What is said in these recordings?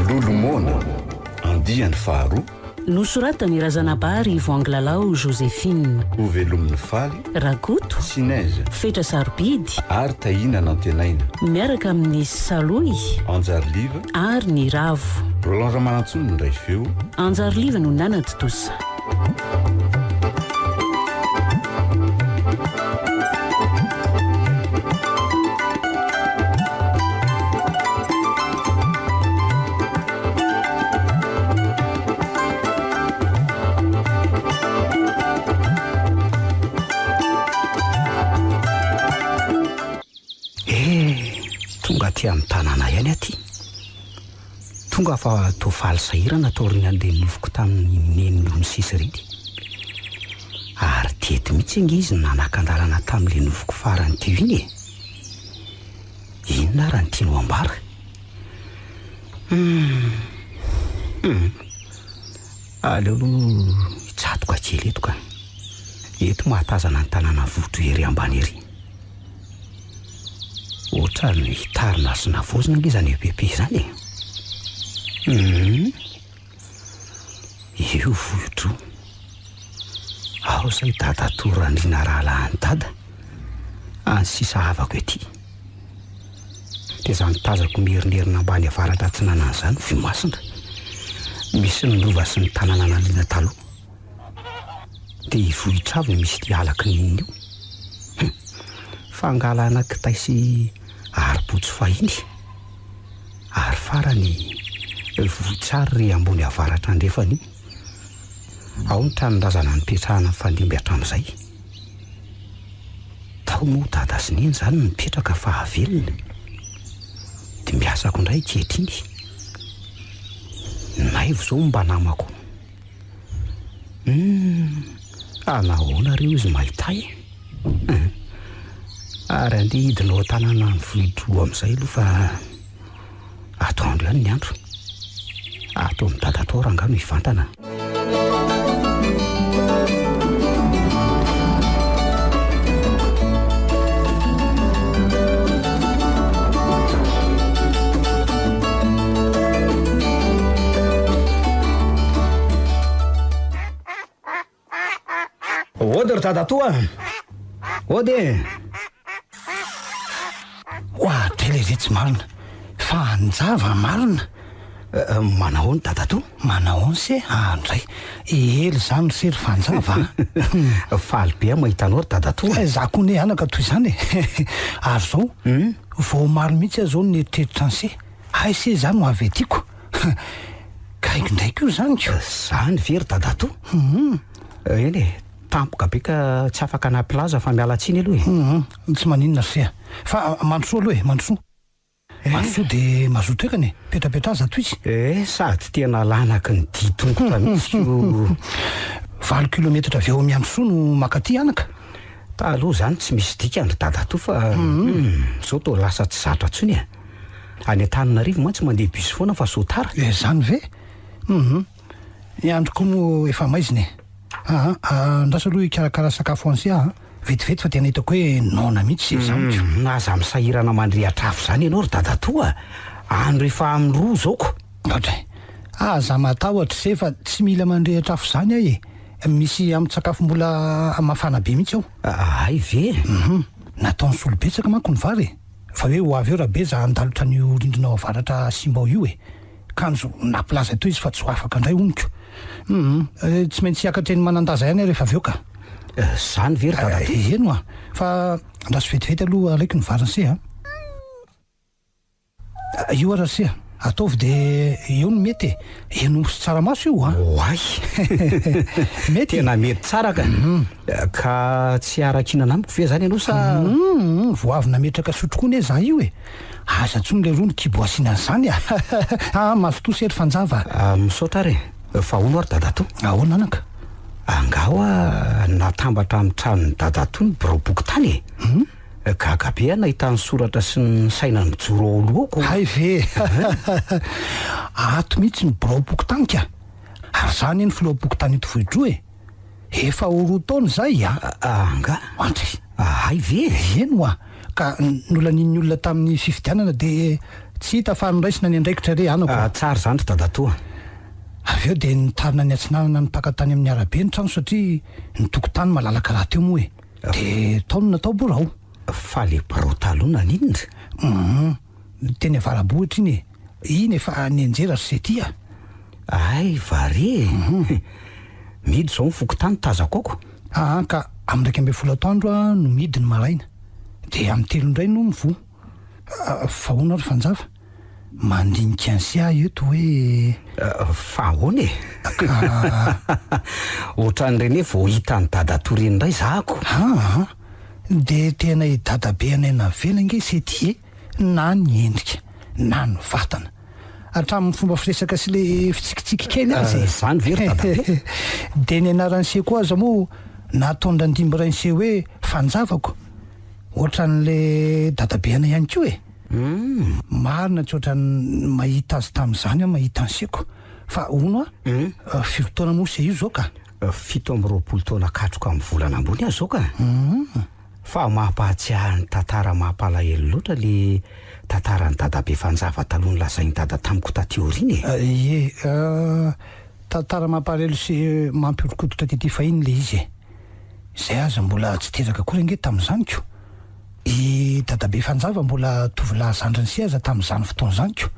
Lolomona, andiany faharoa. Nosoratan'i Razanabary Voangilalao Joséphine. Hovelomin'i Faly. Rakoto. Sinèse. Fetra Sarobidy. Ary Tahiana Nantenaina. Miaraka amin'i Salohy. Anjariliva. Ary Ny Ravo. Roland Ramanantsoa no nindray feo. Anjariliva no nanatontosa. Eh, tonga aty amin'ny tanàna ihany aty. Tonga aho fa toa faly sahirana taorian'ilay nofiko tamin'ny neny Nosy ireny. Ary teto mihitsy ange izy no nanakan-dalana tamin'ilay nofiko farany teo iny e! Inona ary no tiany ho ambara? Hum! Hum! Aleo aloha hitsatoka kely eto ka. Eto mahatazana ny tanàna votro ery ambany ery. Ohatran'ny hitarina sy navaozina ange izany EPP izany e! Hum! Io vohitra io. Ao izay dadatoa Randriana rahalahin'i Dada, any sisa havako ety. Dia izany tazako mierinerina ambany avaratra atsinanana izany Vohimasina. Misy ny rova sy ny tanàna naliana taloha. Dia i Vohitravo no misy ity ala kininina io. Hum! Fangalana kitay sy ari-botso fahiny. Ary farany, Vohitsary ry ambony avaratra andrefana io. Ao ny tranon-drazana nipetrahana nifandimby hatramin'izay. Tao moa dada sy neny izany no nipetraka fahavelona. Dimbiasako indray ankehitriny. Naivo izao no mba namako. Humm, ah nahoana reo izy mahita ahy e? Hum, ary andeha hidina ao an-tanàna any Vohidroa amin'izay aloha fa atoandro ihany ny andro. Ato amin'i dadatoa rangahy no hivantana. Ody ry dadatoa a! Ody e! Oadray le retsy marina fa anjava marina. Manahoana dadatoa? Manahoana se andray. Ela izany ry se ry fanjava a! Faly be aho mahita anao ry dadatoa a! Za koa anie anaka toy izany e! Ary izao, vao omaly mihitsy aho izao no nieritreritra an'i se. Hay se za no avy aty ko! Gaigy indray koa izany ko! Izany ve ry dadatoa? Eny e, tampoka be ka tsy afaka nampilaza fa miala tsiny aloha e! Tsy maninona ry se a! Fa mandrosoa aloha e, mandrosoa! Mazotoa dia mazoto ekany e! Petrapetraha zato izy. Eh, sady tena lanaky ny dia tongotra mihitsy ko. Valo kilometatra avy ao Miandrosoa no mankaty anaka. Taloha izany tsy misy dikany ry dadatoa fa hum, izao toa lasa tsy zatra intsony e. Any Antananarivo mantsy mandeha bus foana fa sao tara. Eh, izany ve? Hum, ny andro koa moa efa maizina e. Aa, andraso aloha hikarakara sakafo ho an'i se aho a. Vetivety fa tena hitako hoe noana mihitsy izy amiko. Humm, aza misahirana mandrehatra afo izany ianao ry dadatoa a! Andro efa amin'ny roa izao ko! Audrey, aza matahotra se fa tsy mila mandrehatra afo izany aho e! Misy ambin-tsakafo mbola mafana be mihitsy ao. Hay ve? Humm, nataony solo betsaka manko ny vary e! Fa hoe ho avy eo Rabeza handalotra an'io rindrina ao avaratra simba ao io e! Kanjo nampilaza teo izy fa tsy ho afaka indray hono ko. Humm, tsy maintsy hiakatra eny Manandaza ihany aho rehefa avy eo ka. Zany ve ry dadatoa? Eny hoa, fa andraso vetivety aloha alaiko ny varin'se a. Io ara ry se a, ataovy dia eo no mety e. Hen'omby sy tsaramaso io a. Oay! Mety e? Tena mety tsara ka. Ka tsy hiara-kihinana amiko ve zany ianao sa? Humm, vao avy nametraka sotro koa anie za io e. Aza tsony leroa ny kibo asiana an'izany a! Ah, mazotoa se ry Fanjava a! Misaotra ary e! Fa hono ary dadatoa? Ahoana anaka? Angaha hoa natambatra amin'ny tranon'i dadatoa ny biraom-pokontany e? Gaga be aho nahita ny soratra sy ny saina mijoro ao alohako. Hay ve! Ato mihitsy ny biraom-pokontany ka! Ary za anie ny filoham-pokontany eto Vohidroa e! Efa ho roa taona izay a! Angaha? Andry! Hay ve? Eny hoa! Ka nolanian'ny olona tamin'ny fifidianana dia tsy hita fa noraisina ny andraikitra re anako a! Tsara izany ry dadatoa. Avy eo dia nitarina niatsinanana nipaka tany amin'ny arabe ny trano satria ny tokotany malalaka rahateo moa e! Dia tao no natao birao. Fa le birao taloha naninona? Hum! Teny Avarabohitra iny e! Iny efa nianjera ry Sety a! Hay va re e! Mihidy izao ny fokontany tazako ako. Aa ka amin'ny 11 atoandro aho no mihidy ny maraina, dia amin'ny telo indray no mivoha. Fa ahoana ry Fanjava? Mandinika an'se aho eto hoe. Fa ahoana e? Ka. Ohatran'ireny hoe vao hitan'i dadatoa ireny indray za ako. Aa! Dia tena i dadabe anay navela ange se ty e! Na ny endrika, na ny vatana. Hatramin'ny fomba firesaka sy le fitsikitsiky kely aza e! Zany ve ry dadabe? Dia ny anaran'i se koa aza moa nataon-dRandimby rain'i se hoe Fanjavako. Ohatran'le dadabe anay ihany koa e! Marina tsy ohatran'ny mahita azy tamin'izany aho mahita an'i seko. Fa hono a, firy taona moa se io zao ka? 27 taona katroka amin'ny volana ambony aho zao ka! Fa mampahatsiahy ny tantara mampalahelo loatra le tantaran'i dadabe Fanjava taloha nolazain'i dada tamiko taty aoriana e! Ie, tantara mampalahelo sy mampihoron-koditra tety fahiny le izy e! Izay aza mbola tsy teraka akory ange tamin'izany ko! I dadabe Fanjava mbola tovolahy zandrin'i se aza tamin'izany fotoana izany ko!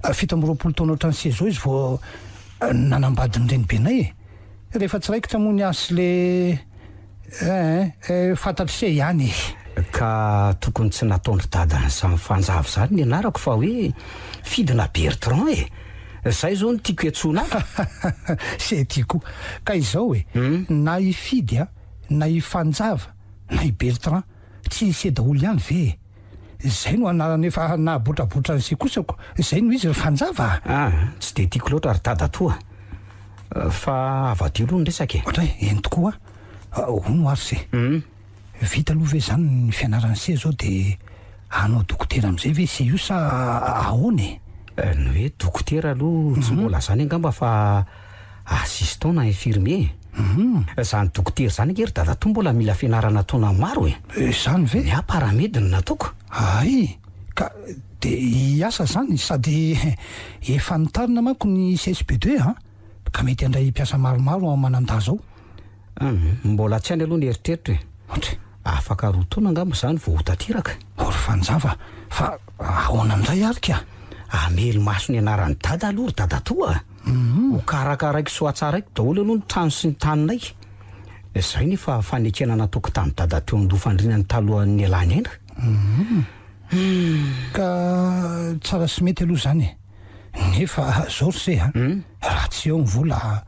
27 taona ohatran'i se izao izy vao nanambady ny renibenay e! Rehefa tsy raikitra moa ny azy sy le eh eh fantatr'i se ihany e! Ka tokony tsy nataon-dry dada an'izany Fanjava izany ny anarako fa hoe Fidina Bertrand e! Zay izao no tiako iantsoana ahy. Se ty koa. Ka izao e, na i Fidy a, na i Fanjava, na i Bertrand, tsy i se daholo ihany ve e? Izay no anarana efa nahabotrabotra an'i se kosa ko, izay no izy ry Fanjava a! Ah, tsy dia tiako loatra ry dadatoa a! Fa avadiho aloha ny resaka e! Ohatray, eny tokoa a! Hono ary se. Vita aloha ve zany ny fianaran'i se zao de hanao dokotera amizay ve se io sa ahoana e? Ny hoe dokotera aloha tsy mbola zany angamba fa assistant na infirmier e. Zany dokotera zany ange ry dadatoa mbola mila fianarana taona maro e. Zany ve? Ny ahy paramed no nataoko. Hay! Ka de hiasa zany sady efa nitarina manko ny CSB deux an! Ka mety handray mpiasa maromaro ao Manandaza ao. Humm, mbola tsy any aloha ny eritreritro e. Ohatry. Afaka roa taona angamba izany vao ho tanteraka. O ry Fanjava, fa ahoana indray ary ka? Hamely maso ny anaran'i Dada aloha ry Dadatoa a! Ho karakaraiko sy ho hatsaraiko daholo aloha ny trano sy ny taninay. Izay no efa fanekena nataoko tamin'i Dada teo andoha fandrinany talohan'ny nialany aina. Humm. Ka tsara sy mety aloha izany e. Nefa zao ry se a, raha tsy eo ny vola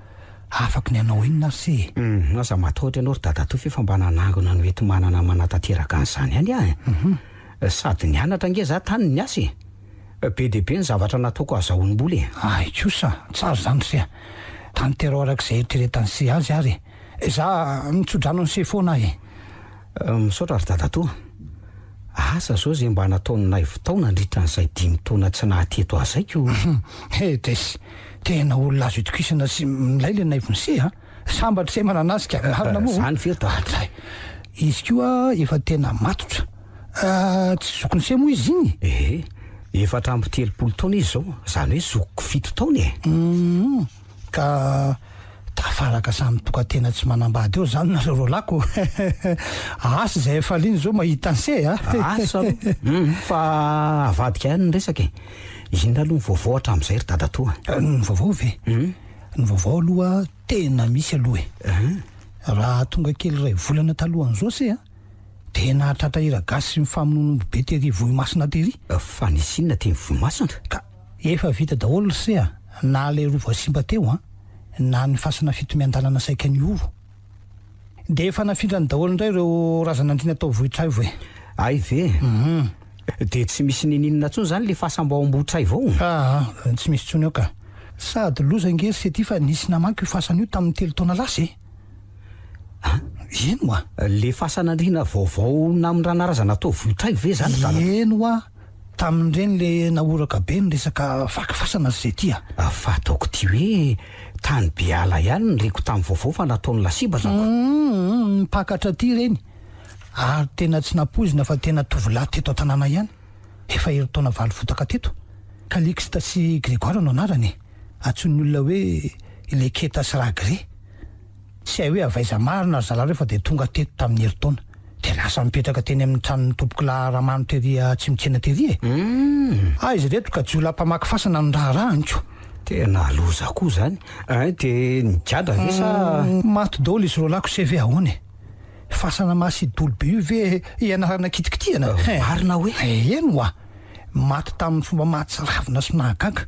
afaky ny hanao inona ary se e? Humm, aza matahotra ianao ry dadatoa f'efa mba nanangona ny hoenti-manana manatanteraka an'izany ihany aho e. Sady nianatra ange za tany no niasa e. Be dia be ny zavatra nataoko ahazahoam-bola e. Hay kosa, tsara izany ry se a. Tanteraho araka izay eritreretan'i se azy ary e. Za mitso-drano an'i se foana aho e. Misaotra ry dadatoa. Asa zao ze mba nataon'i Naivo tao nandritra an'izay dimy taona tsy naha teto azy zay ko. He Tess, tena olona azo itokisana sy milay le Naivon'i se a! Sambatra se manana azy ka, marina moa. Zany ve ry dadatoa? Izy koa efa tena matotra. Tsy zokin'i se moa izy iny? Ehe, 34 taona izy zao, zany hoe zokiko fito taona e! Humm. Ka tafaraka samy tokan-tena tsy manambady eo zany nareo roalahy ko! Asa izay hafaliany zao mahita anse a! Asa aloha! Humm fa avadika ihany ny resaka e! Inona aloha ny vaovao hatramin'izay ry dadatoa? Ny vaovao ve? Ny vaovao aloha tena misy aloha e! Raha tonga kely iray volana talohan'izao se a! Dia nahatratra hira gasy sy ny famonoan'omby be tery Vohimasina tery. Fa nisy inona teny Vohimasina? Ka efa vita daholo ry se a! Na ilay rova simba teo an! Na ny fasana fito miandalana saika nihoro. Dia efa nafindrany daholo indray ireo razan'andriana tao Vohitraivo e! Hay ve? Dia tsy misy ninininona intsony izany le fasam-bao Ambohitraivo ao? Aa, tsy misy intsony ao ka. Sady loza ange ry se ty fa nisy namaky io fasana io tamin'ny telo taona lasa e. An? Eny hoa. Le fasan'andriana vaovao namindrana razana tao Vohitraivo ve izany ry dadatoa? Eny hoa. Tamin'ireny le nahoraka be ny resaka vaky fasana ry se ty a. Fa ataoko ty hoe tany Beala ihany no reko tamin'ny vaovao fa nataony lasibatra ko. Humm, nipakatra aty ireny. Ary tena tsy nampoizina fa tena tovolahy teto an-tanàna ihany. Efa herintaona valo votaka teto. Calixte sy Grégoire no anarany e. Antsoin'ny olona hoe Leketa sy Ragré. Tsy hay hoe avy aiza marina ry zalahy ireo fa dia tonga teto tamin'ny herintaona. Dia lasa nipetraka teny amin'ny tranon'ny tompokolahy Ramano tery Atsimotsena tery e. Aiza ireto ka jiolahy mpamaky fasana no raharahany ko. Tena loza koa izany ein, dia nigadra ve sa. Maty daholo izy roalahy ko se ve ahoana e. Fasana masidolo be io ve ianarana kitikitihana? Marina hoe? Eny hoa! Maty tamin'ny fomba mahatsiravina sy mahagaga.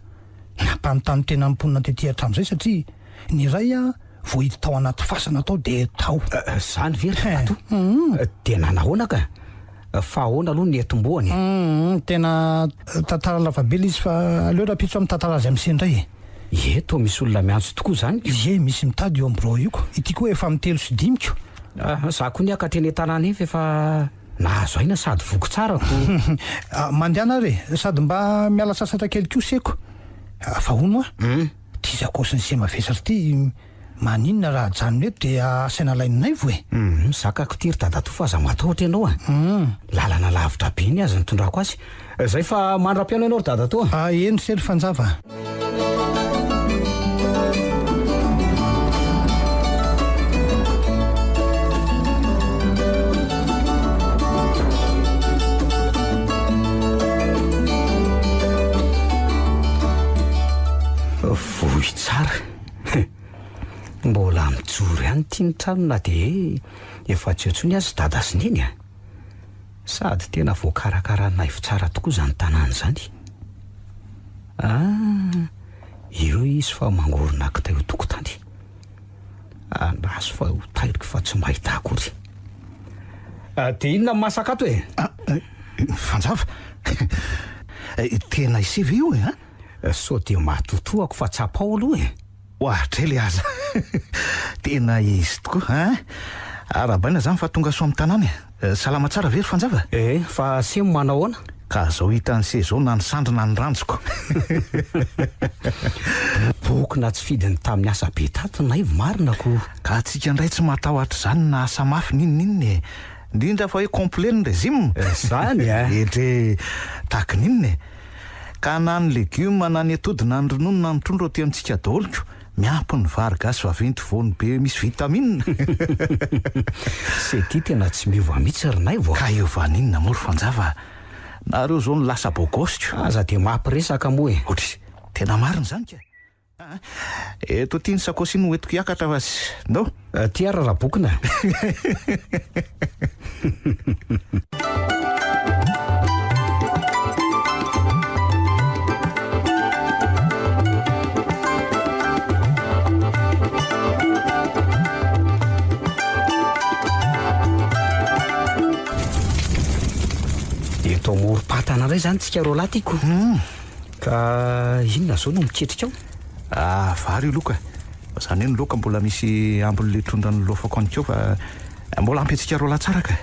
Nampanontany tena ny mponina tety hatramin'izay satria ny iray voahidy tao anaty fasana tao dia tao. Zany ve ry dadatoa? Dia nanahoana ka? Fa ahoana aloha ny niatombohany e? Humm, tena tantara lavabe ilay izy fa aleo rahampitso aho mitantara azy amin'ise indray e. Ie, toa misy olona miantso tokoa izany ko. Ie, misy mitady io amin'ny birao io ko. Ity koa efa amin'ny 3 sy ko. Ah, za koa niakatra eny an-tanàna eny fa efa nahazo aina sady voky tsara ko. Mandehana ary e, sady mba miala sasatra kely koa seko. Fa hono hoa, ity sakaosin'i se mavesatra ity, maninona raha ajanona eto dia asaina alain'i Naivo e? Humm, zakako ity ry dadatoa fa aza matahotra ianao a! Lalana lavitra be ny azy nitondrako azy. Zay fa mandra-pihaona ianao ry dadatoa. Ah, eny se ry Fanjava a! Vohitsara. Mbola mijoro ihany ity ny trano na dia efa tsy eo intsony aza dada sy neny a! Sady tena voakarakara Naivo tsara tokoa izany tanàna izany. Ah, ireo izy fa mangorona kitay eo tokotany. Andraso fa ho tairiko fa tsy mahita akory. Ah, dia inona no masaka ato e? Ah, Fanjava, tena ise ve io e? Sao dia matotoako fa tsapao aloha e! Ohatray le aza! Tena izy tokoa ein! Arahabaina zany fa tonga soa amin'ny tanàna e! Salama tsara ve ry Fanjava? Eh, fa semo manao ahoana? Ka zao hitan'i se zao na ny sandry na ny ranjoko. Bokona tsy fidiny tamin'ny asa be tato Naivo marina ko! Ka antsika indray tsy matahotra izany na asa mafy n'inon'inona e! Indrindra fa hoe complet ny régime! Zany eh! Edrey! Tahaka ny inona e! Ka na ny legioma na ny atody na ny ronono na ny trondro aty amintsika daholo ko, miampy ny vary gasy vaventy voany be misy vitamine. Se ty tena tsy miova mitsy ry Naivo a! Ka hiova n'inona moa ry Fanjava a! Nareo zao no lasa beau gosse ko! Aza dia mampiresaka moa e! Ohatry! Tena marina izany ka! Aa! Eto aty ny sakaosy iny hoentiko hiakatra fa tsy. Ndao! Aty ary rabokina a! Eto amorom-patana indray izany tsika roalahy tiako. Ka inona zao no miketrika ao? Ah, vary io loka. Zany hoe ny laoka mbola misy ambiny le trondro nilofako any keo fa mbola ampy antsika roalahy tsara ka.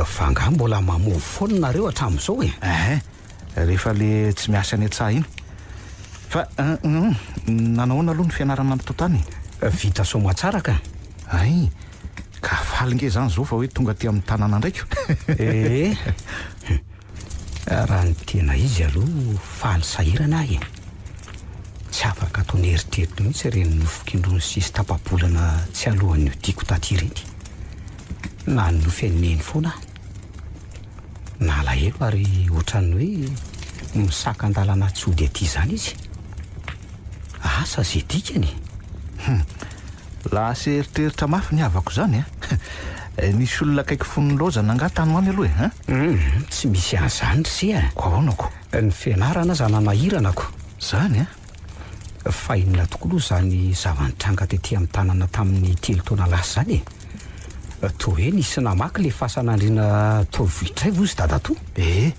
Fa angaha mbola mamono foana nareo hatramin'izao e? Ehe, rehefa le tsy miasa any an-tsaha iny. Fa hum, nanao ahoana aloha ny fianarana ny totany e? Vita soamatsara ka. Hay, ka faly nge zany zao fa hoe tonga aty amin'ny tanàna ndraiko. Ee. Raha ny tena izy aloha faly sahirana aho e! Tsy afaka ato an'eritreritro mihitsy ireny nofiko indroa sy tapa-bolana tsy alohan'ny hodiako taty ireny. Nanonofy an'i Neny foana aho. Nalahelo ary ohatran'ny hoe misakan-dalana tsy hody aty izany izy. Asa ze dikany e! Hum! Lasa eritreritra mafy ny havako izany a! Nisy olona akaiky fony nilaozana angaha tany ho any aloha e? Hein? Hum! Tsy misy an'izany ry se a! Ko ahoana ko? Ny fianarana aza nanahirana ko! Zany a? Fa inona tokoa aloha izany zava-nitranga tety amin'ny tanana tamin'ny telo taona lasa izany e? Toa hoe nisy namaky ilay fasan'andriana tao Vohitraivo hozy dadatoa? Ee!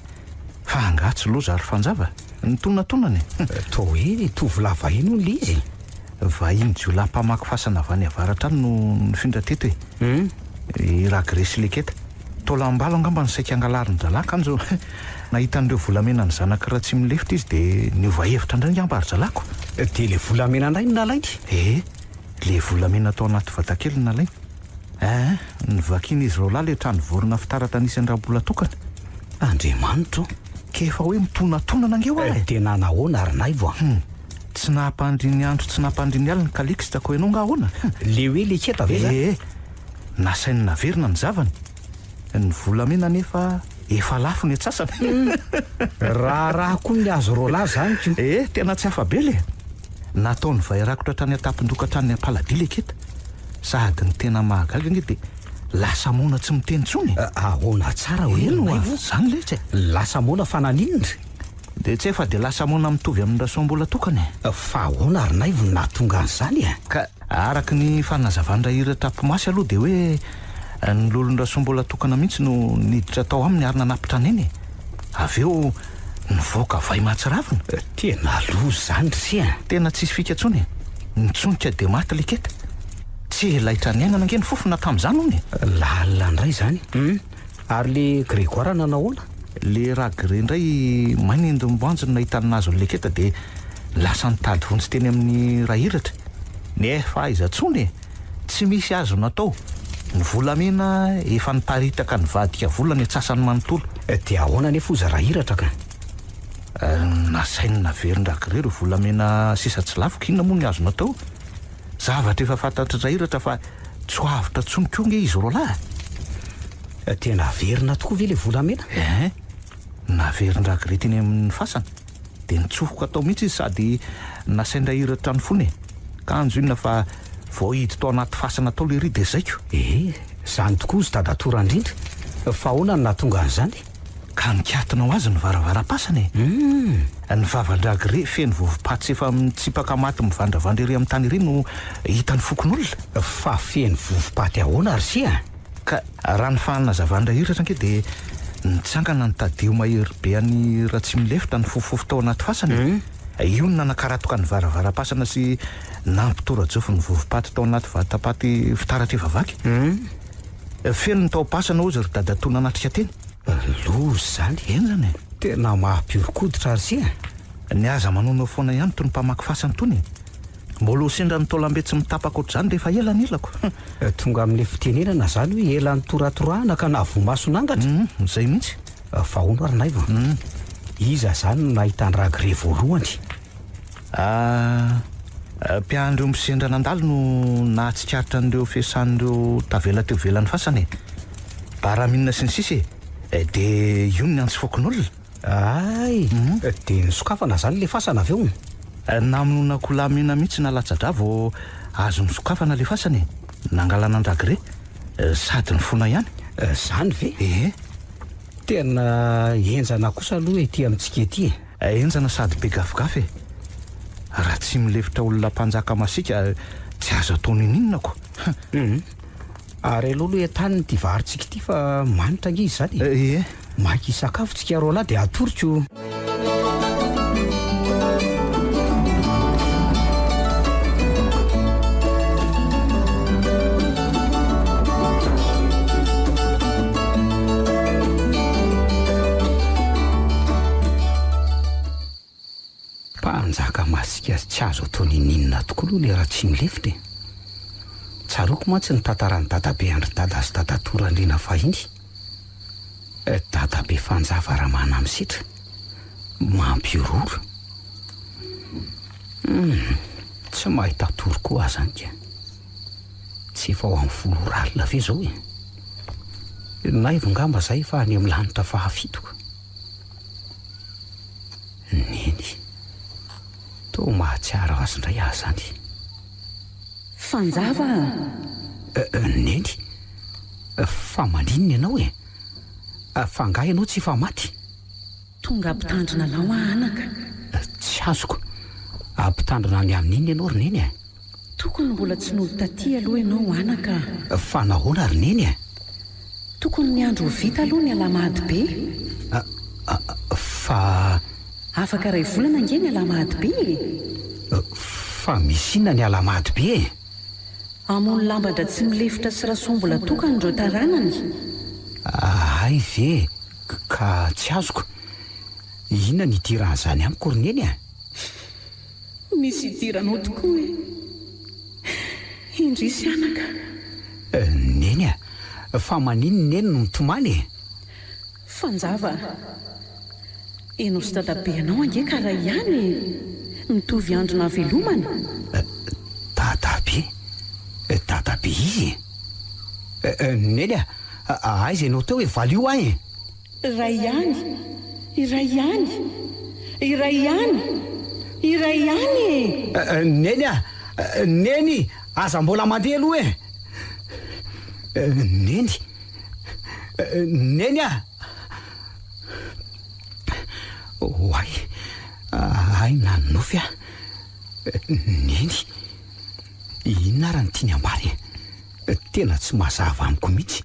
Fa angaha tsy loza ry Fanjava? Nitonatonana e! Toa hoe tovolahy vahiny hono ilay izy e! Vahiny jiolahy mpamaky fasana avy any avaratra any no nifindra teto e! I Ragré sy Leketa. Taolam-balo angamba no saika hangalarin-drahalahy kanjo nahita an'ireo volamenan'ny zanak'i Ratsimilefitra izy dia niova hevitra indray angamba ry zalahiko. Dia ilay volamena indray no nalainy? Ee, ilay volamena tao anaty vatakely no nalainy. Ee, novakian'izy roalahy ilay trano vorona fitaratra nisy an-dRambolatokana. Andriamanitra o! Ka efa hoe mitonatonana ange hoa e! Dia nanahoana ry Naivo a? Hum! Tsy nampandry ny andro tsy nampandry ny alina Calixte ko ianao nga ahoana? Le hoe leketa ve zany? Ee, nasainy naverina ny zavany. Ny volamena anefa efa lafo ny antsasany. Raharaha koa ny azy roalahy zany ko. Ee, tena tsy afa-be le. Nataony vay rakotra hatrany an-tampon-doha ka hatrany am-paladia leketa. Sady ny tena mahagaga ange dia lasa moana tsy miteny intsony e. Ahoana tsara hoe Eny ry hoa, Naivo? zany letsy e. Lasa moana fa naninona? Dia tsy hay fa dia lasa moana mitovy amin'ny Rasoambola tokana e. Fa ahoana ry Naivo no nahatonga an'izany e? Ka araka ny fanazavan-dRahiratra mpimasy aloha dia hoe ny lolon-dRasoambola tokana mihitsy no niditra tao aminy ary nanapitra an'iny e. Avy eo nivoaka vay mahatsiravina. Tena loza izany ry se a! Tena tsisy fika intsony e. Nitsonika dia maty Leketa. Tsy laitra niainana ange ny fofona tamin'izany hono e. Lalina indray izany. Hum. Ary le Grégoire nanao ahoana? Le Ragré indray may nendim-boanjo no nahita ny nahazo an'i Leketa dia lasa nitady vonjy teny amin'ny Rahiratra. Nefa aiza intsony e! Tsy misy azo natao. Ny volamena efa niparitaka nivadika vola ny antsasany manontolo. Dia ahoana anefa hozy Rahiratra ka? Nasainy naverin-dRagré ireo volamena sisa tsy lafiko, inona moa ny azo natao? Zavatra efa fantatr'i Rahiratra fa tsy ho avotra intsony koa nge izy roalahy e! Dia naverina tokoa ve ilay volamena? Ehe, naverin-dRagré teny amin'ny fasana. Dia nitsofoka tao mihitsy izy sady nasain-dRahiratra ny fony e! Kanjo inona fa vao hidy tao anaty fasana tao lery dia zaiko. Ehe, izany tokoa hozy dadatoa Randrindra. Fa ahoana no nahatonga an'izany? Ka nikatona ho azy ny varavaram-pasana e! Ny vavan-dRagré feno vovo-paty sy efa mitsipaka maty mivandravandra ery amin'ny tany ery no hitan'ny fokonolona. Fa feno vovo-paty ahoana ry se a? Ka raha ny fanazavan-dRahiratra ange dia nitsangana ny tadio mahery be an'i Ratsimilefitra nifofofofo tao anaty fasana e! Io no nanakaratoka ny varavaram-pasana sy nampitorajofo ny vovo-paty tao anaty vatam-paty fitaratra efa vaky. Feno ny tao am-pasana hozy ry dadatoa nanatrika teny. Loza izany. Henjana e! Tena maha-pihoron-koditra ry se a! Ny aza manaonao foana ihany tony mpamaky fasana tony e! Mbola ho sendra ny taolam-be tsy mitapaka ohatr'izany rehefa ela ny elako. Tonga amin'ilay fitenenana izany hoe ela nitoratorahana ka nahavoa-maso nangatra? Hum, izay mihitsy. Fa hono ary Naivo a! Iza izany no nahita an-dRagré voalohany? Ah, mpiandry omby sendra nandalo no nahatsikaritra an'ireo fiasan'ireo tavela teo ivelan'ny fasana e! Baramina sy ny sisa e! Dia io no niantso fokonolona. Hay! Dia nosokafana izany ilay fasana avy eo? Namonoana akoholahy mena mihitsy nalatsa-drà vao azo nosokafana ilay fasana e! Nangalana an-dRagré, sady nifona ihany. Izany ve? Ee. Tena henjana kosa aloha ety amintsika ety e! Henjana sady be gafigafy e! Raha tsy milefitra olona mpanjaka masiaka tsy azo atao ninoninona ko! Hum. Ary aleo aloha entanina ity varintsika ity fa manitra ange izy izany e! Ie. Maika hisakafo tsika roalahy dia atoroko. Mpanjaka masiaka sy tsy azo atao ninoninona tokoa aloha ilay Ratsimilefitra e! Tsaroako mantsy ny tantaran'i Dadabe an-dry Dada sy Dadatoa Randriana fahiny. Dadabe Fanjava Ramanamisetra. Mampihorohoro. Hum, tsy mahita tory koa aho izany ka. Tsy efa ho amin'ny folo ora alina ve izao e? Naivo angamba izay efa any amin'ny lanitra fahafito. Neny. Toa mahatsiaro azy indray aho izany. Fanjava a! Neny. Fa maninona ianao e? Fa angaha ianao tsy efa maty? Tonga hampitandrina anao aho anaka. Tsy azoko. Hampitandrina ny amin'inona ianao ry Neny a? Tokony mbola tsy nody taty aloha ianao anaka a! Fa nahoana ry Neny a? Tokony niandry ho vita aloha ny alahamady be. Fa. Afaka iray volana ange ny Alahamady be e! Fa misy inona ny Alahamady be e? Hamono lamba-dRatsimilefitra sy Rasoambola tokana ireo taranany. Hay ve e! Ka tsy azoko. Inona no idiran'izany amiko ry Neny a? Misy idiranao tokoa e! Indrisy anaka. Neny a! Fa maninona Neny no mitomany e? Fanjava a! Enao sy dadabe anao ange ka ray ihany e! Mitovy andro nahavelomana. Dadabe? Dadabe iza e? Neny a! Aiza ianao teo e? Valio ahy e! Iray ihany! Iray ihany! Iray ihany! Iray ihany e! Neny a! Neny! Aza mbola mandeha aloha e! Neny! Neny a! Oay! Hay nanonofy aho. Neny! Inona ary no tiany ambara e? Tena tsy mazava amiko mihitsy.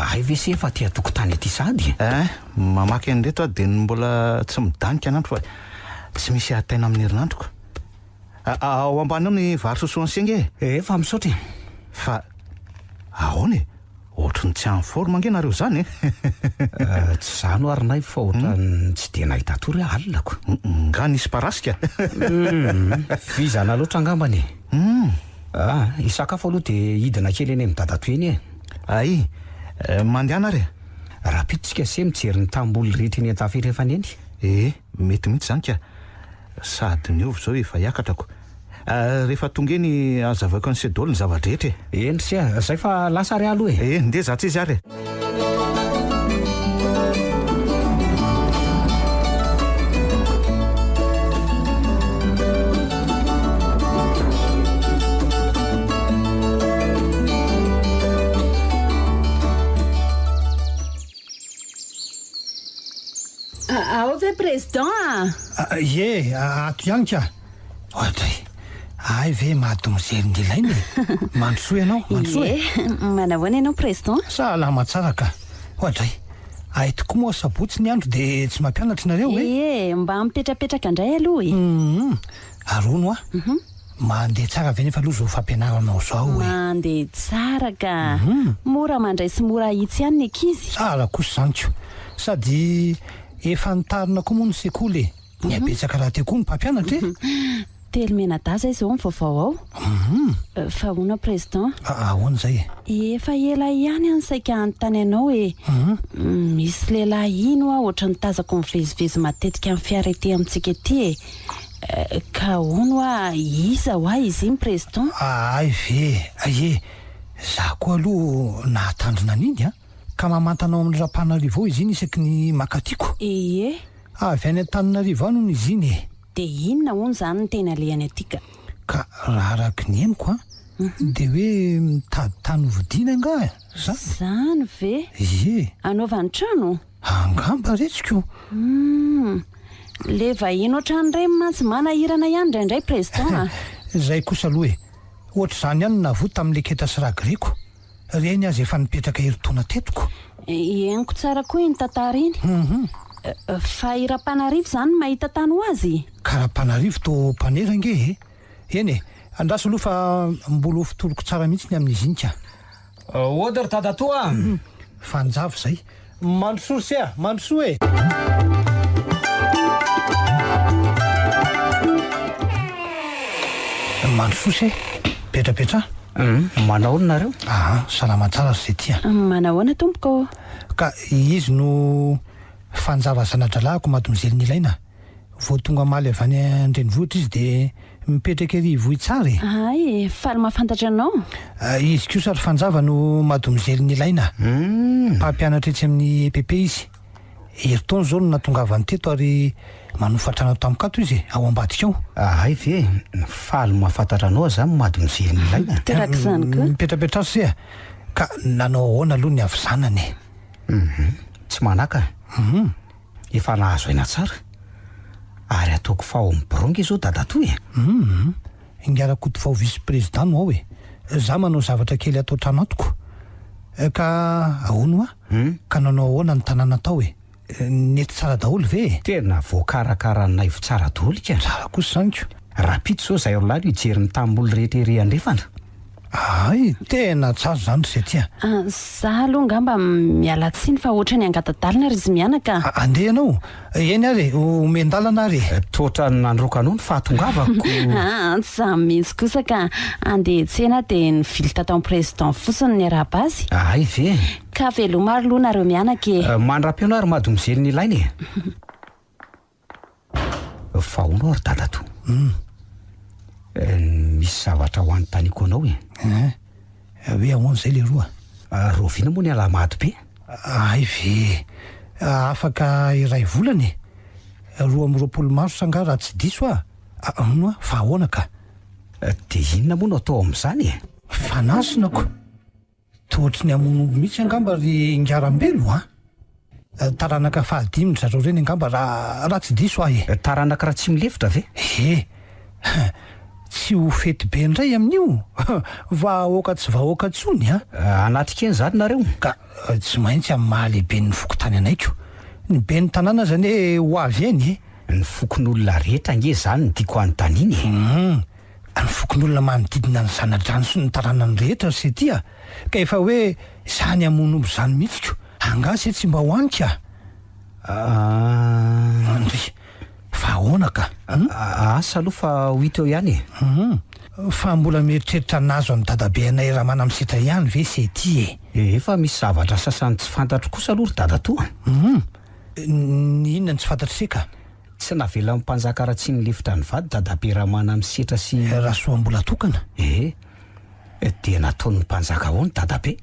Hay ve se fa aty an-tokotany aty sahady e? Eh, mamaky an'ireto aho dia ny mbola tsy midanika ny andro fa tsy misy hahataina amin'ny herinandroko. Ao ambany ao ny vary sosoan'i se nge e! Efa misaotra e! Fa ahoana e? Ohatry ny tsy en forme ange nareo izany e! Tsy izany ho'a ry Naivo fa ohatran'ny tsy dia nahita tory aho alina ko. Nga nisy parasika? Vizana loatra angambany e! Ah, hisakafo aloha dia hidina kely eny amin'ny dadatoa eny e! Ay, mandehana ary e! Rahampitso tsika se mijery ny tanimboly rehetra eny an-dafirefana eny. Ee, mety mihitsy izany ka! Sady ny ovy izao efa hiakatra ko. Rehefa tonga eny hazavaiko an'i Sedoly ny zava-drehetra e. Eny ry se a, zay fa lasa ary aho aloha e. E, ndeha za tsy izy ary e. Ao ve président a? Ie, ato ihany ka. Oadray, hay ve mademoiselle Nilaina e? Mandrosoa ianao, mandrosoa e. Ie, manahoana ianao président? Salama tsara ka. Oadray, hay tokoa moa sabotsy ny andro dia tsy mampianatra nareo e? Ie, mba mipetrapetraka indray aloha e. Hum, ary hono hoa, mandeha tsara ve nefa aloha izao fampianaranao izao e? Mandeha tsara ka. Mora mandray sy mora ahitsy ihany ny ankizy. Tsara kosa izany ko. Sady efa nitarina koa moa ny sekoly e. Nihabetsaka rahateo koa ny mpampianatra e. Telo mianadahy izay izao ny vaovao ao. Fa ahoana président? Ahoana izay e? Efa ela ihany aho no saika hanontany anao e. Misy lehilahy iny hoa ohatran'ny tazako mivezivezy matetika amin'ny fiara ety amintsika ety e. Ka hono hoa iza hoa izy iny président? Hay ve e! Ie, za koa aloha nahatandrina an'iny an! Ka mamantana ao amin'ny Rapanarivo ao izy iny isaky ny maka tiako. Ie. Avy any Antananarivo any hono izy iny e. Dia inona hono izany no tena alehany aty ka? Ka raha araka ny henoko an, dia hoe mitady tany hovidiana angaha izany? Izany ve? Ie. Hanaovany trano? Angamba retsiko. Humm. Le vahiny ohatran'ireny mantsy manahirana ihany indraindray Président a. Izay kosa aloha e. Ohatr'izany ihany no nahavoa tamin'ny leketa sy ragreko. Reny aza efa nipetraka herintaona teto ko. Henoko tsara koa iny tantara iny. Fa i Rapanarivo izany mahita tany ho azy? Ka Rapanarivo toa mpanera ange e! Eny e, andraso aloha fa mbola ho fotoriko tsara mihitsy ny amin'izy iny ka. Ody ry dadatoa a! Fanjava izay. Mandrosoa ry se a! Mandrosoa e! Mandrosoa se! Petrapetraha. Manahoana nareo? Aa, salama tsara ry se ty a! Manahoana tompoko ô? Ka izy no Fanjava zana-drahalahiko Mademoiselle Nilaina. Vao tonga omaly avy any an-drenivohitra izy dia mipetraka ery Ivohitsara e! Hay e, faly mahafantatra anao. Izy kosa ry Fanjava no Mademoiselle Nilaina. Mpampianatra etsy amin'ny EPP izy. Herintaona izao no natongavany teto ary manofa trano ato amiko ato izy e, ao ambadika ao. Hay ve e, faly mahafantatra anao aza Mademoiselle Nilaina. Toraka izany koa. Mipetrapetraha se a! Ka nanao ahoana aloha ny havizanana e? Hum, tsy manaka. Hum. Efa nahazo aina tsara. Ary ataoko fa ao amin'ny birao nge zao dadatoa e. Hum, Ingahy Rakotovao vice président no ao e. Za manao zavatra kely ato an-trano ato ko. Ka ahoana hoa? Ka nanao ahoana ny tanàna tao e? Nety tsara daholo ve e? Tena voakarakara Naivo tsara daholo ka. Tsara kosa izany ko. Rahampitso izao izahay roalahy no hijery ny tanimboly rehetra ery andrefana. Hay, tena tsara izany ry Setia. Za aloha angamba miala tsiny fa ohatran'ny angata-dalana ry izy mianaka a. Andeha ianao? Eny ary e, omen-dalana ary e. Toa ohatran'ny nandroaka anao ny fahatongavako. Aa, tsy izany mihitsy kosa ka. Andeha hiantsena aho dia nivily tato amin'ny président fotsiny niarahaba azy. Hay ve? Ka veloma ary aloha nareo mianaka e. Mandra-pihaona ary mademoiselle Nilaina e. Fa hono aho ry dadatoa. Hum. Misy zavatra ho anontaniako anao e. Hein? Hoe ahoana izay leroa? Rahoviana moa ny alahady be? Hay ve! Afaka iray volana e! 22 marsa angaha raha tsy diso aho? Hono aho, fa ahoana ka? Dia inona moa no atao amin'izany e? Fanasina ko! Toa ohatry ny hamono omby mihitsy angamba ry Ingarambelo a! Taranaka fahadimy ry zareo ireny angamba raha raha tsy diso aho e! Taranaka Ratsimilefitra ve? Ie! Tsy ho fety be indray amin'io? Vahoaka tsy vahoaka intsony a! Hanatrika eny izany nareo? Ka tsy maintsy amin'ny maha lehiben'ny fokontany anay ko! Ny ben'ny tanàna aza anie ho avy eny e! Ny fokonolona rehetra ange izany no tiako hanontaniana e! Hum! Ny fokonolona manodidina ny zanadrano sy ny taranany rehetra ry Sety a! Ka efa hoe izany hamono omby izany mihitsy ko! Angaha se tsy mba ho any ka? Ndry! Fa ahoana ka? Hum? Asa aloha fa ho hita eo ihany e! Hum! Fa mbola mieritreritra nahazo an'i dadabe anay Ramanamisitra ihany ve Sety e? Efa misy zavatra sasany tsy fantatro kosa aloha ry dadatoa a! Hum! Ny inona no tsy fantatr'i se ka? Tsy navelan'ny mpanjaka Ratsimilefitra nivady dadabe Ramanamisetra sy. Rasoambolatokana. Ee, dia nataon'ny mpanjaka ahoana dadabe?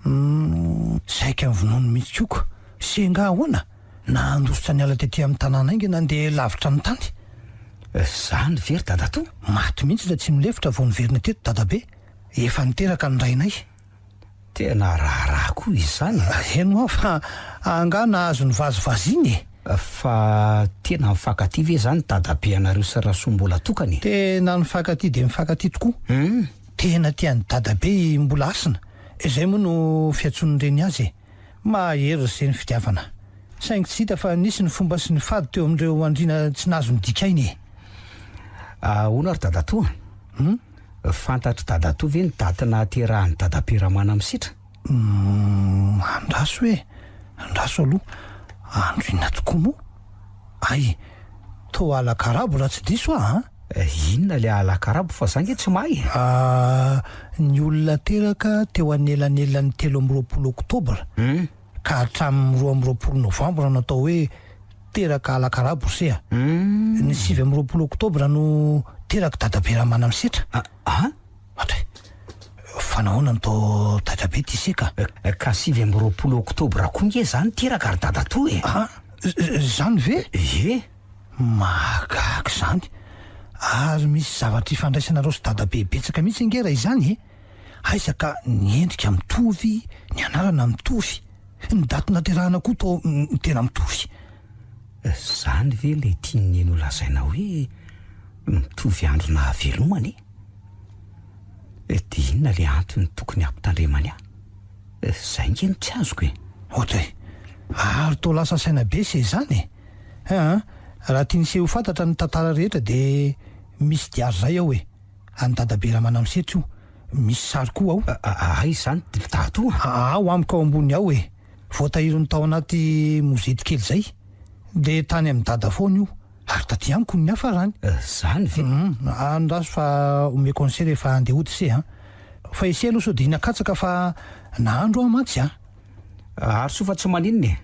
Hum, saika novonoiny mihitsy koa ko. Senga ahoana? Nandositra niala tety amin'ny tanàna haingana handeha lavitra ny tany. Izany ve ry dadatoa? Maty mihitsy Ratsimilefitra vao niverina teto dadabe. Efa niteraka ny rainay. Tena raharaha koa izany e! Heno aho fa angaha nahazo ny vazivazy iny e! Fa tena mifankatia ve izany dadabe anareo sy Rasoa mbola tokana e? Tena mifankatia dia mifankatia tokoa. Tena tia an'i dadabe i Mbola Hasina. Izay moa no fiantsoan'ny reny azy e! Mahery ry se ny fitiavana. Saingy tsy hita fa nisy ny fomba sy ny fady teo amin'ireo andriana tsy nahazo nodikaina e! Ahoana ry dadatoa? Hum? Fantatr'i dadatoa ve ny daty nahaterahan'i dadabe Ramanamisitra? Humm, andraso e! Andraso aloha. Andro inona tokoa moa? Hay, toa alakarabo raha tsy diso aho an! Inona ilay alakarabo fa za nge tsy mahay e! Ah, ny olona teraka teo anelanelan'ny 23 oktobra ka hatramin'ny 22 novambra no atao hoe teraka alakarabo ry se a! Ny 29 oktobra no terak'i dadabe Ramanamisetra. A! Ohatray! Fa nahoana no toa taitra be ty se ka? Ka 29 oktobra koa nge za no teraka ry dadatoa e! A! Zany ve? Ie! Mahagaga izany! Ary misy zavatra ifandraisanareo sy dadabe betsaka mihitsy ange raha izany e! Aiza ka ny endrika mitovy, ny anarana mitovy, ny daty naterahana koa toa tena mitovy. Zany ve ilay tian'i Neny ho lazaina hoe mitovy andro nahavelomana e? Dia inona ilay antony tokony hampitandremany ahy? Zay nge no tsy azoko e! Ohatra e! Ary toa lasa saina be se izany e! Aa! Raha tian'i se ho fantatra ny tantara rehetra dia misy diary zay ao e! An'i dadabe Ramanamisetra io. Misy sary koa ao. Aiza izany dadatoa? Ao amiko ao ambony ao e! Voatahiriny tao anaty mozety kely izay. Dia tany amin'i dada foana io. Ary taty amiko no niafarany. Izany ve? Hum, andraso fa omeko an'i se rehefa handeha hody se an! Fa i se aloha sao dia hihinan-katsaka fa nahandro aho mantsy an! Ary soa fa tsy maninona e!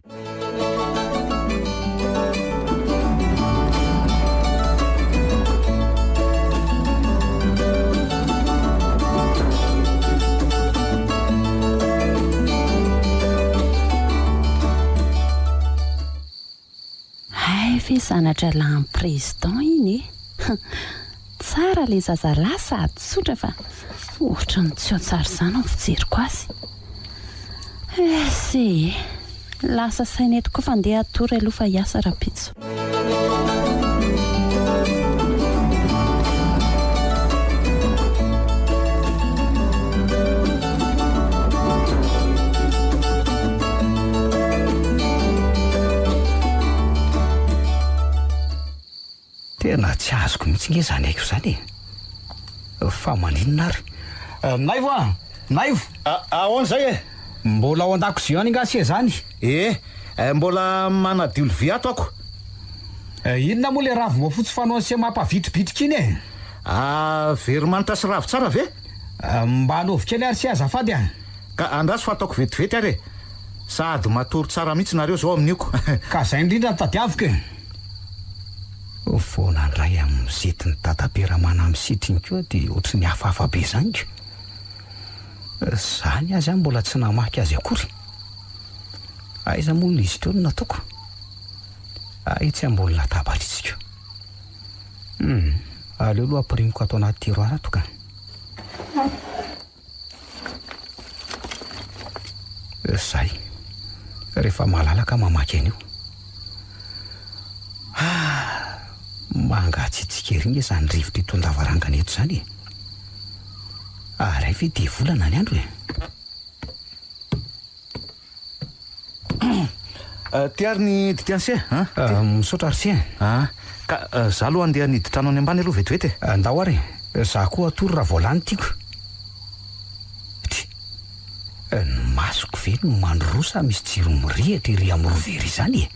Hay ve zana-drahalahin'ny président iny e! Tsara ilay zazalahy sady tsotra fa Ohatran'ny tsy ao tsara izany ny fijeriko azy. Ese e! Lasa saina eto koa fa ndeha hatory aloha fa hiasa rahampitso. Tena tsy azoko mihitsy nge zany aiko zany e! Fa maninona ary? Naivo a! Naivo! Ahoana izay e? Mbola ao an-dakozia any angaha se zany? Ee, mbola manadio lovia ato ako. Inona moa le ravim-boafotsy fanaon'i se mampavitribitrika iny e? Veromanitra sy ravintsara ve? Mba anaovy kely ary se azafady a! Ka andraso fa ataoko vetivety ary e! Sady matory tsara mihitsy nareo zao amin'io ko. Ka zay indrindra no tadiaviko e! Vao nandray amin'ny zetin'i dadabe Ramanamisitriny koa dia ohatry ny hafahafa be izany ko! Zany aza aho mbola tsy namaky azy akory. Aiza moa ilay izy teo no nataoko? Hay tsy ambony latabatra izy ko! Hum, aleo aloha ampirimiko ato anaty tiroir ato ka! Zay, rehefa malalaka mamaky an'io. Ah! Mangatsiatsiaka ery nge zany rivotra eto an-davarangana eto zany e! Ary hay ve dia volana ny andro e? Ty ary ny dite an'se a! Misaotra ry se a! Ka za aloha andeha hanidy trano any ambany aloha vetivety e! Ndao ary e! Za koa hatory raha vao lany tiako. Ty! Ny masoko ve no mandroa sa misy jiro mirehitra ery amin'ny rova ery izany e?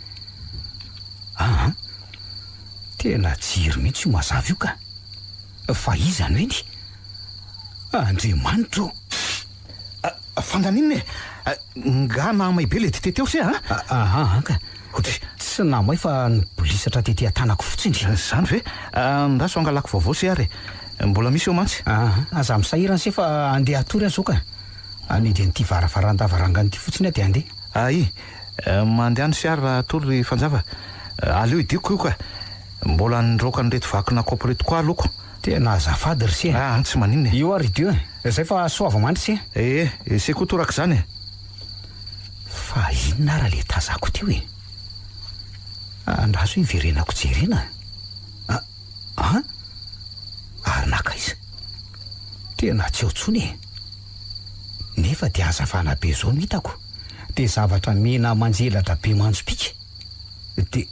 Aa! Tena jiro mihitsy io mazava io ka! Fa iza no eny? Andriamanitra ô! Fa naninona e? Nga nahamay be le dite teo se a? Aha ka. Tsy nahamay fa nibolisatra tety an-tanako fotsiny. Zany ve? Andraso hangalako vaovao se ary e. Mbola misy eo mantsy. Aha, aza misahirana se fa andeha hatory aho zao ka. Hanidy an'ity varavaran-davarangana ity fotsiny aho dia handeha. Ay, mandehana se ary raha hatory ry Fanjava. Aleo hidiako io ka. Mbola niraoka an'ireto vakina kaopy ireto koa aloha ko. Tena azafady ry se. Ah, tsy maninona e. Io ary idio e. Zay fa soava mandry se. Ee, ese koa torak'izany e. Fa inona ara le tazako teo e? Andraso hiverenako jerena a. An? Ary nankaiza? Tena tsy ao tsony e. Nefa dia hazavana be zao no hitako. Dia zavatra mena manjelatra be manjopiaka. Dia.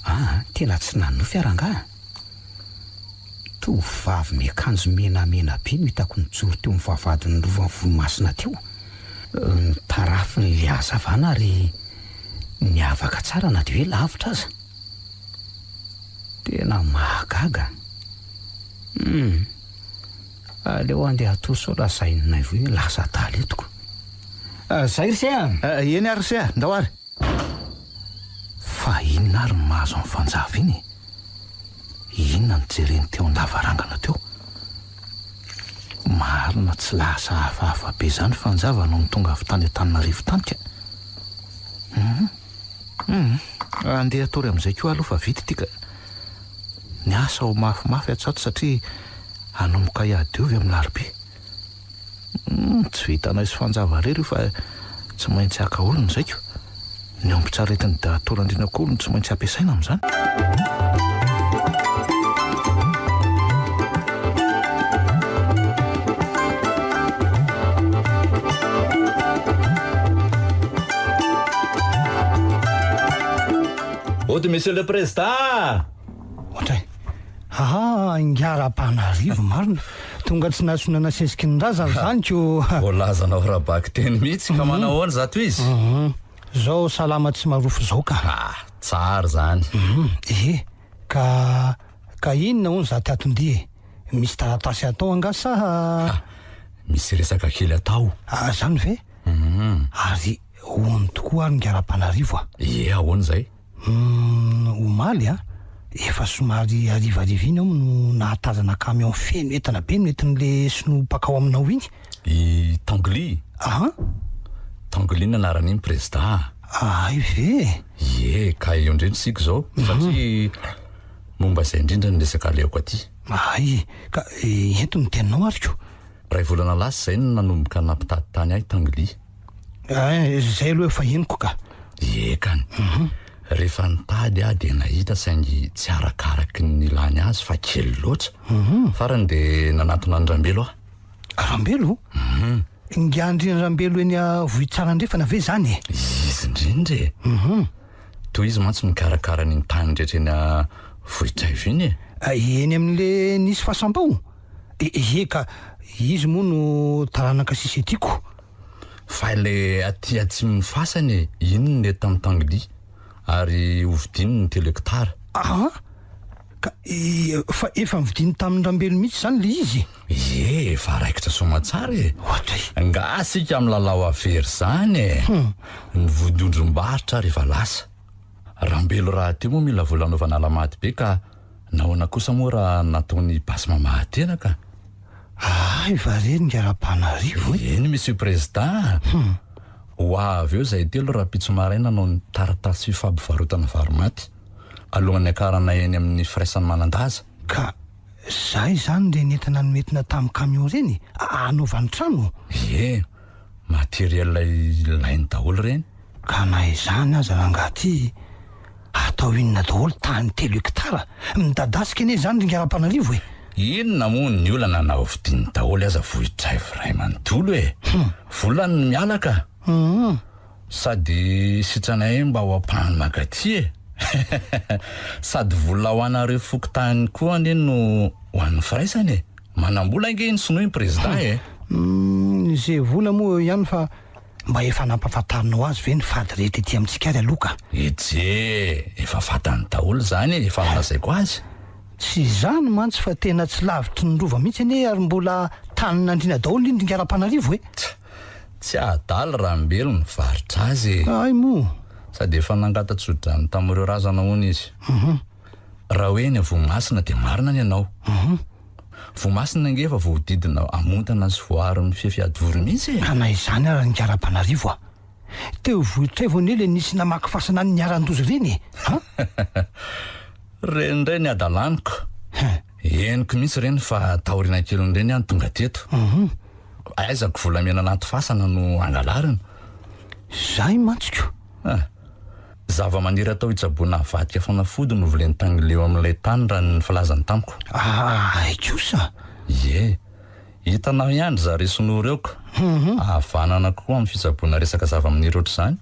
Aa, tena tsy nanonofy aho rangaha. Tovovavy miakanjo menamena be no hitako nijoro teo amin'ny vavahadin'ny rovan'i Vohimasina teo. Notarafin'ilay hazavana ary niavaka tsara na dia hoe lavitra aza. Tena mahagaga. Hum. Aleo andeha hatory sao lazain'i Naivo hoe lasa adala eto ko. Zay ry se a! Eny ary ry se a! Ndao ary. Fa inona ary no mahazo an'i Fanjava iny e? Inona no jereny teo an-davarangana teo? Marina tsy lasa hafahafa be izany Fanjava nony tonga avy tany Antananarivo tany ka. Hum hum andeha hatory amin'izay koa aloha fa vita ity ka. Ny asa ho mafimafy atsy ato satria hanomboka hiady ovy amin'ny alarobia. Humm, tsy vitanay sy Fanjava irery io fa tsy maintsy haka olona izay ko. Ny ombin-tsaretin'i Dadatoa Randriana koa no tsy maintsy ampiasaina amin'izany. Hody Monsieur le Président! Ohatray. Aha, ingahy Rapanarivo marina. Tonga tsy nasona nasesiky ny razana izany ko. Voalazanao ara-bakiteny mihitsy ka manao ahoana izato izy? Zao salama tsy marofo zao ka. Ah, tsara izany. Ie, ka ka inona hono izato aton-dia e? Misy taratasy atao angaha sa? Ha, misy resaka kely atao. Ah, zany ve? Ary hono tokoa ary ingahy Rapanarivo a. Ie, ahoana izay? Humm omaly an, efa somary harivariva iny aho no nahatazana camion feno entana be noentin'le sinoa mpakao aminao iny. I Tangli? An? Tangli ny anaran'iny prezida a! Hay ve e! Ie, ka eo indrindra isika izao, satria momba izay indrindra ny resaka alehako aty. Hay, ka ento ny teninao ary ko! Iray volana lasa izay no nanomboka nampitady tany ahy Tangly. Eh, izay aloha efa henoko ka. Ekany. Rehefa nitady aho dia nahita saingy tsy arakaraky ny nilany azy fa kely loatra. Farany dia nanatona an'i Rambelo aho. Rambelo? Ingahy Rambelo eny Vohitsara Andrefana ve izany e? Izy indrindra e. Toa izy mantsy mikarakara an'iny tany rehetra eny Vohitraivo iny e. Eny amin'le nisy fasam-bao? Ie ka, izy moa no taranaka sisa etiako. Fa ilay aty atsimon'ny fasana e, iny no nety tamin'i Tanguy ary hovidiany ny telo hectare. Aa! Ka fa efa novidiany tamin'i Rambelo mihitsy izany ilay izy e? Ie, efa raikitra soamatsara e! Ohatray! Angaha isika milalao avery izany e! Ny vodiondrim-barotra ary efa lasa. Rambelo rahateo moa mila vola anaovana alamaty be ka nahoana kosa moa raha nataony basy mamaha-tena ka! Hay va re ny Rabanarivo e! Eny Monsieur Président a! Ho avy eo izahay telo rahampitso maraina hanao ny taratasy fifampivarotana vary maty, alohan'ny hiakaranay eny amin'ny firaisan'ny Manandaza. Ka zay izany ireny entana noentina tamin'ny camion ireny hanaovany trano? Ie, matériel ilainy daholo ireny. Ka na izany aza rangahy ty, atao inona daholo tany telo hectare? Midadasika anie izany ry Ingahy-Rampanarivo e! Inona moa ny olana na hovidiany daholo aza Vohitraivo iray manontolo e! Vola no miala ka! Sady sitranay mba ho ampahany mankaty e! Sady vola ho anareo fokontany koa anie no ho an'ny firaisana e! Manam-bola ange iny sinoa iny prezida e! Ze vola moa eo ihany fa mba efa nampafantarinao azy ve ny fady rehetra ety amintsika ary aloha ka? Ejee! Efa fantany daholo izany e! Efa nolazaiko azy. Tsy izany mantsy fa tena tsy lavitry ny rova mihitsy anie ary mbola tanin'andriana daholo iny ry Ingahy-Rampanarivo e! Tsy adala Rambelo nivarotra azy e! Hay moa! Sady efa nangata-tsodrano tamin'ireo razana hono izy. Raha hoe eny Vohimasina dia marina ny anao. Vohimasina ange efa voahodidina amontana sy voaaro amin'ny fefy hadivory mihitsy e! Ka na izany ara Ingahy Rabanarivo a! Teo Vohitraivo anie le nisy namaky fasana ny niharan-doza ireny e! An! Ireny indray ny hadalaniko. Henoko mihitsy ireny fa taoriana kelin'ireny aho no tonga teto. Aiza ko volamena anaty fasana no angalarina? Izay mantsy ko! Ah! Zava-maniry atao hitsaboana avadika fanafody no volen'i Tangleo amin'ilay tany raha ny filazany tamiko. Hay kosa! Ie! Hitanao ihany ry zareo sinoa ireo ko! Havanana kokoa amin'ny fitsaboana resaka zava-maniry ohatr'izany.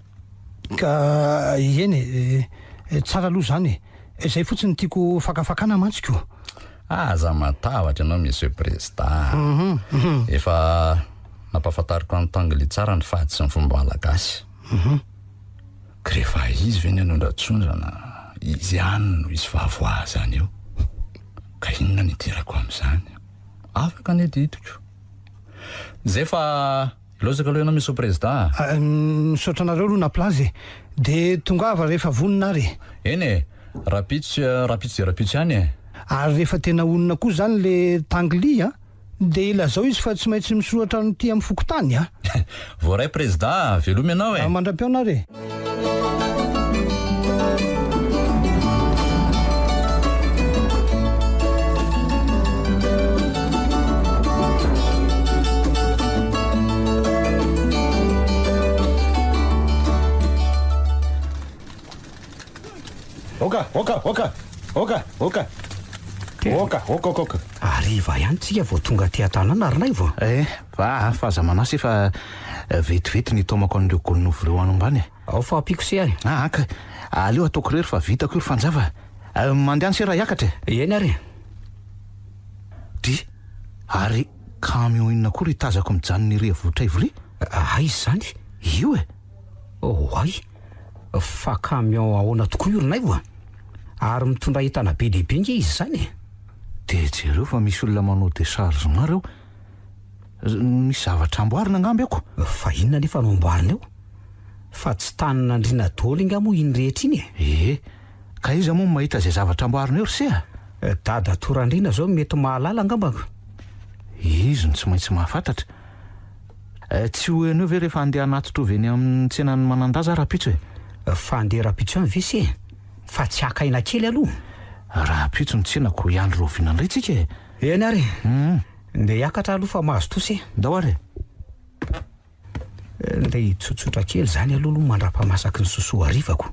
Ka eny e, tsara aloha izany e. Izay fotsiny no tiako fakafakana mantsy ko. Aza matahotra ianao Monsieur Prezida a. Efa nampahafantariko an'i Tanguy tsara ny fady sy ny fomba malagasy. Ka rehefa izy ve ny hanondratsondrana, izy ihany no hisy fahavoazana eo. Ka inona no idirako amin'izany? Afaka anie didiko. Izay fa Lozaka aloha ianao Monsieur Président a! Misaotra anareo aloha nampilaza e! Dia tongava rehefa vonona ary e! Eny e! Rahampitso rahampitso dia rahampitso ihany e! Ary rehefa tena honina koa izany le Tangly a! Dia ilazao izy fa tsy maintsy misoratra an'ity amin'ny fokontany a! Voaray Président a! Veloma ianao e! Mandra-pihaona ary e! Oka, oka, oka, oka, oka, oka, oka, oka, oka. Hariva ihany tsika vao tonga aty an-tanàna ry Naivo a! Eh, va, fa aza manahy fa vetivety ny hitaomako an'ireo gonin'ovy ireo any ambany e. Ao fa ampiako se ary. Ah, ka, aleo ataoko irery fa vitako io ry Fanjava a. Mandehana se raha hiakatra e. Eny ary e. Dry, ary camion inona koa ry tazako mijanona ery Avohitraivo ry? Aiza izany? Io e. Oay, fa camion ahoana tokoa io ry Naivo a? Ary mitondra entana be dia be nge izy izany e. Dia jereo fa misy olona manao déchargement reo. Misy zavatra amboarina angamba eo ko. Fa inona anefa no amboarina eo? Fa tsy tanin'Andriana daholo ingahy moa iny rehetra iny e? Ee, ka iza moa no mahita izay zavatra amboarina eo ry se a? Dadatoa Randriana izao mety mahalala angamba ko. Izy no tsy maintsy mahafantatra. Tsy ho heno eo ve rehefa handeha hanatitra ovy eny amin'ny tsenan'i Manandaza aho rahampitso e? Fa handeha rahampitso ihany ve se? Fa tsy haka aina kely aloha? Rahampitso ny tsenako, hiandry rahoviana indray tsika e? Eny ary e! Ndeha hiakatra aloha fa mahazo tosy e. Ndao ary e. Ndeha hitsotsotra kely izany aloha aloha mandra-pamasaky ny sosoa harivako.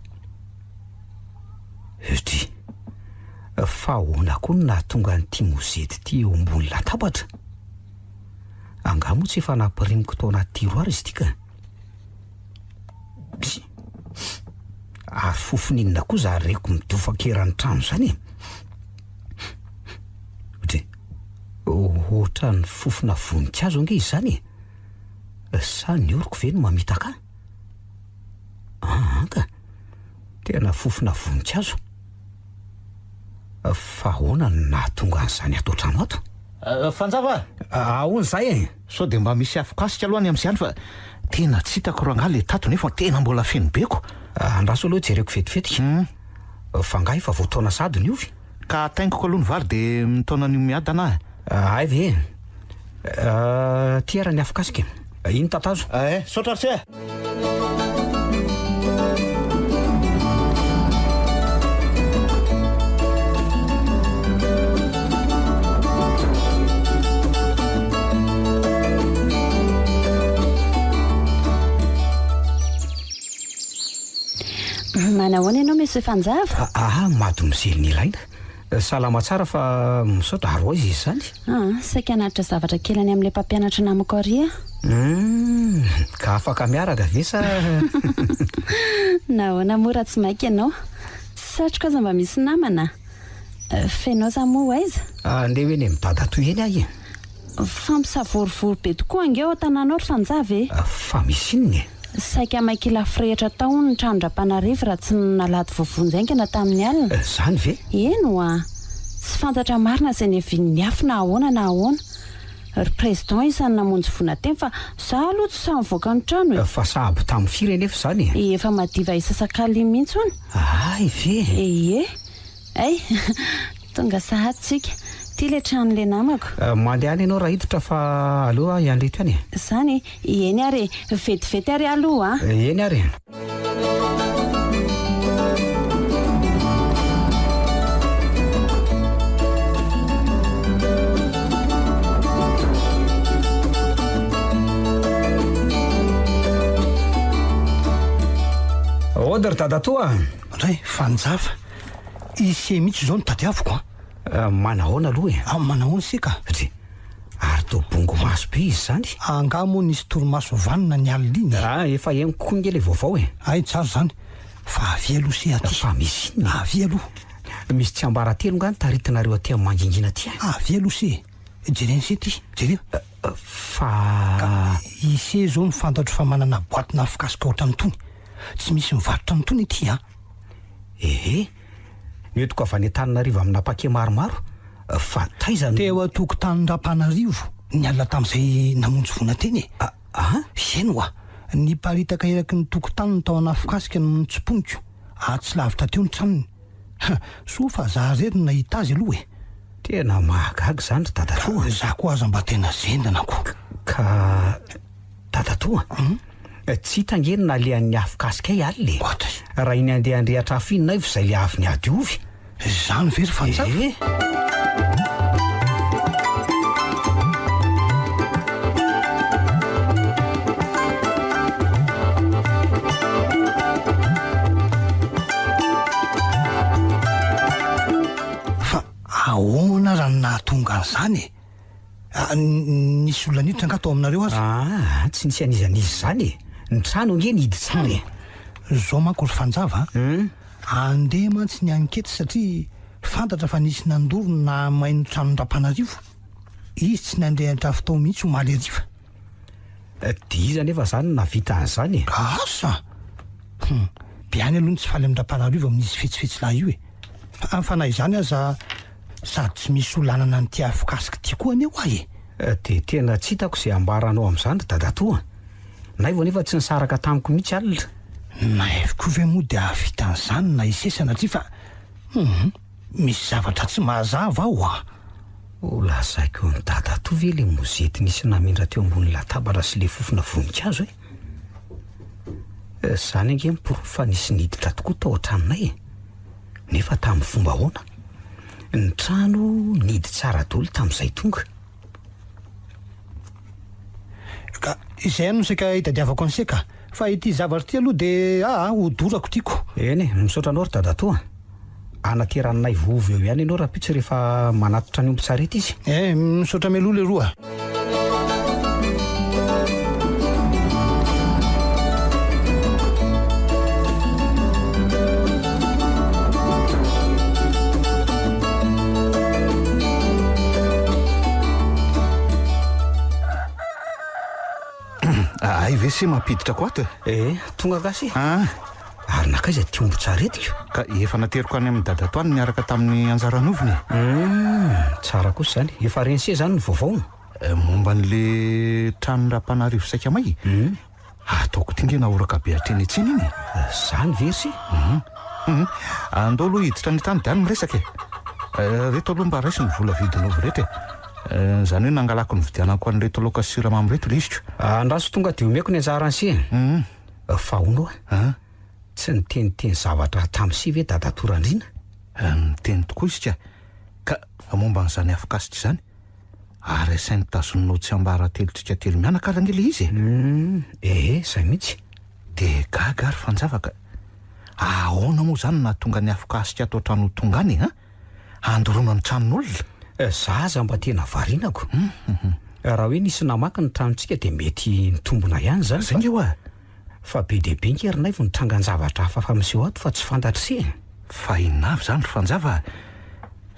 Dry. Fa ahoana koa no nahatonga an'ity mozety ity eo ambony latabatra? Angaha moa tsy efa nampirimiko tao anaty tiroir izy ity ka? Dry. Ary fofona inona koa izany reko midofaka eran'ny trano izany e? Dry. Ohatran'ny fofona voninkazo ange izany e! Sa ny oroko ve no mamitaka ahy? Aa ka! Tena fofona voninkazo. Fa ahoana no nahatonga an'izany ato an-trano ato? Fanjava a! Ahoana izay e? Sao dia mba misy afokasika aloha any amin'izay any fa tena tsy hitako rangahy ilay tato nefa tena mbola feno be ko! Andraso aloha jereko vetivety. Fa angaha efa voataona sahady ny ovy? Ka ataingiko aloha ny vary dia mitaona an'io miadana aho. Hay ve e! Ty ara ny afokasika e! Iny tatazo. Eh, saotra ry se a! Manahoana ianao Monsieur Fanjava? Ah, mademoiselle Nilaina. Salama tsara fa misaotra ary ho aiza izy izany? Ah, saika hanatitra zavatra kely any amin'ilay mpampianatra namako ary aho. Hum, ka afaka miaraka ve sa? Nahoana moa raha tsy maika ianao? Satriko aza mba misy namana. Fa ianao izany moa ho aiza? Andeha ho eny amin'i dadatoa eny aho e. Fa misavorovoro be tokoa ange ao an-tanàna ao ry Fanjava e! Fa misy inona e? Saika may kila firehitra tao hono ny tranon-dRampanarivo raha tsy nalady voavonjy haingana tamin'ny alina. Izany ve? Eny ho'a! Tsy fantatra marina izay niavian'ny afo na ahoana na ahoana. Ry Président isan'ny namonjy voina teny fa za aloha tsy sahy nivoaka ny trano e! Fa sahabo tamin'ny firy anefa izany e? Efa madiva hisasakalina iny mihitsy hono. Hay ve? Ie! Hay! Tonga sahady tsika. Ty le tranon'le namako. Mandehana ianao raha hiditra fa aleo aho hiandry eto ihany e. Zany e! Eny ary e! Vetivety ary aloha a! Eny ary e! Aody ry dadatoa a! Ndray, Fanjava. Ise mihitsy izao no tadiaviko an! Manahoana aloha e? Ah, manahoana ise ka? Dry, ary toa bongo maso be izy izany? Angaha moa nisy torimaso vanona ny alina iny e? Ah, efa henoko koa nge ilay vaovao e! Hay tsara izany, fa avia aloha ise aty. Fa misy inona e? Avia aloha. Misy tsiambaratelo nga ny taritinareo aty amin'ny mangingina aty a? Avia aloha ise e! Jerena ise ity, jereo. Fa. Ka ise izao no fantatro fa manana boatina afokasika ohatran'itony. Tsy misy mivarotra an'itony aty an! Ehe, nentiko avy any Antananarivo amina paquet maromaro, fa taiza no. Teo an-tokotanin-dRampanarivo ny alina tamin'izay namonjy voina teny e! A? Eny oa! Niparitaka eraky ny tokotaniny tao an'afokasika no notsimponiko, ary tsy lavitra teo ny tranony. Ha! Soa fa za irery no nahita azy aloha e! Tena mahagaga izany ry dadatoa a! Za koa aza mba tena zendana ko! Ka. Dadatoa a! Tsy hita ange ny nalehan'ny afo kasika ay alina e! What? Raha iny andeha handrehitra afo iny naivo izay le avy niady ovy. Izany ve ry Fanjava? Ee! Fa ahoana raha ny nahatonga an'izany e? Ah, nisy olona niditra angaha tao aminareo aza? Ah, tsy nisy an'iza n'iza izany e! Ny trano ange nihidy tsara e! Zao manko ry Fanjava a! Andeha mantsy ny ankety satria fantatra fa nisy nandoro ny nahamay ny tranon-dRampanarivo. Izy tsy nandrehitra avy tao mihitsy omaly hariva. Dia iza anefa izany no nahavita an'izany e? Asa! Hum, be any aloha ny tsy faly amin-dRampanarivo amin'izy fetsifetsy lahy io e! Fa na izany aza sady tsy misy olona hanana an'ity afokasika ity koa anie hoa e! Dia tena tsy hitako izay ambaranao amin'izany ry dadatoa a! Naivo anefa tsy nisaraka tamiko mihitsy alina. Naivo koa ve moa dia hahavita an'izany na ise sanatria fa hum, misy zavatra tsy mazava ao a! Ho lazaiko an'i dadatoa ve ilay mozety nisy namindra teo ambony latabatra sy ilay fofona voninkazo e? Izany ange ny porofo fa nisy niditra tokoa tao an-tranonay e! Nefa tamin'ny fomba ahoana? Ny trano nihidy tsara daholo tamin'izay tonga. Ka izay ihany no saika hitadiavako an'se ka. Fa ity zavatra ity aloha de aa hodorako tiako. Eny e, misaotra anao ry dadatoa a. Anateran'i Naivo ovy eo ihany ianao rahampitso rehefa manatitra ny ombin-tsarety izy. Eh, misaotra mialoha leroa a. Hay ve se mampiditra ko ato e? Eh, tonga angaha se? Ah. Ary nankaiza ity ombin-tsaretiko? Ka efa nateriko any amin'i dadatoa any niaraka tamin'ny anjaranoviny e. Hum, tsara kosa izany. Efa ren'i se izany ny vaovao? Eh, momba an'le tranon-dRampanarivo saika may? Hum. Ataoko ity nge nahoraka be hatreny an-tsena iny e. Zany ve ry se? Hum. Hum. Andao aloha hiditra any an-trano dia any miresaka e. Reto aloha mba raiso ny vola vidin'ovy ireto e. Izany hoe nangalako nividianako an'ireto laoka sy siramamy ireto ilay izy ko. Andraso tonga dia omeko ny anjaran'i se e. Hum. Fa hono hoa, tsy niteniteny zavatra tamin'i se ve dadatoa Randriana? Niteny tokoa izy ka. Ka momba an'izany afokasika izany, Ary asainy tazoninao tsiambaratelontsika telo mianaka ary ange le izy e! Humm, ehe, zay mihitsy. De gaga ary Fanjava ka! Ahoana moa zany no nahatonga ny afokasika ato an-trano ho tonga any an? Handoroana ny tranon'olona? Za aza mba tena variana ko! Raha hoe nisy namaky ny tranontsika de mety nitombina ihany zany Zay nge hoa! Fa be dia be nge ry Naivo ny trangan-javatra hafahafa miseho ato fa tsy fantatr'i se e! Fa inona avy izany ry Fanjava a?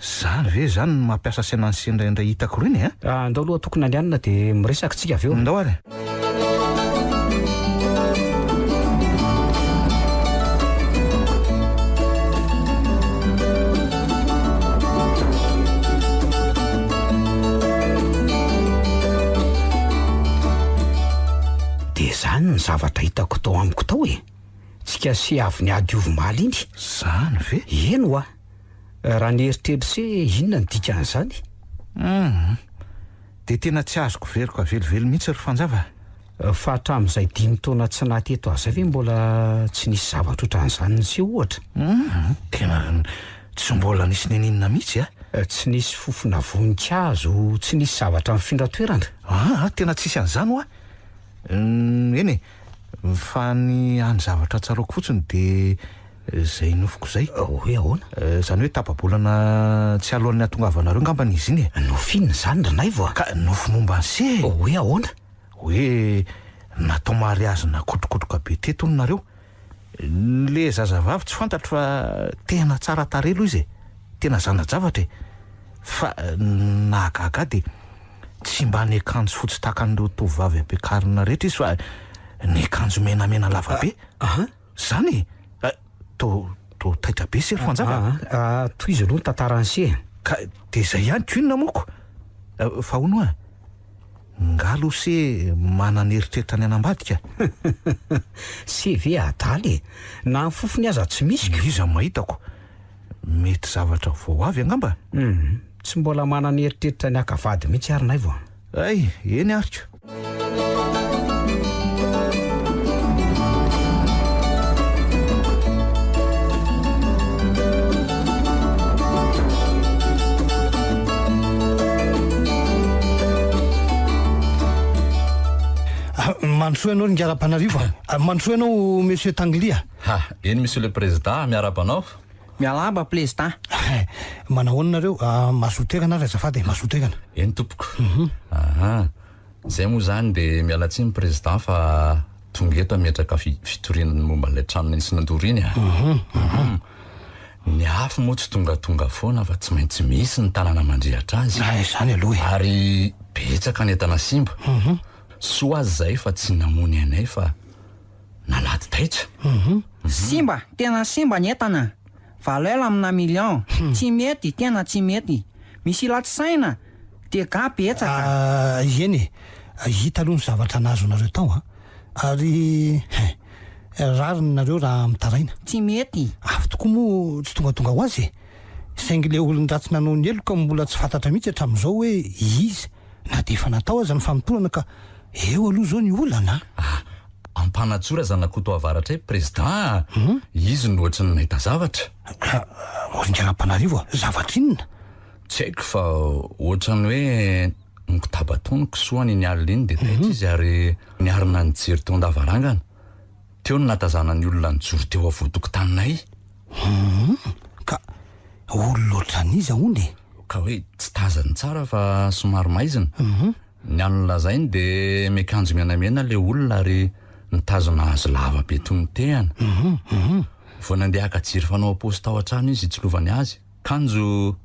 Zany ve izany no mampiasa saina an'i se indraindray hitako ireny a? Andao aloha tokony andehanana dia miresaka tsika avy eo. Ndao ary. Dia zany ny zavatra hitako tao amiko tao e! Tsika se avy niady ovy omaly iny. Zany ve? Eny hoa! Raha ny eritreritro se inona ny dikan'izany? Humm. Dia tena tsy azoko veroka velively mihitsy ry Fanjava a! Fa hatramin'izay dimy taona tsy naha teto azy izay ve mbola tsy nisy zavatra ohatran'izany niseho ohatra? Humm. Tena tsy mbola nisy neninona mihitsy a! Tsy nisy fofona voninkazo, tsy nisy zavatra nifindra toerana. Aa, tena tsisy an'izany hoa! Eny e, fa ny hany zavatra tsaroako fotsiny dia izay nofiko izay. Hoe ahoana? Izany hoe tapa-bolana tsy alohan'ny hahatongavanareo angambany izy iny e. Nofy inona izany ry Naivo a? Ka nofy momba an'i Se e. Hoe ahoana? Hoe natao mariazy nakotrokotroka be teto hono nareo. Le zazavavy tsy fantatro fa tena tsara tarehy aloha izy e, tena zana-javatra e, fa ny nahagaga ahy dia tsy mba niakanjo fotsy tahaka an'ireo tovovavy ampiakarina rehetra izy fa niakanjo menamena lava be, zany e! To to taitra be se ry Fanjava a! Tohizo aloha ny tantaran'i se e! Ka dia izay ihany ko inona moa ko! Fa hono hoa, Nga aloha se manana eritreritra ny hanambadika? Se ve adala e! Na ny fofony aza tsy misy ko! Iza mahita ko! Mety zavatra vao avy angamba? Hum, tsy mbola manana eritreritra ny haka vady mihitsy ary Naivo a! Hay, eny ary ko! Mandrosoa ianao ry Ingahy Rapanarivo a! Mandrosoa ianao Monsieur Tangly a! Ha, eny Monsieur le Président, miarahaba anao. Miarahaba Président. Manahoana nareo? Mazoto toerana ary azafady e, mazoto toerana. Eny tompoko. Aha. Izay moa izany dia miala tsiny Président fa tonga eto hametraka fitoriana ny momba an'ilay trano nisy nandoro iny a. Ny afo moa tsy tongatonga foana fa tsy maintsy misy ny tanàna mandrehatra azy. Ay, izany aloha e. Ary betsaka ny entana simba. Soa aza izay fa tsy namony anay fa nalady taitra. Simba, tena simba ny entana. Valeur amina million. Tsy mety, tena tsy mety. Misy ila tsy saina. Dégâts betsaka. Ah, eny e. Hita aloha ny zavatra nahazo anareo tao an. Ary hein, rariny nareo raha mitaraina. Tsy mety. Avy tokoa moa tsy tongatonga ho azy e. Saingy ilay olon-dratsy nanao ny heloka mbola tsy fantatra mihitsy hatramin'izao hoe iza, na dia efa natao aza ny famotorana ka eo aloha izao ny olana an. Ah, Ampanatsora Zanakoto Avaratra e, Président a! Izy no ohatry ny nahita zavatra. Ka, Oringarampanarivo a, zavatra inona? Tsy haiko fa ohatran'ny hoe. Nikotaba tao ny kisoany iny alina iny dia taitra izy ary niarina nijery teo an-davarangana. Teo no nahatazana ny olona nijoro teo afovoan-tokotaninay. Hum, ka olona ohatran'iza hono e? Ka hoe tsy tazany tsara fa somary maizina. Ny an'ny lazainy dia miakanjo menamena ilay olona ary mitazona hazo lava be toy ny tehana. Vao nandeha haka jiro fanao am-paosy tao an-trano izy hitsilovany azy. Kanjo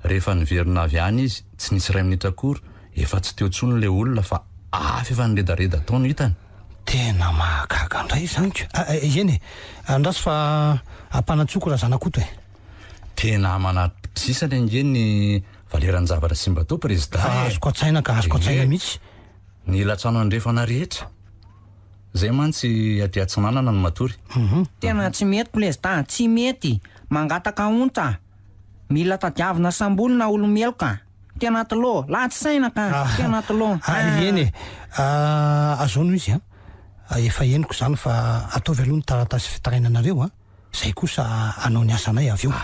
rehefa niverina avy any izy, tsy nisy iray minitra akory, efa tsy teo intsony ilay olona fa afo efa niredareda tao no hitany. Tena mahagaga indray izany ko! Eny e, andraso fa ampanantsoiko Razanakoto e! Tena manatrisany ange ny valeran-javatra simba tao Prezida e! Azoko an-tsaina ka, azoko an-tsaina mihitsy. Ny ila-trano andrefana rehetra. Zay mantsy aty atsinanana no matory. Tena tsy mety Prezida, tsy mety! Mangataka ontsa! Mila tadiavina sambolina olo-meloka! Tena tlô! Latsy saina ka! Tena tlô! Ah, eny e! Azao no izy an! Efa henoko izany fa ataovy aloha ny taratasy fitarainanareo an! Zay kosa hanao ny asanay avy eo.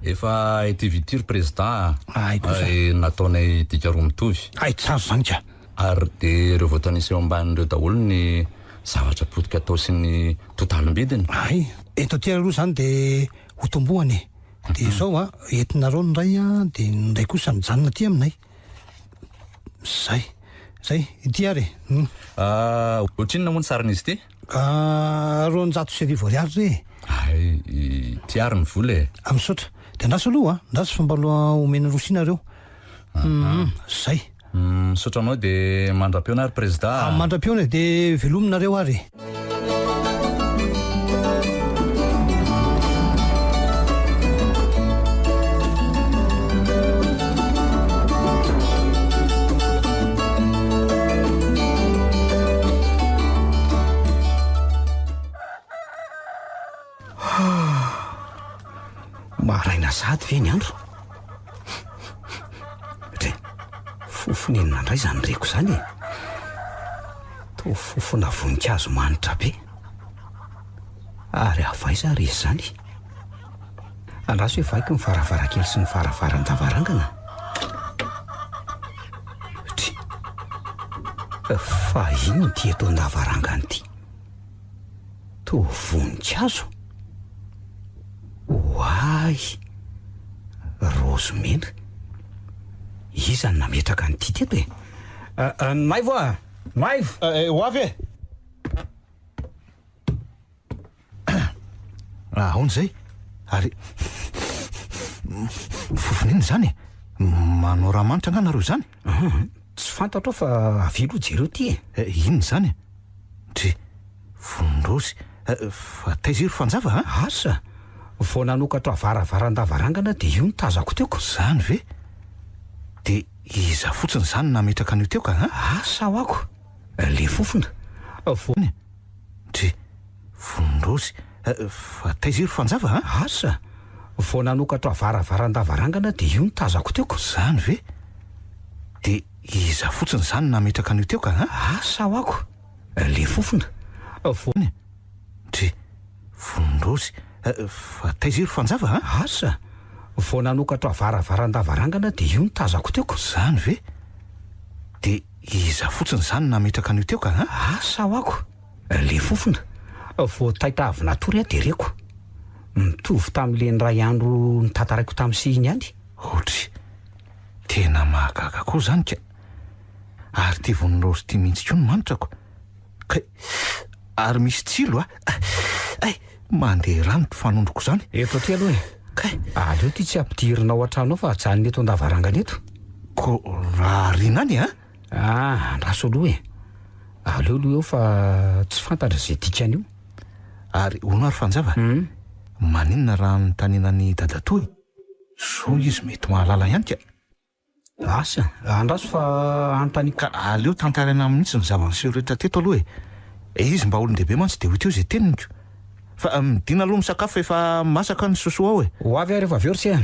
Efa ety vity ry Prezida a! Hay kosa. Nataonay dika roa mitovy. Hay tsara izany ka! Ary dia ireo voatanisa eo ambanin'ireo daholo ny zavatra potika tao sy ny totalim-bidiny. Hay! Eto aty aloha izany dia ho tombohana e! Dia izao an, entinareo ny iray an, dia ny iray kosa mijanona aty aminay. Zay! Zay! Ity ary e! Ohatrinona moa ny sarin'izy ity? 1200 ariary re e! Hay, ity ary ny vola e! Misaotra. Dia andraso aloha an, andraso fa mbola omena rosia nareo. Hum, zay. Misaotra anao dia mandra-pihaona ary Prezida a! Mandra-pihaona e, dia velomy nareo ary e! Maraina sahady ve ny andro? Dray, fofona inona indray izany reko izany e? Toa fofona voninkazo manitra be. Ary avy aiza ary izy izany? Andraso hoe vaky ny varavarankely sy ny varavaran-davarangana. Dry, fa inona ity eto an-davarangana ity? Toa voninkazo? Oay! Raozy mena. Iza no nametraka an'ity teto e? Maivo a! Maivo! Ho avy e! Ahoana izay? Ary fofona inona izany e? Manao raha manitra angaha nareo izany? Tsy fantatro aho fa avia aloha jereo ity e! Inona izany e? Ndry, vonin-draozy. Fa taiza io ry Fanjava a? Asa! Vao nanokatra varavaran-davarangana dia io no tazako teo ka. Izany ve? Dia iza fotsiny izany no nametraka an'io teo ka a? Asa ho'ako! Le fofona. Vao. Ndry, vonin-draozy. Fa taiza io ry Fanjava a? Asa! Vao nanokatra varavaran-davarangana dia io no tazako teo ka. Izany ve? Dia iza fotsiny izany no nametraka an'io teo ka a? Asa ho'ako! Le fofona. Vao. Ndry, vonin-draozy. Fa taiza io ry Fanjava a? Asa! Vao nanokatra varavaran-davarangana dia io no tazako teo ka. Izany ve? Dia iza fotsiny izany no nametraka an'io teo ka a? Asa ho'ako! Le fofona. Vao taitra avy natory aho dia reko. Mitovy tamin'le niray andro notantaraiko tamin'i sy iny ihany. Ohatry. Tena mahagaga koa izany ka. Ary ity vonindraozy ity mihitsy koa no manitrako. Kay. Ary misy tsilo a. Ay, mandeha rano ity fanondroko izany. Eto aty aloha e. Kay. Aleo ity tsy ampidirina ao an-trano ao fa ajanona eto an-davarangana eto. Ko raha ariana any a? Ah, andraso aloha e. Aleo aloha eo fa tsy fantatra izay dikan'io. Ary hono ary Fanjava, maninona raha anontaniana an'i Dadatoa e? Sao izy mety mahalala ihany ka. Asa, andraso fa anontaniako. Ka aleo tantaraina aminy mihitsy ny zava-niseho rehetra teto aloha e. Izy mba olon-dehibe mantsy dia ho teo izay teniny ko. Fa midina aloha misakafo fa efa masaka ny sosoa ao e. Ho avy aho rehefa avy eo ry se a.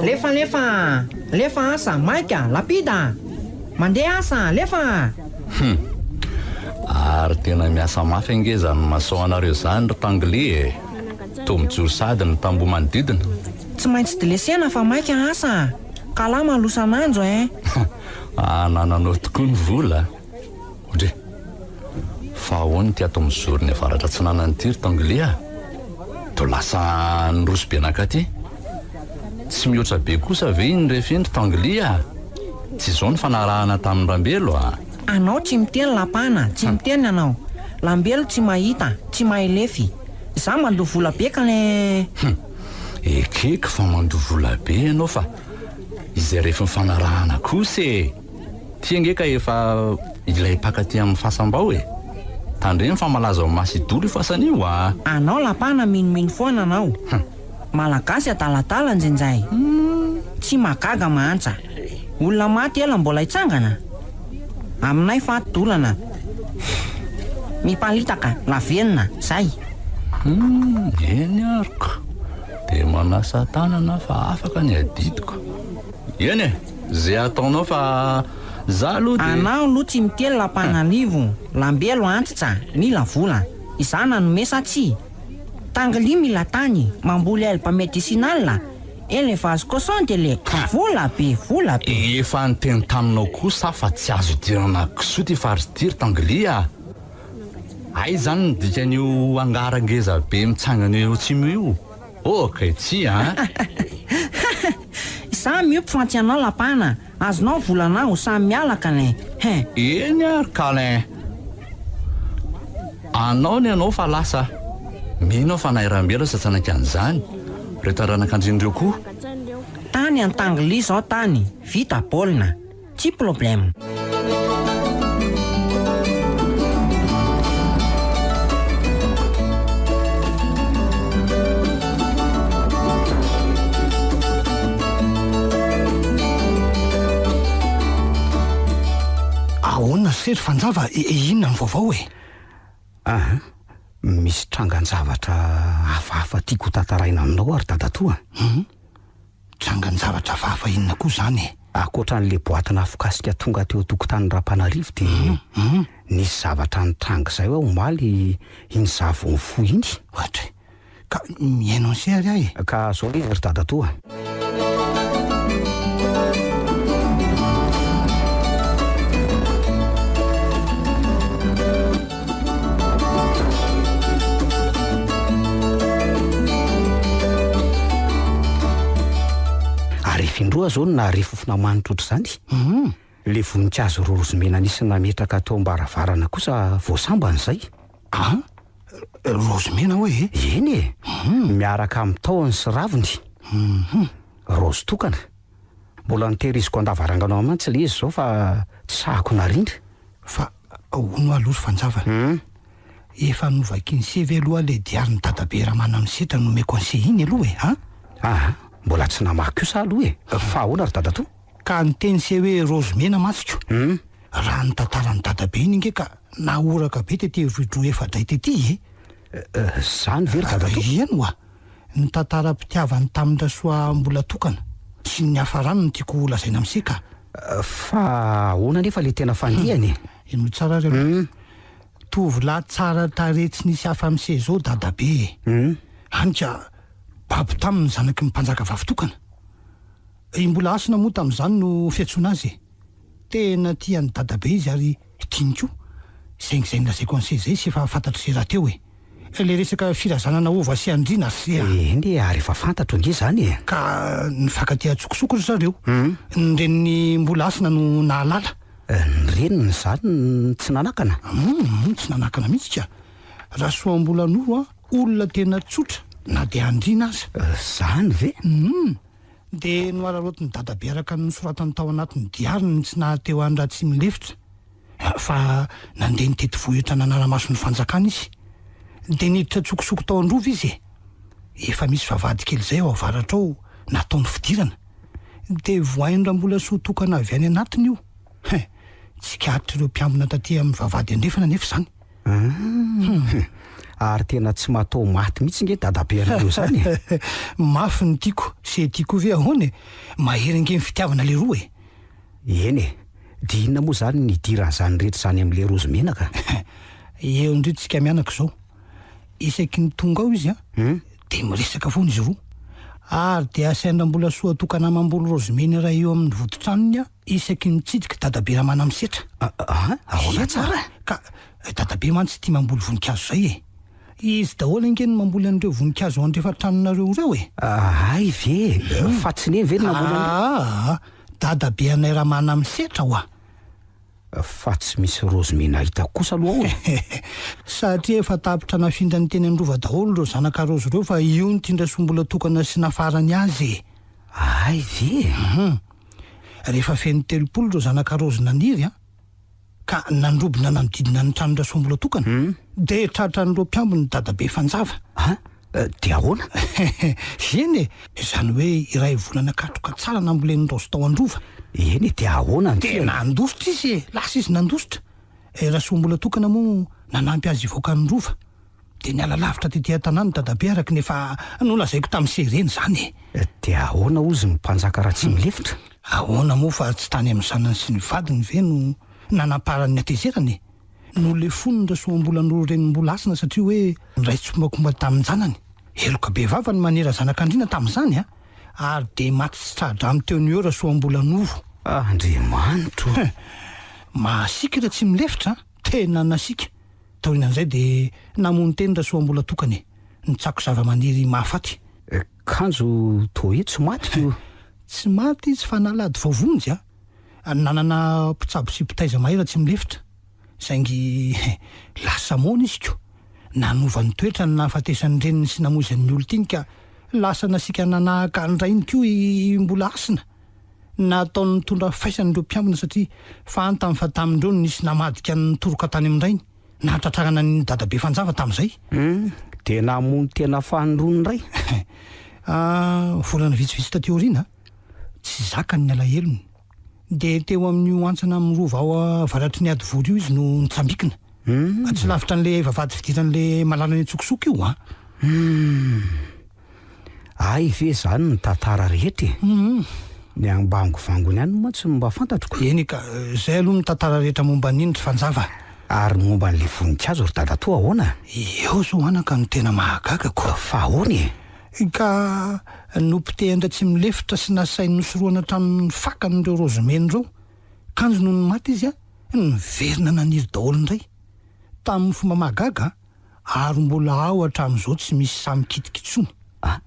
Lefa lefa a! Lefa asa, maika, lapida! Mandeha asa, lefa! Hum! Ary tena miasa mafy ange izany maçon anareo izany ry Tangly e! Toa mijoro sahady ny tamboho manodidina. Tsy maintsy dilesena fa maika asa a! Kalama losan'andro eh! Anananao tokoa ny vola a! Odry! Fa ahoana ity ato amin'ny zorony avaratra atsinanana ity ry Tangly a? Toa lasa niroso be nankaty. Tsy mihoatra be kosa ve iny ref iny ry Tangly a? Tsy izao ny fanarahana tamin'i Rambelo a! Anao tsy miteny Lapana, tsy miteny anao. Lambelo tsy mahita, tsy mahay lefy. Za mandoa vola be ka le. Hum! Ekeko fa mandoa vola be ianao fa izay ref nifanarahana kosa e! Ty ange ka efa ilay mpaka aty amin'ny fasam-bao e! Tandremo fa malaza ho masidolo io fasana io a! Anao Lapana minomino foana anao. Malagasy adaladala njenjay. Tsy mahagaga mahantsa. Olona maty ela mbola hitsangana? Aminay faty dolana. Mipalitaka, lavenona, zay. Humm, eny ary ka. Dia manasa tanana aho fa afaka ny adidiko. Eny e, ze ataonao fa za aloha dia. Anao aloha tsy miteny Lampanarivo, Lambelo antitra, mila vola. Izaho nanome sa tsia? Tangly mila tany, mamboly herbe medicinale, élevage cochon de lait, vola be, vola be. Efa niteny taminao kosa aho fa tsy azo idirana kisoa ty faritra ity ry Tangly a! Aiza izany ny dikan'io hangar ngeza be mitsangana eo atsimo io? Ok tsia an! Izaho miompy fa tsy anao lapana, azonao ny volanao, samy miala câlin, hein. Eny ary câlin. Anao ny anao fa lasa. Mino aho fa na i Rambelo aza tsy hanaiky an'izany. Ireo taranak'andriana ireo koa. Tany Antangly zao tany, vita baolina. Tsy problème. Ahoana se ry Fanjava e, inona ny vaovao e? Aha, misy trangan-javatra hafahafa tiako ho tantaraina aminao ary dadatoa a. Hum, trangan-javatra hafahafa inona koa izany e? Ankoatra an'ilay boatin'afokasika tonga teo an-tokotanin'i Rampanarivo dia nisy zavatra nitranga izay hoa omaly iny za vao nifoha iny. Ohatra e! Ka mihaino an'se ary aho e! Ka zao le izy ry dadatoa a! Ary efa indroa aho zao no nahare fofona manitra ohatr'izany. Le voninkazo raozy mena nisy nametraka teo am-baravarana kosa vao sambany izay. An? Raozy mena hoe e? Eny e! Miaraka amin'ny tahony sy raviny. Raozy tokana. Mbola notehiriziko an-davarangana ao mantsy ilay izy izao fa tsy sahako narindra. Fa hono aloha ry Fanjava, efa novakian'i se ve aloha ilay diarin'i Dadabe Ramanamisetra nomeko an'i se iny aloha e? An? Aa, mbola tsy namaky kosa aloha e! Fa ahoana ry Dadatoa? Ka niteny se hoe raozy mena mantsy ko. Raha ny tantaran'i Dadabe iny ange ka nahoraka be tety Vohidroa efa-dray tety e! Zany ve ry Dadatoa? Eny oa! Ny tantaram-pitiavany tamin-dRasoa mbola tokana sy ny niafarany no tiako holazaina amin'i se ka. Fa ahoana anefa le tena fandihany e? Henoy tsara ary aloha. Tovolahy tsara tarehy tsy nisy hafa amin'i se zao Dadabe e! Hany ka babo taminy ny zanaky ny mpanjaka vavy tokana. I Mbola Hasina moa tamin'izany no fiantsoana azy e! Tena tia an'i Dadabe izy ary tiany koa. Saingy izay nolazaiko an'i Se izay sy efa fantatr'i Se rahateo e! Ilay resaka firazanana hova sy andriana ry Se a! Eny e, ary efa fantatro ange izany e! Ka nifankatia an-tsokosoko ry zareo. Ny renin'i Mbola Hasina no nahalala. Ny reniny izany tsy nanakana? Humm, tsy nanakana mihitsy ka! Rasoambolanoro an, olona tena tsotra na dia andriana aza. Izany ve? Humm! Dia nohararaotin'i Dadabe araka ny nosoratany tao anatin'ny diariny ny tsy naha-teo an'i Ratsimilefitra, fa nandeha nitety vohitra nanara-maso ny fanjakana izy. Dia niditra an-tsokosoko tao an-drova izy e! Efa misy vavahady kely izay ao avaratra ao nataony fidirana. Dia voain-dRambolasoa tokana avy any anatiny io. He! Tsikaritr'ireo mpiambina taty amin'ny vavahady andrefana anefa izany. Hum! Ary tena tsy matao maty mihitsy nge dadabe anareo zany e! Mafy ny tiako sy ety koa ve ahoana e? Mahery ange ny fitiavana leroa e! Eny e! Dia inona moa zany ny idiran'izany rehetra izany amin'ilay raozy mena ka? Eo indrindra tsika mianaka izao. Isaky ny tonga ao izy an, dia miresaka foana izy roa. Ary dia asaina mbola soa tokana mamboly raozy-mena iray eo amin'ny voditranony aho isaky ny mitsidika dadabe Ramanamisetra. An? Ahoana tsara? Ka dadabe mantsy tia mamboly voninkazo izay e! Izy daholo ange no mamboly an'ireo voninkazo ao andrefan-tranonareo ireo e! Hay ve e! Fa tsy neny ve no namboly an'ireo? Aa! Dadabe anay Ramanamisetra oa! Fa tsy misy raozy mena hitako kosa aloha ao e! Satria efa tapitra nafindrany teny an-drova daholo ireo zanaka raozy ireo fa io no tian-dRasoa mbola tokana sy nafarany azy e! Hay ve e! Hum. Rehefa feno 30 ireo zanaka raozy naniry an, ka nandrobona nanodidina ny tranon-dRasoa mbola tokana, dia tratran'ireo mpiambina dadabe Fanjava. An? Dia ahoana? Eny e! Izany hoe iray volana katroka tsara nambolen'ny raozy tao an-drova. Eny e, dia ahoana ny Dia nandositra izy e! Lasa izy nandositra. Eh, Rasoambola tokana moa nanampy azy hivoaka ny rova. Dia niala lavitra tety an-tanàna i Dadabe araka ny efa nolazaiko tamin'i Serena izany e! Dia ahoana hozy ny mpanjaka Ratsimilefitra? Ahoana moa fa tsy tany amin'ny zanany sy ny vadiny ve no nanamparany ny hatezerany e? Nolefoniny Rasoambola norenim-bola hasina satria hoe niray tsikombakomba tamin-janany. Heloka bevava ny manera zanak'andriana tamin'izany a! Ary dia maty tsy tra-drano teo no eo Rasoambola Noro. Andriamanitro o! Mahasiaka Ratsimilefitra a! Tena nasiaka! Taorian'izay dia namono teny Rasoambola tokana e! Nitsako zava-maniry mahafaty. Kanjo toa hoe tsy maty ko! Tsy maty izy fa nalady voavonjy a! Nanana mpitsabo sy mpitaiza mahay Ratsimilefitra. Saingy lasa moana izy ko! Nanova ny toetrany nahafatesan'ny reniny sy namoizany ny olon-tiany ka lasa nasiaka nanahaka an-drainy koa i Mbola Hasina. Nataony nitondra faisana ireo mpiambina satria fantany fa tamin'ireo no nisy namadika ny nitoroka tany amin-drainy. Nahatratrarana an'i Dadabe Fanjava tamin'izay. Hum, dia namono tena fanindroany indray. Ah, volana vitsivitsy taty aoriana, tsy zakany ny alahelony. Dia teo amin'io hantsana mirova ao avaratry ny hadivory io izy no nitsambikina. Tsy lavitra an'ilay vavahady fidiran'ilay malalany an-tsokosoko io an! Humm. Hay ve izany ny tantara rehetra e? Ny ambangovangony ihany mantsy no mba fantatro ko. Eny ka, izay aloha ny tantara rehetra momba an'iny ry Fanjava. Ary ny momba an'ilay voninkazo ry dadatoa ahoana? Eo izao anaka no tena mahagaga ko. Fa ahoana e? Ka nopotehan-dRatsimilefitra sy nasainy nosorohana hatramin'ny fakany ireo raozy mena ireo. Kanjo nony maty izy, niverina naniry daholo indray. Tamin'ny fomba mahagaga, ary mbola ao hatramin'izao tsy misy sahy mikitika intsony. A,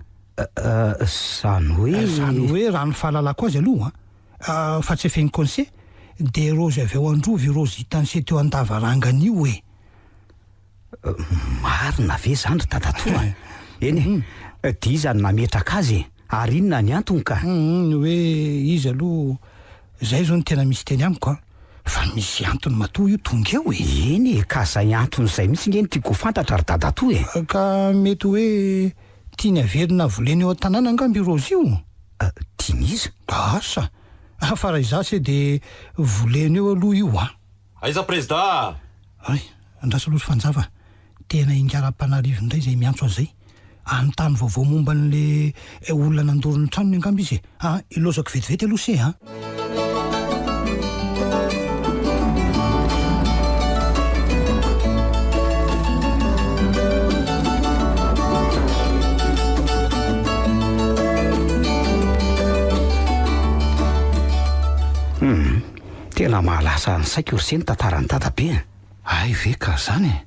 Izany hoe. Izany hoe raha ny fahalalako azy aloha, fa tsy efen'i Conseil, dia raozy avy ao Androva io raozy hitan'i se teo an-davarangana io e! Marina ve izany ry dadatoa? Eny e, dia iza no nametraka azy e? Ary inona ny antony ka? Ny hoe iza aloha, izay izao no tena misy teny amiko an! Fa misy antony matoa io tonga eo e! Eny e, ka izay antony izay mihitsy nge no tiako ho fantatra ry dadatoa e! Ka mety hoe tiany haverina volena eo an-tanàna angamba io raozy io? Tian'iza? Asa! Fa raha izaho se dia volena eo aloha io an! Aiza prezda? Hay, andraso aloha ry Fanjava a! Tena ingaram-panarivo indray izay miantso azy izay. Hanontany vaovao momba an'ilay olona nandoro ny tranony angamba izy e! A, ilaozako vetivety aloha se a! Hum. Tena mahalasa ny saiko ry se ny tantaran'i dadabe a! Hay ve ka zany e!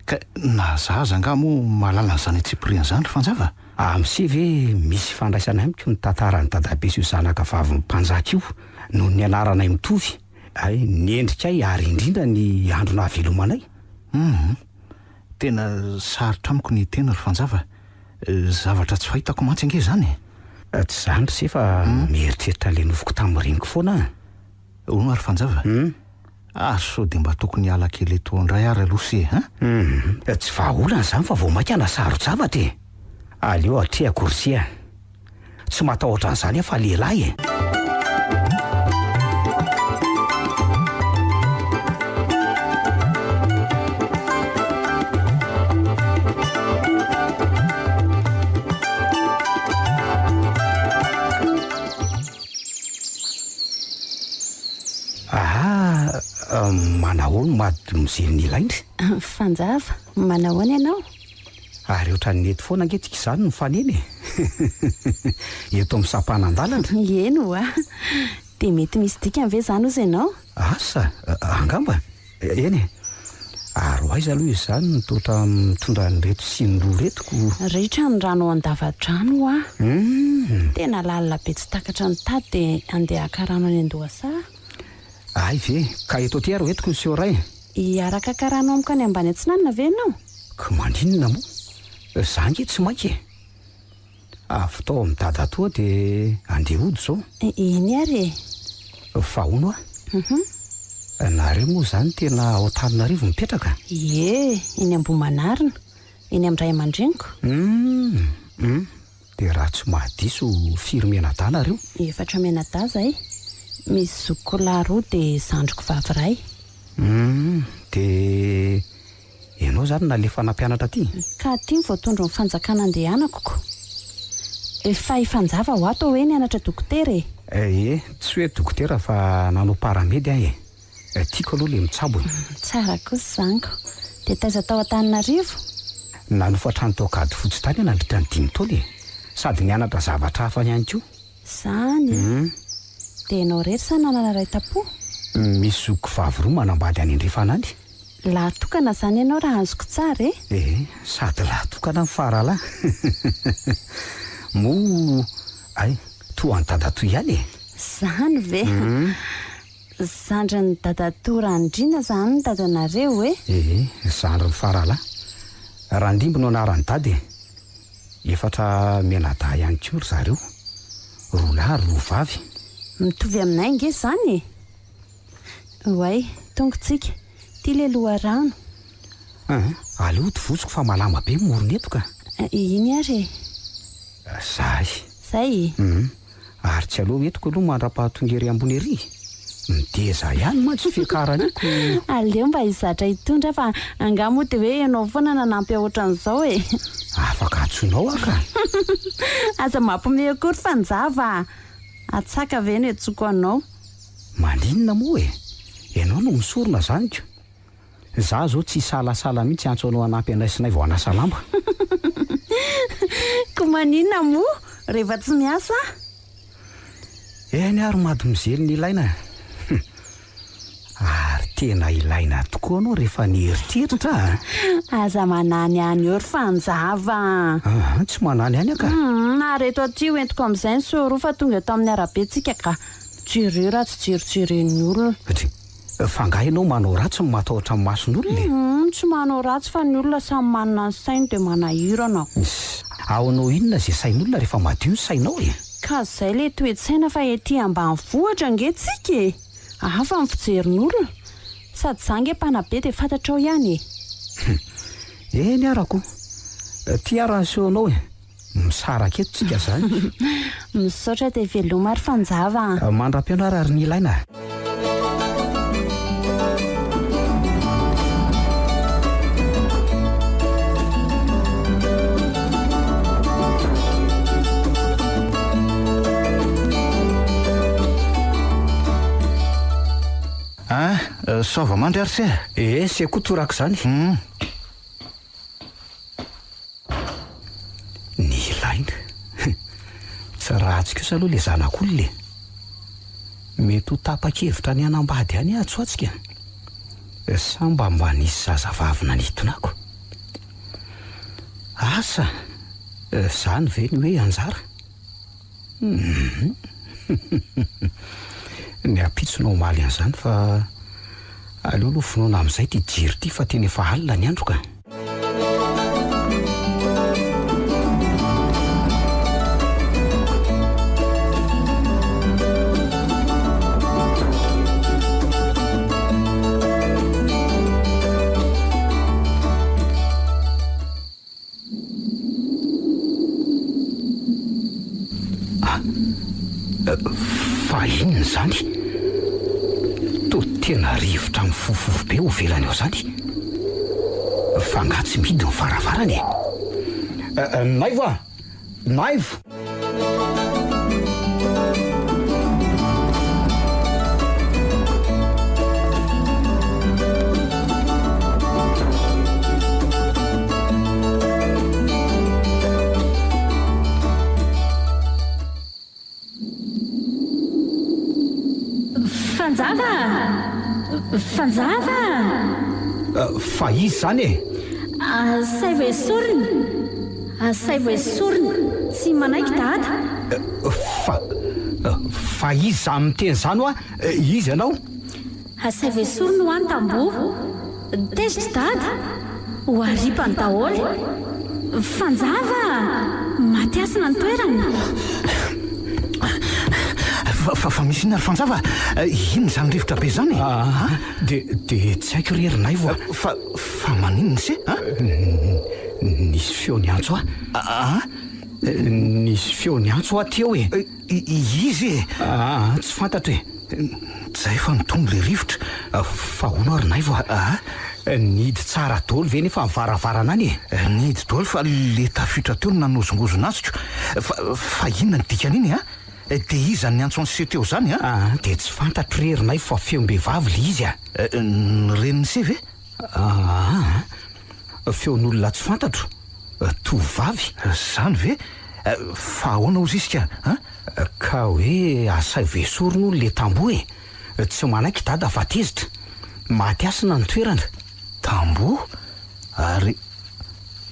Ka na za aza angaha moa mahalala an'izany antsipiriany izany ry Fanjava? Amse ve misy ifandraisany amiko ny tantaran'i dadabe sy io zanaka vavin'ny mpanjaka io noho ny anaranay mitovy, hay, ny endrikay ary indrindra ny andro nahavelomanay? Hum! Tena sarotra amiko ny hiteny ry Fanjava, zavatra tsy fahitako mantsy ange izany e! Tsy izany ry se fa mieritreritra an'ilay nofiko tamin'ny reniko foana aho. Hono ary Fanjava? Ary sao dia mba tokony hiala kely eto indray ary aloha se a? Hum, tsy vahaolana izany fa vao mainka hanasaro-javatra e! Aleo atrehako ry se a! Tsy matahotra an'izany aho fa lehilahy e! Aha, manahoana mademoiselle Nilaindry? Fanjava, manahoana ianao? Ary ohatran'ny nety foana ange tsika izany nifanena e! Eto amin'ny sampanan-dalana. Eny ho'a. Dia mety misy dikany ve izany hozy ianao? Asa, angamba. Eny e. Ary ho aiza aloha izany no toa mitondra an'ireto siny roa ireto ko? Ritra ny rano ao an-dava-drano ho'a. Hum. Tena lalina be tsy takatra ny tady dia andeha haka rano any an-dohasaha. Hay ve, ka eto aty ary hoentiko ny seho iray. Hiaraka haka rano amiko any ambany atsinanana ve ianao? Ka maninona moa? Za ange tsy maika e. Avy tao amin'i dadatoa dia andeha hody izao. Eny ary e. Fa hono hoa? Nareo moa izany tena ao Antananarivo mipetraka? Ie, eny Ambohimanarina, eny amin'ny ray aman-dreniko. Hum, hum. Dia raha tsy mahadiso firy mianadahy nareo? Efatra mianadahy izahay. Misy zokiko lahy roa dia zandriko vavy iray. Hum, dia Ianao izany nalefa nampianatra aty? Ka aty ny voatondron'ny fanjakana andehanako ko. Efa hifanjava ho ato hoe nianatra dokotera e! Ie, tsy hoe dokotera fa nanao paramedy aho e. Tiako aloha le mitsabo e. Tsara kosa izany ko. Dia taiza tao Antananarivo? Nanofa trano tao Ankadifotsy tany aho nandritra ny dimy taona e. Sady nianatra zavatra hafa ihany koa. Zany e! Dia ianao irery sa nanana ray tampo? Misy zokiko vavy roa manambady any andrefana any. Lahy tokana izany ianao raha azoko tsara e? Ee, sady lahy tokana no faralahy. Moa hay, toa an'i dadatoa ihany e! Izany ve? Zandrin'i dadatoa Randriana izany ny dadanareo e? Ee, zandrin'i faralahy. Randimby no anaran'i dada e! Efatra mianadahy ihany koa ry zareo, roa lahy ary roa vavy. Mitovy aminay ange izany e! Oay, tonga tsika. Ity ilay loharano. An, aleo tovoziko fa malama be ny morony eto ka. Iny ary e. Zay. Zay e? Hum, ary tsy aleo entiko aloha mandra-pahatonga ery ambony ery? Mideza ihany mantsy io fiakarana io ko. Aleo mba hizatra hitondra fa angaha moa dia hoe ianao foana nanampy ahy ohatran'izao e. Afaka antsoinao aho ka. Aza mampiomehy akory fa njava a! Atsaka ve no iantsoko anao? Maninona moa e? Ianao no misorona zany ko. Za zao tsy hisalasala mihitsy hiantso anao hanampy anay sy Naivo hanasa lamba. Ko maninona moa rehefa tsy miasa aho? Eny ary mademoiselle ny ilaina e! Ary tena ilaina tokoa anao rehefa nieritreritra a! Aza manany any eo ry Fanjava a! Aa, tsy manany any aho ka! Humm, ary eto aty ho entiko amin'izay ny seau roa fa tonga eto amin'ny arabe tsika ka! Jereo raha tsy jerijeren'ny olona. Dry, fa angaha ianao manao ratsy no matahotra ny mason'olona e? Humm, tsy manao ratsy fa ny olona samy manana ny sainy dia manahirana ko. Iss, ahoanao inona izay sain'olona rehefa madio ny sainao e? Ka zay le toe-tsaina fa ety ambanivohitra ange tsika e! Hafa ny fijerin'olona. Sady za ange mpanabe dia fantatrao ihany e! Hum, eny ara ko! Ty ara ny seho-nao e! Misaraka eto tsika zany. Misaotra dia veloma ry Fanjava a! Mandra-pihaona ary ry Nilaina a! Ah, soava mandry ary se. Ee, se koa torak'izany. Hum. Nilaina. Tsy ratsy kosa aloha ilay zanak'olona e. Mety ho tapa-kevitra ny hanambady ihany aho tsy ho atsika. Sa mba mba nisy zazavavy nanintona ako? Asa, izany ve ny hoe anjara? Hum. Ny ampitso no hamaly an'izany fa aleo aloha vonoina amin'izay ity jiro ity fa tena efa alina ny andro ka. Ah! Fa inona izany? Toa tena rivotra mifofofo be ao ivelany ao izany. Fa angaha tsy mihidy ny varavarana e? Naivo a! Naivo! Fanjava a! Fa iza izany e? Asaivo esorina! Asaivo esorina! Tsy manaiky Dada! Fa. Fa iza izany miteny izany hoa? Iza ianao? Asaivo esorina hoa ny tamboho! Tezitra Dada! Ho aripany daholo! Fanjava a! Maty hasina ny toerana! Fa, fa misy inona ry Fanjava? Inona izany rivotra be izany e? Aa, dia, dia tsy haiko re ry Naivo a! Fa, fa maninona ise a? Nisy feo niantso ahy. Aa? Nisy feo niantso ahy teo e! Iza e? Aa, tsy fantatro e! Zay fa nitombo le rivotra. Fa hono ary Naivo a! Nihidy tsara daholo ve nefa ny varavarana any e? Nihidy daholo fa le tafiotra teo no nanozongozona azy ko! Fa, fa inona ny dikan'iny a? Dia iza no niantso an'i se teo zany a? Aa, dia tsy fantatro re ry Naivo fa feom-behivavy le izy a! Ny renin'i se ve? Aa, feon'olona tsy fantatro, tovovavy. Zany ve? Fa ahoana hozy izy ka an? Ka hoe asaivo esorina hono le tamboho e! Tsy manaiky dada fa tezitra. Maty hasina ny toerana. Tamboho? Ary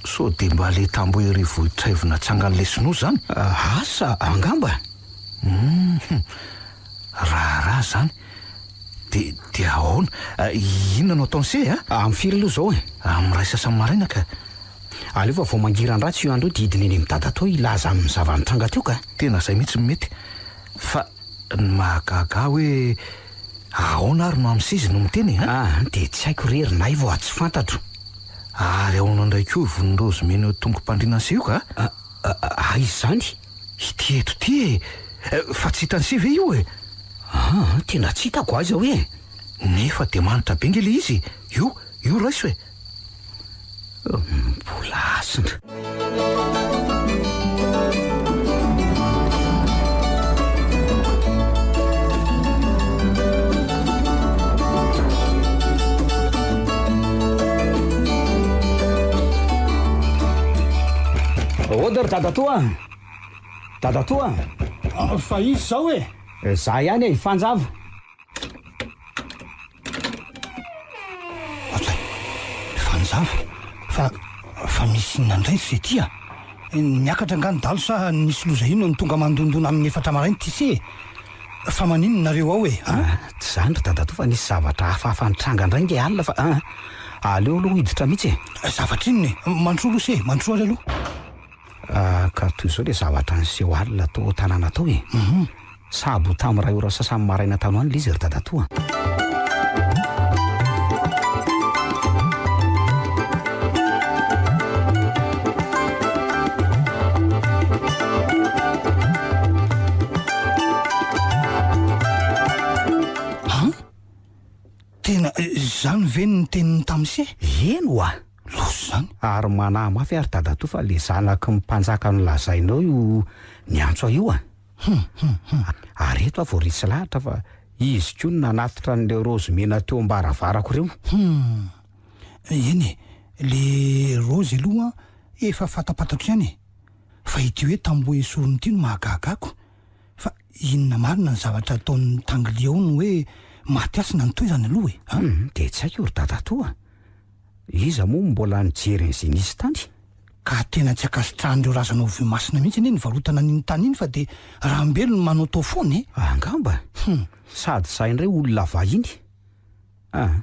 sao dia mba le tamboho ery Vohitraivo natsangan'ilay sinoa zany? Asa angamba? Hum, raharaha zany. Dia, dia ahoana? Inona no ataon'i se a? Amin'ny firy aloha izao e? Amin'ny iray sasany maraina ka. Aleo fa vao mangiran-dratsy io andro io dia hidina eny amin'i dadatoa hilaza aminy ny zava-nitranga teo ka. Tena izay mihitsy no mety. Fa ny mahagaga ahy hoe ahoana ary no amin'ny izy no miteny e? Ah, dia tsy haiko re ry Naivo a, tsy fantatro. Ary ahoana indray koa io vonin-draozy mena eo tongo-pandriana an'i se io ka? Aiza izany? Ity eto ity e! Fa tsy hitan'i se ve io e? Ah, tena tsy hitako aiza hoe? Nefa dia manitra be nge le izy e! Io, io raiso e! Mbola hasina. Ody ry dadatoa a! Dadatoa a! Fa iza izao e? Za ihany e, i Fanjava. Ohatray, Fanjava, fa fa misy inona indray ry zety a? Niakatra angaha ny dalo sa nisy loza inona no tonga mandondona amin'ny efatra maraina ity se e? Fa maninona nareo ao e? Ah, tsy izany ry dadatoa fa nisy zavatra hafahafa nitranga indray nge alina fa ah, aleo aloha hiditra mihitsy e. Zavatra inona e? Mandrosoa aloha se e, mandrosoa ary aloha. Ah, ka toy izao ilay zavatra niseho alina tao an-tanàna tao e. Sahabo tamin'ny iray ora sasany maraina tany ho any ilay izy ry dadatoa. An? Tena izany ve no niteniny tamin'i se? Eny oa! Loza izany. Ary manahy mafy ary dadatoa fa le zanaky ny mpanjaka nolazainao io niantso ahy io a! Hum hum hum. Ary eto aho vao resy lahatra fa izy koa no nanatitra an'ireo raozy mena teo am-baravarako ireo. Hum. Eny e, le raozy aloha efa fantapantatro ihany e. Fa ity hoe tamboho esorina ity no mahagaga ako. Fa inona marina ny zavatra ataon'ny tanglia ao no hoe maty hasina ny toerana aloha e? An? Hum, dia tsy haiko ry dadatoa a! Iza moa no mbola nijery an'izay nisy tany? Ka tena tsy ankasitrahan'ireo razana ovy masina mihitsy anie ny varotana an'iny tany iny fa dia Rambelo no manaotao foana e! Angamba! Hum! Sady izahay indray olona vahiny. Ah!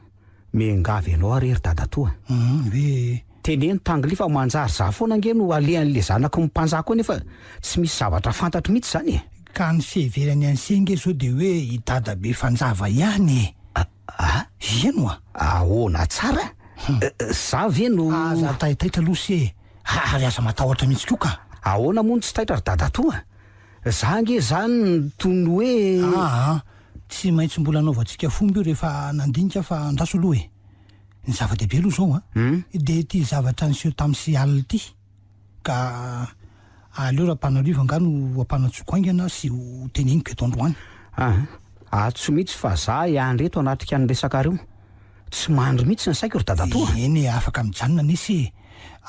Miangavy anao aho re ry dadatoa. Hum, hoe. Teneno Tangly fa manjary za foana ange no alehan'le zanaky ny mpanjaka ao nefa tsy misy zavatra fantatro mihitsy izany e! Ka ny fiheverany an'se ange zao dia hoe i dadabe Fanjava ihany e! Ah! Eny oa! Ahoana tsara? Za ve no. Aza taitaitra aloha se e! Ary aza matahotra mihitsy koa ka! Ahoana moa no tsy taitra ry dadatoa? Za ange zany no toy ny hoe. Aa! Tsy maintsy mbola anaovantsika fomba io rehefa nandinika fa andraso aloha e! Ny zava-dehibe aloha izao an! Dia ity zavatra niseho tamin'i se alina ity. Ka aleo Rampanarivo angaha no ampanantsoiko haingana sy ho teneniko eto androany. Aa, atso mihitsy fa za hiandry eto hanatrika ny resakareo. Tsy mandry mihitsy ny saiko ry dadatoa a! Eny e, afaka mijanona anie se e!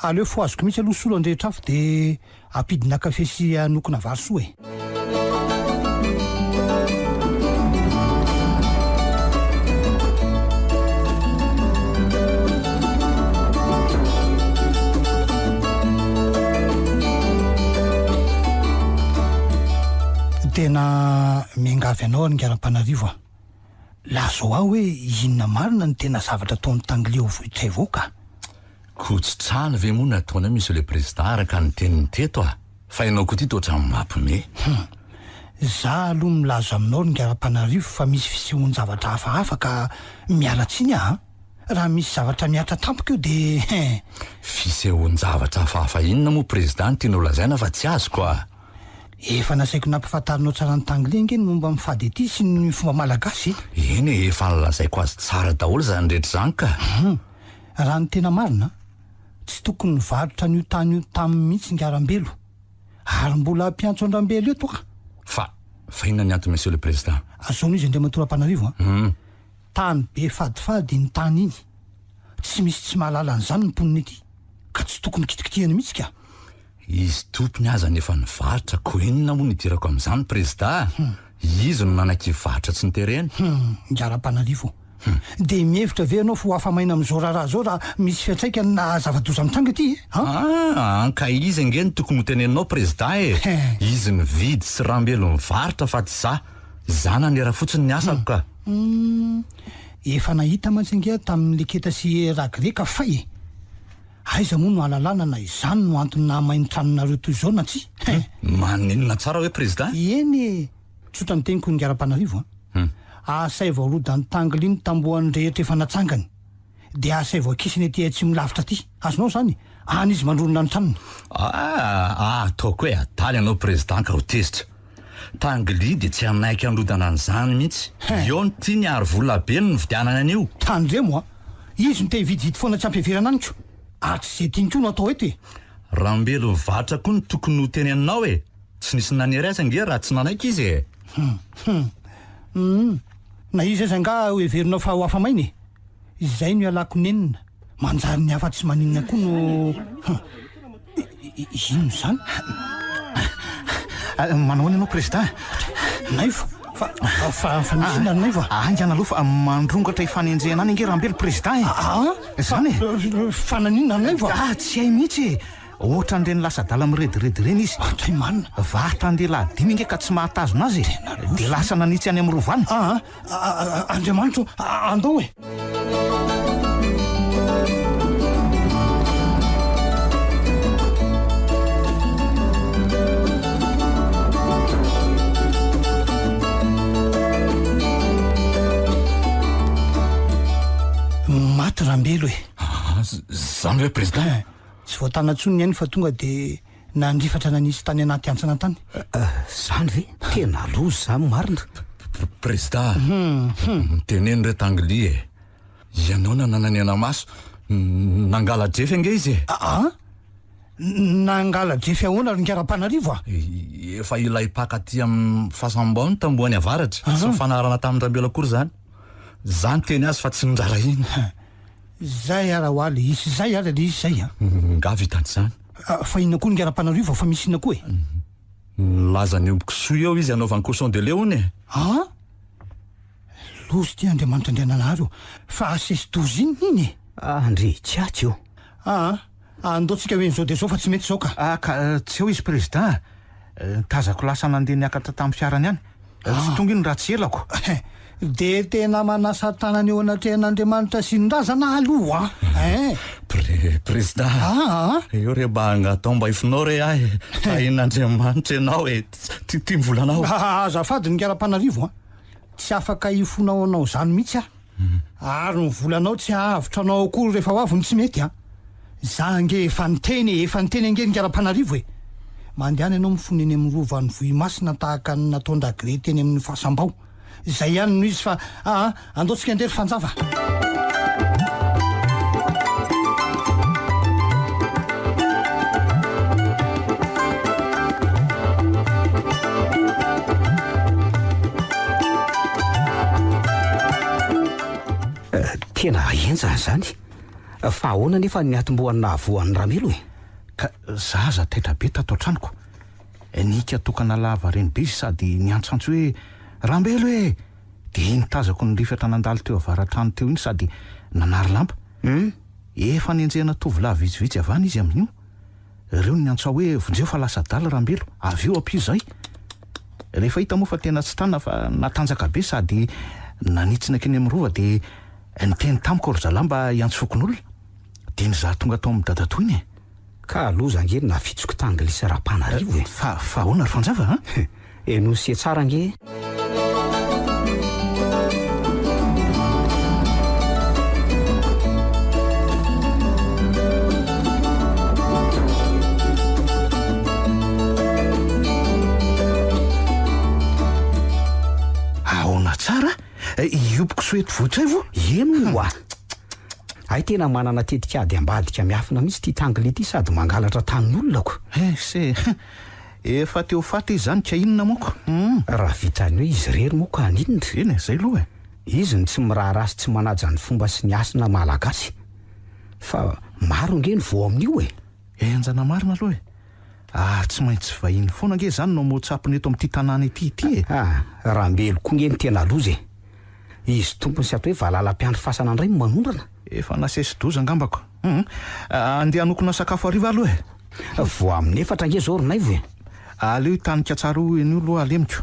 Aleo fohaziko mihitsy aloha solo handrehitra afo dia ampidina kafe sy hanokona vary soa e! Tena miangavy anao ry Ngarampanarivo a! Lazao ahy hoe inona marina no tena zavatra ataon'i Tangly ao Vohitraivo ao ka! Koa tsy trano ve moa no ataonay Monsieur le Président araka ny teniny teto a! Fa ianao koa ity toa ohatran'ny mampime. Hum! Za aloha milaza aminao ry Ngarampanarivo fa misy fisehoan-javatra hafahafa ka miala tsiny aho a! Raha misy zavatra mihatra tampoka eo dia hein! Fisehoan-javatra hafahafa inona moa Président no tianao lazaina fa tsy azoko a! Efa nasaiko nampifantarinao tsara an'i Tangly ange ny momba ny fady aty sy ny fomba malagasy e! Eny e, efa nolazaiko azy tsara daholo izany rehetra izany ka! Hum! Raha ny tena marina, tsy tokony nivarotra an'io tany io taminy mihitsy ingahy Rambelo. Ary mbola hampiantso an-dRambelo eto aho. Fa, fa inona ny antony Monsieur le Président? Azonao izy Andriamatoa Rampanarivo a! Hum! Tany be fadifady iny tany iny. Tsy misy tsy mahalala an'izany ny mponina ety, ka tsy tokony kitikitihana mihitsy ka! Izy tompony aza nefa nivarotra ko inona moa no idirako amin'izany prezida? Izy no nanaiky hivarotra tsy noterena. Hum, Ngarampanarivo o. Dia mihevitra ve ianao fa ho afa-maina amin'izao raharaha izao raha misy fiantraikany na zava-doza mitranga ity e? An? Ah, ka izy ange no tokony hoteneninao prezida e! Izy nividy sy Rambelo nivarotra fa tsy za. Za nanera fotsiny ny asako ka. Hum, efa nahita mantsy ange aho tamin'ny Leketa sy Ragré ka fay e! Aiza moa no ahalalana na izany no antony nahamay ny tranonareo toy izao na tsia? Hein! Maninona tsara hoe Prezida? Eny e! Tsotra ny teniko Ingarampanarivo a! Asaivo arodan'i Tangly ny tambohany rehetra efa natsangany. Dia asaivo akisiny aty atsimo lavitra aty. Azonao izany? Any izy mandrorona ny tranony. Ah! Ataoko hoe adala ianao Prezida ka ho tezitra. Tangly dia tsy hanaiky handrodana an'izany mihitsy. Eo no tiany ary vola be no nividianany an'io. Tandremo a! Izy no te hividividy foana tsy ampiheverana amiko. Ary tsy izay tiany koa no atao eto e! Rambelo mivarotra koa no tokony ho teneninao e! Tsy nisy nanery azy ange raha tsy nanaiky izy e! Hum hum hum Na izy aza angaha heverinao fa ho afa-maina e! Izay no ialako nenina. Manjary ny hafa tsy maninona koa no hum. Inona izany? Manao ahoana ianao Président? Naivo, fa fa fa misy inona ry Naivo a? Haingana aloha fa mandrongatra hifanenjehana any ange Rambelo Président e! Aa? Izany e! Fa naninona ry Naivo a? Ah, tsy hay mihitsy e! Ohatran'ireny lasa adala mirediredy ireny izy. Hatray marina. Vatan-dehilahy dimy ange ka tsy mahatazona azy e! Tena loza. Dia lasa nanitsy any amin'ny rova any. Aa, Andriamanitra o, andao e! Maty Rambelo e! Ah, zany ve président? Tsy voatana intsony ny ainy fa tonga dia nandrifatra nanisy tany anaty hantsana tany. Zany ve? Tena loza zany marina. Prezida, miteneno re Tangly e. Ianao nanana ny hena-maso, nangala-drefy ange izy e. Aa? Nangala-drefy ahoana ry Ingarampanarivo a? Efa ilay mpaka aty amin'ny fasam-bao ny tambohany avaratra. Tsy nifanarahana tamin-dRambelo akory izany. Za niteny azy fa tsy noraharahiana. Zay ara hoa le izy zay ara le izy zay a! Nga vitany zany? Fa inona koa ny Ingarampanarivo fa misy inona koa e? Nilaza ny omby kisoa eo izy hanaovany cochon de lait hono e! An! Loza ity Andriamanitra Andriananahary ô! Fa asesi-doza inona iny e? Andry tsiatsy ô! Aa! Andao tsika ho eny zao dia zao fa tsy mety zao ka! Ah ka tsy eo izy Président a! Tazako lasa nandeha niakatra tamin'ny fiarany any. Tsy tonga iny raha tsy elako. Dia tena manasa tanana eo anatrehan'Andriamanitra sy ny razana aloha an! Pre, Prezida, eo re mba angatao mba hifonao re ahy e! Tahin'Andriamanitra ianao e! Ty, ty ny volanao. Azafady ny Ingarampanarivo an! Tsy afaka hifona ho anao izany mihitsy aho. Ary ny volanao tsy hahavotra anao akory rehefa ho avy ny tsy mety an! Za ange efa niteny e, efa niteny ange ry Ingarampanarivo e! Mandehana ianao mifona eny amin'ny rovan'i Vohimasina tahaka ny nataon-dRagré teny amin'ny fasam-bao. Izay ihany no izy fa aa, andao tsika andeha ry Fanjava a! Tena henjana izany. Fa ahoana anefa ny niatombohan'ny nahavoa an'i Ramelo e? Ka za aza taitra be tato an-tranoko. Nika tokana lava reny be izy sady niantsoantso hoe Rambelo e! Dia iny tazako nirifatra nandalo teo avara-trano teo iny sady nanary lamba. Efa nenjehina tovolahy vitsivitsy avy any izy amin'io. Ireo no niantso ahy hoe vonjeo fa lasa adala Rambelo, avy eo ampio izahay. Rehefa hita moa fa tena tsy tana fa natanjaka be sady nanitsy nankeny amin'ny rova dia niteny tamiko ry zalahy mba hiantso fokonolona. Dia iny izaho tonga tao amin'i dadatoa iny e. Ka loza ange ny nafitsoko tanglisy Rapanarivo e. Fa fa ahoana ry Fanjava a? Henoy tsara ange. Ahoana tsara? Hiopiko soa eto vohitraivo? Eny ho'a. Hay tena manana tetik'ady ambadika miafina mihitsy ity Tangly ity sady mangalatra tanin'olona ko. Ese. Efa te ho faty izy izany ka inona moa ko. Hum. Raha vitan'ny hoe izy irery moa ka haninona? Eny e, zay aloha e. Izy no tsy miraharaha sy tsy manaja ny fomba sy ny hasina malagasy. Fa maro ange ny voa amin'io e. Henjana marina aloha e. Ary tsy maintsy vahiny foana ange izany no hamoa-tsapony eto amin'ity tanàna ity ity e. Ah, Rambelo koa nge no tena loza e. Izy tompony sy atao hoe valala mpiandry fasana indray no manondrana. Efa nasesi-doza angambako. Hum. Andeha hanokona sakafo hariva aloha e. Vao amin'ny efatra ange izao ry Naivo e. Aleo hitanika tsara io eny io aloha alemiko.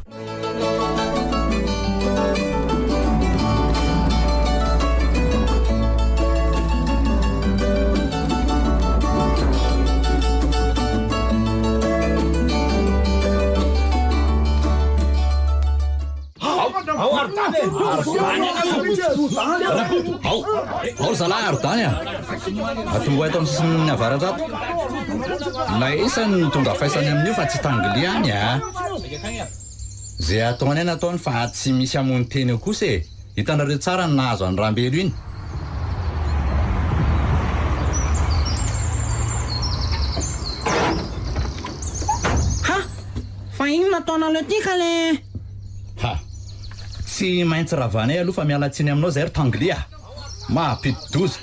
Ao, ao ry zalahy Arodany a! Atombohay ato amin'ny sisiny avaratra ato. Na isany no tonga faisany amin'io fa tsy tangly ihany a! Ze ataony any ataony fa tsy misy hamono tena eo kosa e! Hitanareo tsara ny nahazo an'i Rambelo iny. Ha! Fa inona ataonareo ty ka le? Ha! Tsy maintsy ravanay aloha fa miala tsiny aminao zay ry Tangly a! Mampidi-doza!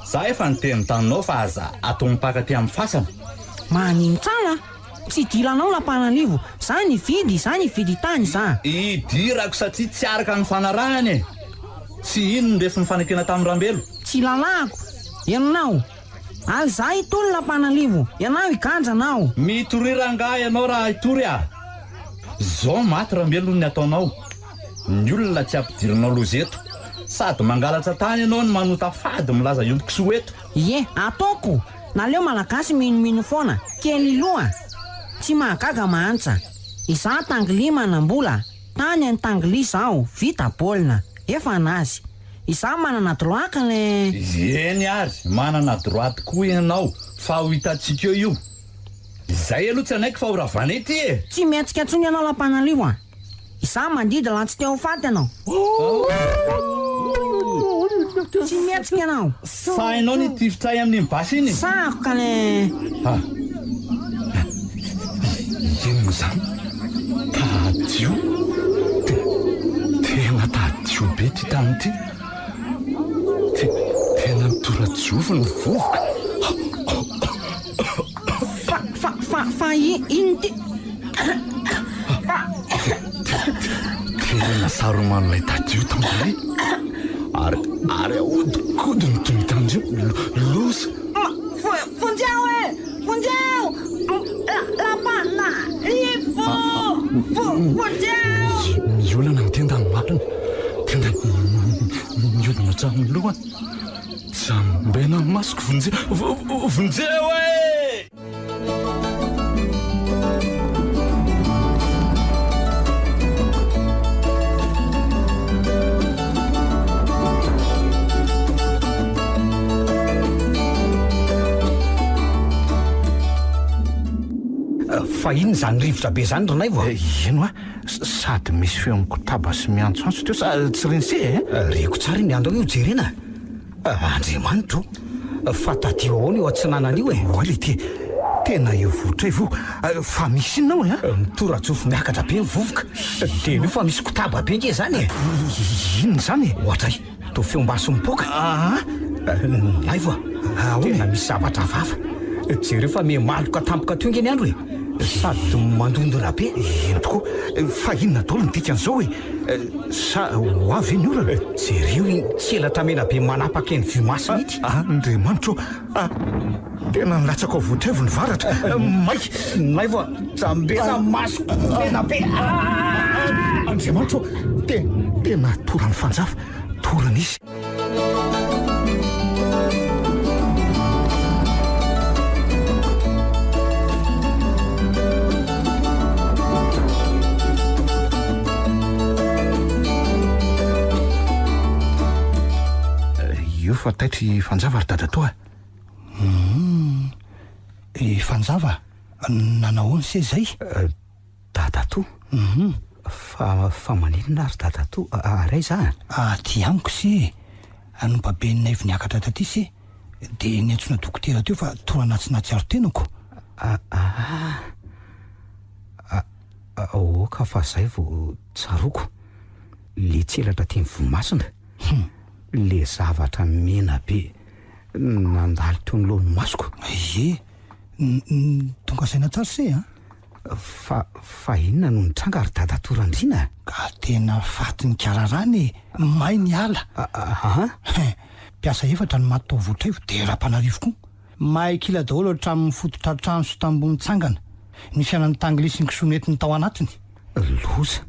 Za efa niteny taminao fa aza atao mipaka aty amin'ny fasana. Manino tsara? Tsy idiranao Rampanarivo, za nividy, za nividy tany za. Idirako satria tsy araka ny fanarahana e! Tsy iny ny refy nifanekena tamin'i Rambelo. Tsy lalahako, ianao. Ary za hitory Rampanarivo, ianao higanja anao. Mitoria rangahy ianao raha hitory a! Zao maty Rambelo ny ataonao. Ny olona tsy ampidirinao loza eto. Sady mangalatra tany ianao no manota fady milaza hiompy kisoa eto. Ie, ataoko! Naleo Malagasy minomino foana, kely loha! Tsy mahagaga mahantra. Izaho Tangly manambola, tany any Tangly izaho, vita baolina. Efa anazy. Izaho manana droit ka le. Eny ary, manana droit tokoa ianao, fa ho hitantsika eo io. Izay aloha tsy hanaiky fa ho ravana ity e! Tsy mihetsika intsony ianao Lampanarivo a! Izaho mandidy raha tsy te ho faty ianao. Tsy mihetsika ianao. Sahinao ny hitifitra ahy amin'iny basy iny? Sahako ka le. Ah. Inona izany? Tadio? Tena tadio be ity tany ity. Tena mitora-jofo ny vovoka. Fa, fa, fa, fa inona ity? Fa. Tena saroman'ilay tadio Tangolé. Ary, ary ahodikodiny toy ny tandrimo. Loza. Ma, vonjeo e! Vonjeo! Rampanarivo! Vonjeo! Miolana ny tendany marina. Tendany miodina hatramin'ny lohany. Jambena ny masoko, vonjeo, vonjeo e! Fa inona izany rivotra be izany ry Naivo a? Ino a? Sady misy feo mikotaba sy miantsoantso teo sa tsy ren'se e? Reko tsara iny andao io jerena a! Andriamanitra o! Fa tadio ahoana io atsinanana io e? Oay leity e! Tena eo vohitraivo fa misy inona ao e? Mitora-jofo miakatra be ny vovoka. Tena io fa misy kotaba be nge izany e! Inona izany e? Oadray! Toa feom-basy mipoaka. Aa! Naivo a! Tena misy zavatra hafahafa. Jereo fa miha-maloka tampoka teo nge ny andro e! Sady mandondona be. Eny tokoa. Fa inona daholo ny dikan'izao e? Sa ho avy ve ny orana? Jereo iny tselatra mena be manapaka eny vue masina ity. Andriamanitra ô! Tena nilatsaka ao Vohitraivo ny varatra. May! Naivo a! Jambena maso mena be! Andriamanitra ô! Tena toran'ny fanjava, torana izy. Io fa taitra i Fanjava ry dadatoa a! Hum, i Fanjava, nanahoana se zay? Dadatoa? Hum. Fa, fa maninona ary dadatoa? Ary aiza a? Aty amiko se e! Nobaben'i Naivo niakatra taty se, dia niantsoana dokotera teo fa toa tsy nahatsiaro tenako. Aa! Aoka fa zay vao tsaroako, le tselatra teny Vohimasina. Hum. Le zavatra mena be nandalo teo anoloan'ny masoko. Ie, tonga saina tsara se a! Fa, fa inona no nitranga ry dadatoa Randriana a? Ka tena faty nikararana e! May ny ala. Aa? Hein, mpiasa efatra no maty tao Vohitraivo dia Rapanarivo koa. May kila daholo hatramin'ny fototra trano sy tamboho nitsangana. Ny fiainan'ny tangly sy ny kisoa nentiny tao anatiny. Loza!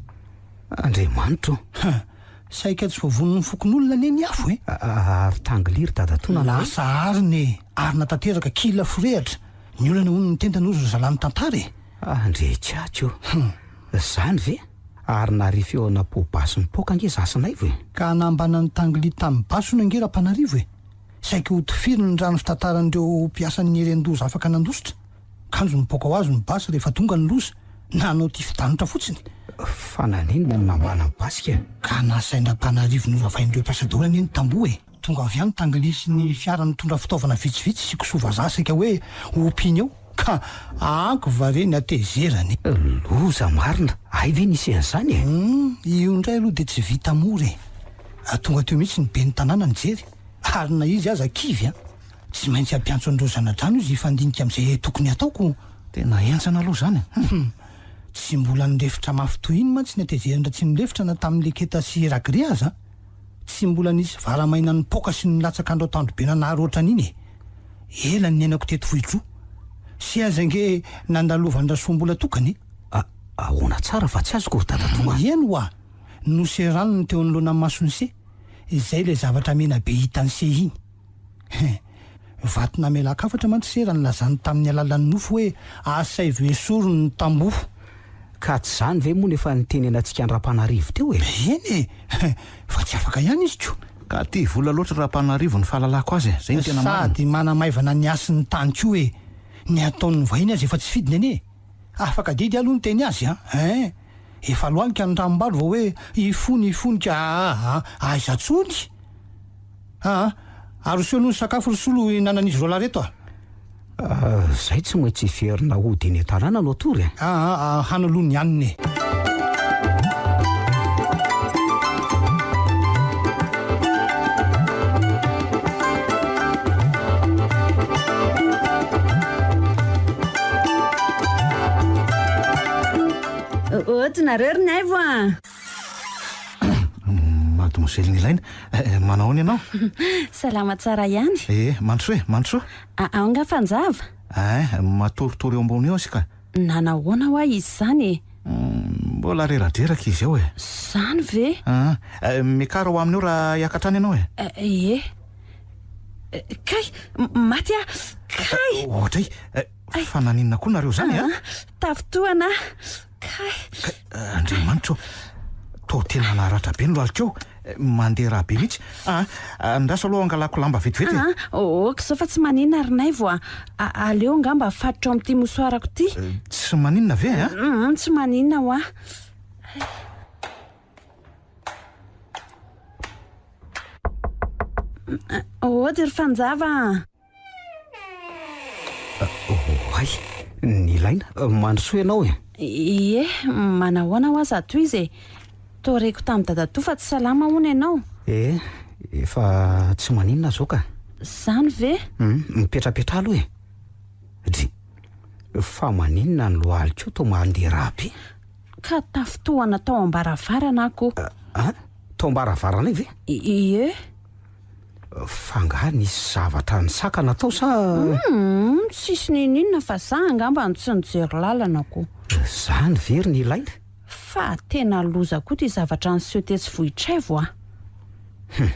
Andriamanitra ô! Hein, Saika tsy voavonon'ny fokonolona anie ny afo e! Ary tangly ry dadatoa nanao hoe. Lasa arina e! Arina tanteraka, kila forehitra. Ny olana hono ny tendany hozy ry zalahy mitantara e! Andriatsiatsy ô! Zany ve? Ary nahare feo ana-po basy mipoaka ange za sy Naivo e! Ka nambanan'i Tangly tamin'ny basy hono ange Rampanarivo e! Saika hotifiriny ny rano fitantaran'ireo mpiasan'ny Herendoza afaka nandositra. Kanjo nipoaka ho azy ny basy rehefa tonga ny loza, nanao tifi-danitra fotsiny. Fa naninona no nambana ny basy ka? Ka nasain-dRampanarivo noravain'ireo mpiasa daholo anie ny tamboho e! Tonga avy any Tangly sy ny fiara nitondra fitaovana vitsivitsy sy kisoa vazaha saika hoe ho ompiany eo, ka anko va re ny hatezerany e! Loza marina! Hay ve nisy an'izany e? Hum, io indray aloha dia tsy vita mora e! Tonga teo mihitsy ny ben'ny tanàna nijery, ary na izy aza kivy an! Tsy maintsy hampiantso an'ireo zana-drano izy hifandinika amin'izay tokony hataoko. Tena henjana aloha izany e! Hum! Tsy mbola nirefitra mafy toy iny mantsy ny hatezeran-dRatsimilefitra na tamin'ny Leketa sy Ragré aza. Tsy mbola nisy vara maina nipoaka sy nilatsaka andro atoandro be nanary ohatran'iny e! Ela ny niainako teto Vohidroa. Sy aza ange nandalovan-dRasoambola tokana e! A, ahoana tsara fa tsy azoko ry dadatoa a! Eny ho'a! Noseraniny teo anoloana mason'i Se, izay ilay zavatra mena be hitan'i Se iny. He. Vato namelan-kafatra mantsy se raha nilazany tamin'ny alalan'ny nofy hoe asaivo esoriny ny tamboho. Ka tsy izany ve moa no efa nitenenantsika an-dRampanarivo teo e? Eny e! Fa tsy afaka ihany izy ko. Ka tia vola loatra Rampanarivo ny fahalalako azy e! Zay no tena marina. Sady manamaivana ny hasin'ny tany koa e! Ny ataon'ny vahiny aza efa tsy fidiny anie e! Afaka adidy aloha niteny azy an! Hein! Efa lohalika ny ranombary vao hoe hifony hifony ka aa aiza tsony! Aa arosoy aloha ny sakafo ry Solo hinanan'izy roalahy reto a! Zay tsy maintsy hiverina hody eny an-tanàna no atory e! Aa hano aloha ny hanina e! Ohatry nareo ry Naivo a! Mademoiselle Nilaina, manao ahoana ianao? Salama tsara ihany. Eh, mandrosoa e, mandrosoa. Ao nga Fanjava? Ein, matoritory eo ambony eo izy ka. Nanahoana hoa izy izany e? Mbola reradreraka izy ao e. Izany ve? An, miakara ho aminy eo raha hiakatra any ianao e. Ie. Kay! Maty aho! Kay! Ohatray! Fa naninona koa nareo izany a? Tafintohana aho! Kay! Kay! Andriamanitra ô! Toa tena naratra be ny lohalikao! Mandeha rà be mihitsy! Aa! Andraso aloha hangalako lamba vetivety e! Aa! Ok izao fa tsy maninona ry Naivo a! Aleo angamba afatotro amin'ity mosoarako ity! Tsy maninona ve a? Humm! Tsy maninona hoa! Ody ry Fanjava a! Oay! Nilaina, mandrosoa ianao e! Ie, manahoana hoa zato izy e! Toa reko tamin'i dadatoa fa tsy salama hono ianao? E, efa tsy maninona zao ka! Zany ve? Hum, mipetrapetraha aloha e! Dry, fa maninona ny lohalikao toa mandeha rà be? Ka tafintohana tao am-baravarana aho ko! An? Tao am-baravaranay ve? Ie. Fa angaha nisy zavatra nisakana tao sa? Humm, tsisy n'inon'inona fa za angamba no tsy nijery lalana ko. Zany ve ry Nilaina? Fa tena loza koa ty zavatra niseho tetsy Vohitraivo a! Hum,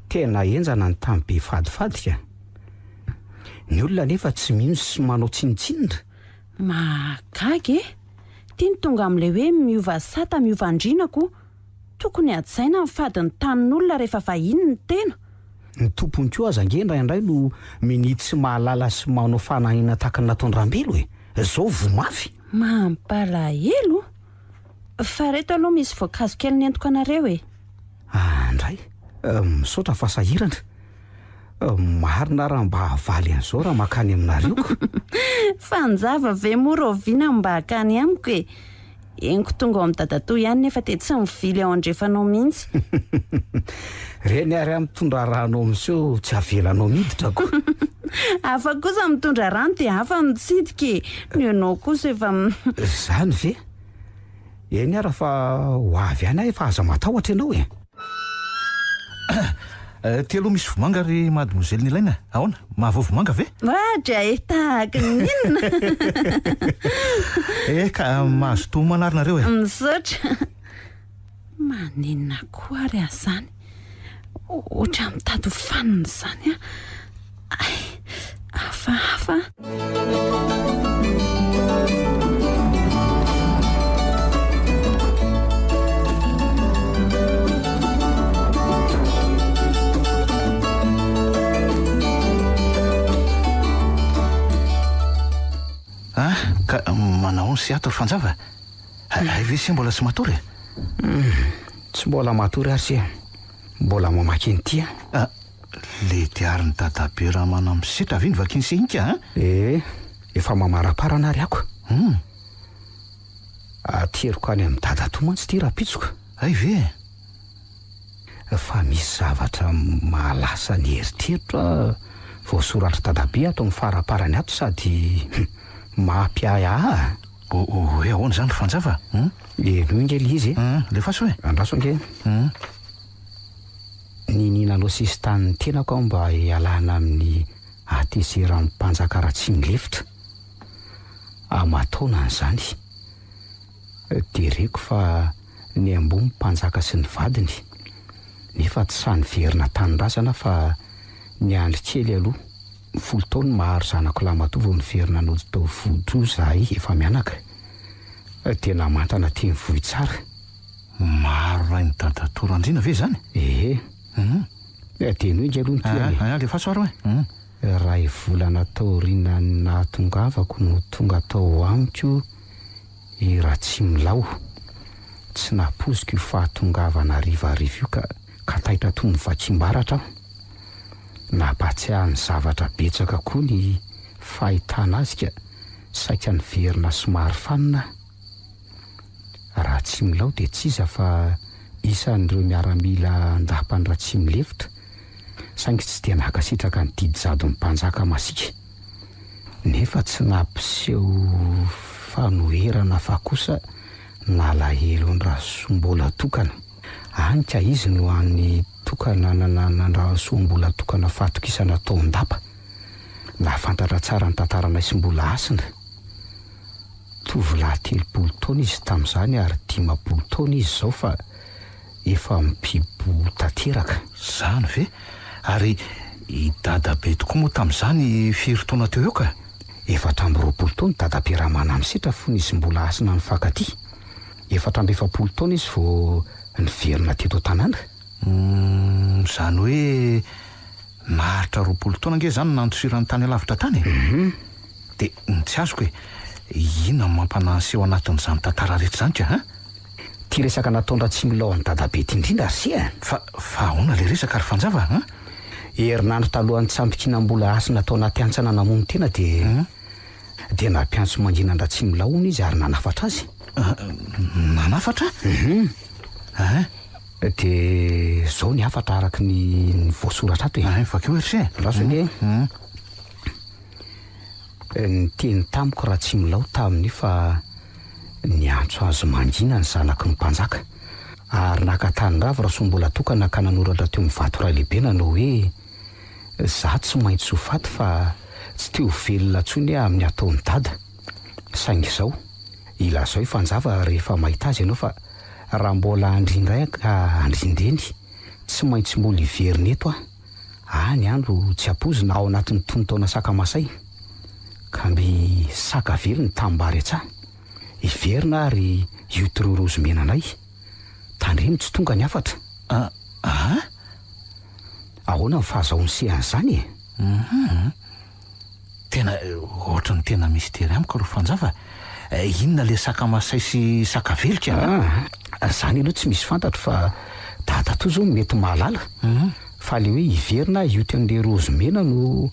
tena henjana ny tany be fadifadika. Ny olona anefa tsy mino sy manao tsinontsinona. Mahagaga e! Ty no tonga amin'ilay hoe miova sata miova andriana ko! Tokony hajaina ny fadin'ny tanin'olona rehefa vahiny ny tena. Ny tompony koa aza ange indraindray no minia tsy mahalala sy manao fanahiana tahaka ny nataon-dRambelo e! Zao voa mafy. Mampalahelo! Fa reto aloha misy voankazo kely nentiko anareo e! Andray! Misaotra fa sahirana. Marina raha mba havaly an'izao raha mankany aminareo ko. Fanjava ve moa rahoviana no mba hakany amiko e! Henoko tonga ao amin'i dadatoa ihany nefa dia tsy mivily ao andrefanao mihitsy. Reny ary aho mitondra rano ao miseho tsy avelanao miditra ko. Hafa kosa mitondra rano dia hafa mitsidika e! Ny anao kosa efa. Izany ve? Eny ara fa ho avy any aho efa aza matahotra ianao e! Ty aloha misy vomanga ry mademoiselle Nilaina, ahoana? Mahavoa vomanga ve? Ohatra e, tahaka ny inona? Eh ka mazotoa homana ary nareo e! Misaotra. Maninona koa ary aho izany? Ohatra mitady ho fanina izany aho. Hay, hafahafa. Ah, ka manao ahoana sy ato ry Fanjava? Hay ve sia mbola tsy matory e? Tsy mbola matory ary sia. Mbola mamaky an'ity aho. Ah, Le diarin'i dadabe Ramanamisetra ve no vakin'i Sehinka a? Ee, efa mamaraparana ary ako. Hum. Ateriko any amin'i dadatoa mantsy ity rahampitso ka. Hay ve e? Fa misy zavatra mahalasa ny eritreritro aho voasoratr'i dadabe ato amin'ny faraparany ato sady mampiahy ahy. Hoe ahoana izany ry Fanjava? Hum. Henoy ange ilay izy e. Hum, alefaso e. Andraso ange. Hum. Niniana hanao sesitany ny tenako aho mba hialana amin'ny hatezeran'ny mpanjaka Ratsimilefitra. Aman-taonany izany. Dia reko fa niamboho ny mpanjaka sy ny vadiny. Nefa tsy sahy niverina an-tanindrazana aho fa niandry kely aloha. Folo taona maro zanako lahimatoa vao niverina nody tao Vohidroa izahay efa-mianaka. Dia namantana teny Vohitsara. Maro rain'i dadatoa Randriana ve izany? Ehe. Dia henoy ange aloha ny tohiny e. Aa, alefaso ary hoe. Iray volana taorianan'ny nahatongavako no tonga tao amiko i Ratsimilao. Tsy nampoiziko io fahatongavana harivariva io ka ka taitra toy ny vakim-baratra aho. Nampahatsiahy ny zavatra betsaka koa ny fahitana azy ka saika niverina somary fanina aho. Ratsimilao dia tsy iza fa isan'ireo miaramila an-dapan'i Ratsimilefitra, saingy tsy dia nankasitraka ny didy jadon'ny mpanjaka masiaka. Nefa tsy nampiseho fanoherana fa kosa nalahelo an-dRasoambolatokana. Hany ka izy no hany tokana nanana an-dRasoambolatokana fahatokisana tao an-dapa. Nahafantatra tsara ny tantaranay sy Mbola Hasina. Tovolahy 30 taona izy tamin'izany ary 50 taona izy izao fa efa mipibo tanteraka. Izany ve? Ary i Dadabe tokoa moa tamin'izany firy taona teo eo ka? 24 taona i Dadabe Ramanamisetra fony izy mbola hasina nifankatia. 44 taona izy vao niverina teto an-tanàna. Humm, izany hoe naharitra 20 taona ange izany nandosirany tany alavitra tany e? Dia ny tsy azoko e, inona no mampanahy anseho anatin'izany tantara rehetra izany ka an? Ity resaka nataon-dRatsimilaho an'i Dadabe ity indrindra ry se a! Fa, fa ahoana ilay resaka ry Fanjava an? Herinandro talohan'ny tsambikinam-bola hasina tao anaty hantsana namono tena dia, dia nampiantso mangina an-dRatsimilaho hono izy ary nanafatra azy. Nanafatra? Hum. Ein. Dia izao ny hafatra araka ny ny voasoratra ato e. Ein, vakio ry se. Andraso ange. Hum. Niteny tamiko Ratsimilao tamin'io fa niantso azy mangina ny zanaky ny mpanjaka. Ary naka tanin-dravo Rasoambolatokana ka nanoratra teo amin'ny vato iray lehibe nanao hoe, Za tsy maintsy ho faty fa tsy te ho velona intsony aho amin'ny ataon'i Dada. Saingy izao, ilazao i Fanjava rehefa mahita azy ianao fa raha mbola andrin-dray aho ka andrin-dreny, tsy maintsy mbola hiverina eto aho. Any andro tsy ampoizina ao anatin'ny tonon-taona saka masay, ka mby saka very ny tanimbary an-tsaha. Hiverina ary hioty ireo raozy mena anay. Tandremo tsy tonga ny hafatra. A a! Ahoana ny fahazahoan'i se an'izany e? Hum. Tena ohatran'ny tena mistery amiko ry Fanjava a! Inona ilay saka masay sy saka velika a? Ah, izany aloha tsy misy fantatro fa dadatoa izao mety mahalala. Fa ilay hoe hiverina hioty an'ilay raozy mena no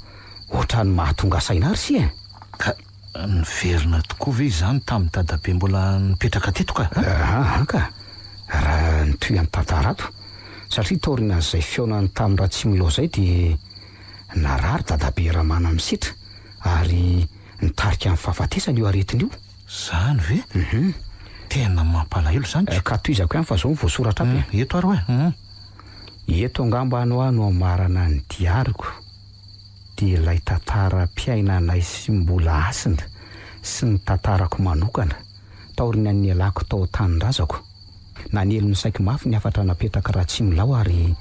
ohatran'ny mahatonga saina ahy ry se a! Ka niverina tokoa ve izany tamin'i dadabe mbola nipetraka teto ka? Aa ka! Raha nitohy amin'ny tantara ato, satria taorianan'izay fihaonany tamin'i Ratsimilao izay dia narary dadabe Ramanamisitra ary nitarika ny fahafatesany io aretina io. Izany ve? Hum. Tena mampalahelo izany ka. Ka tohizako ihany fa izao no voasoratra ato e. Eto ary hoe. Eto angamba ano aho no hamarana ny diariko. dia ilay tantaram-piainanay sy mbola hasina sy ny tantarako manokana taorian'ny nialako tao an-tanindrazako. Nanely ny saiko mafy ny hafatra napetrak'i Ratsimilaho ary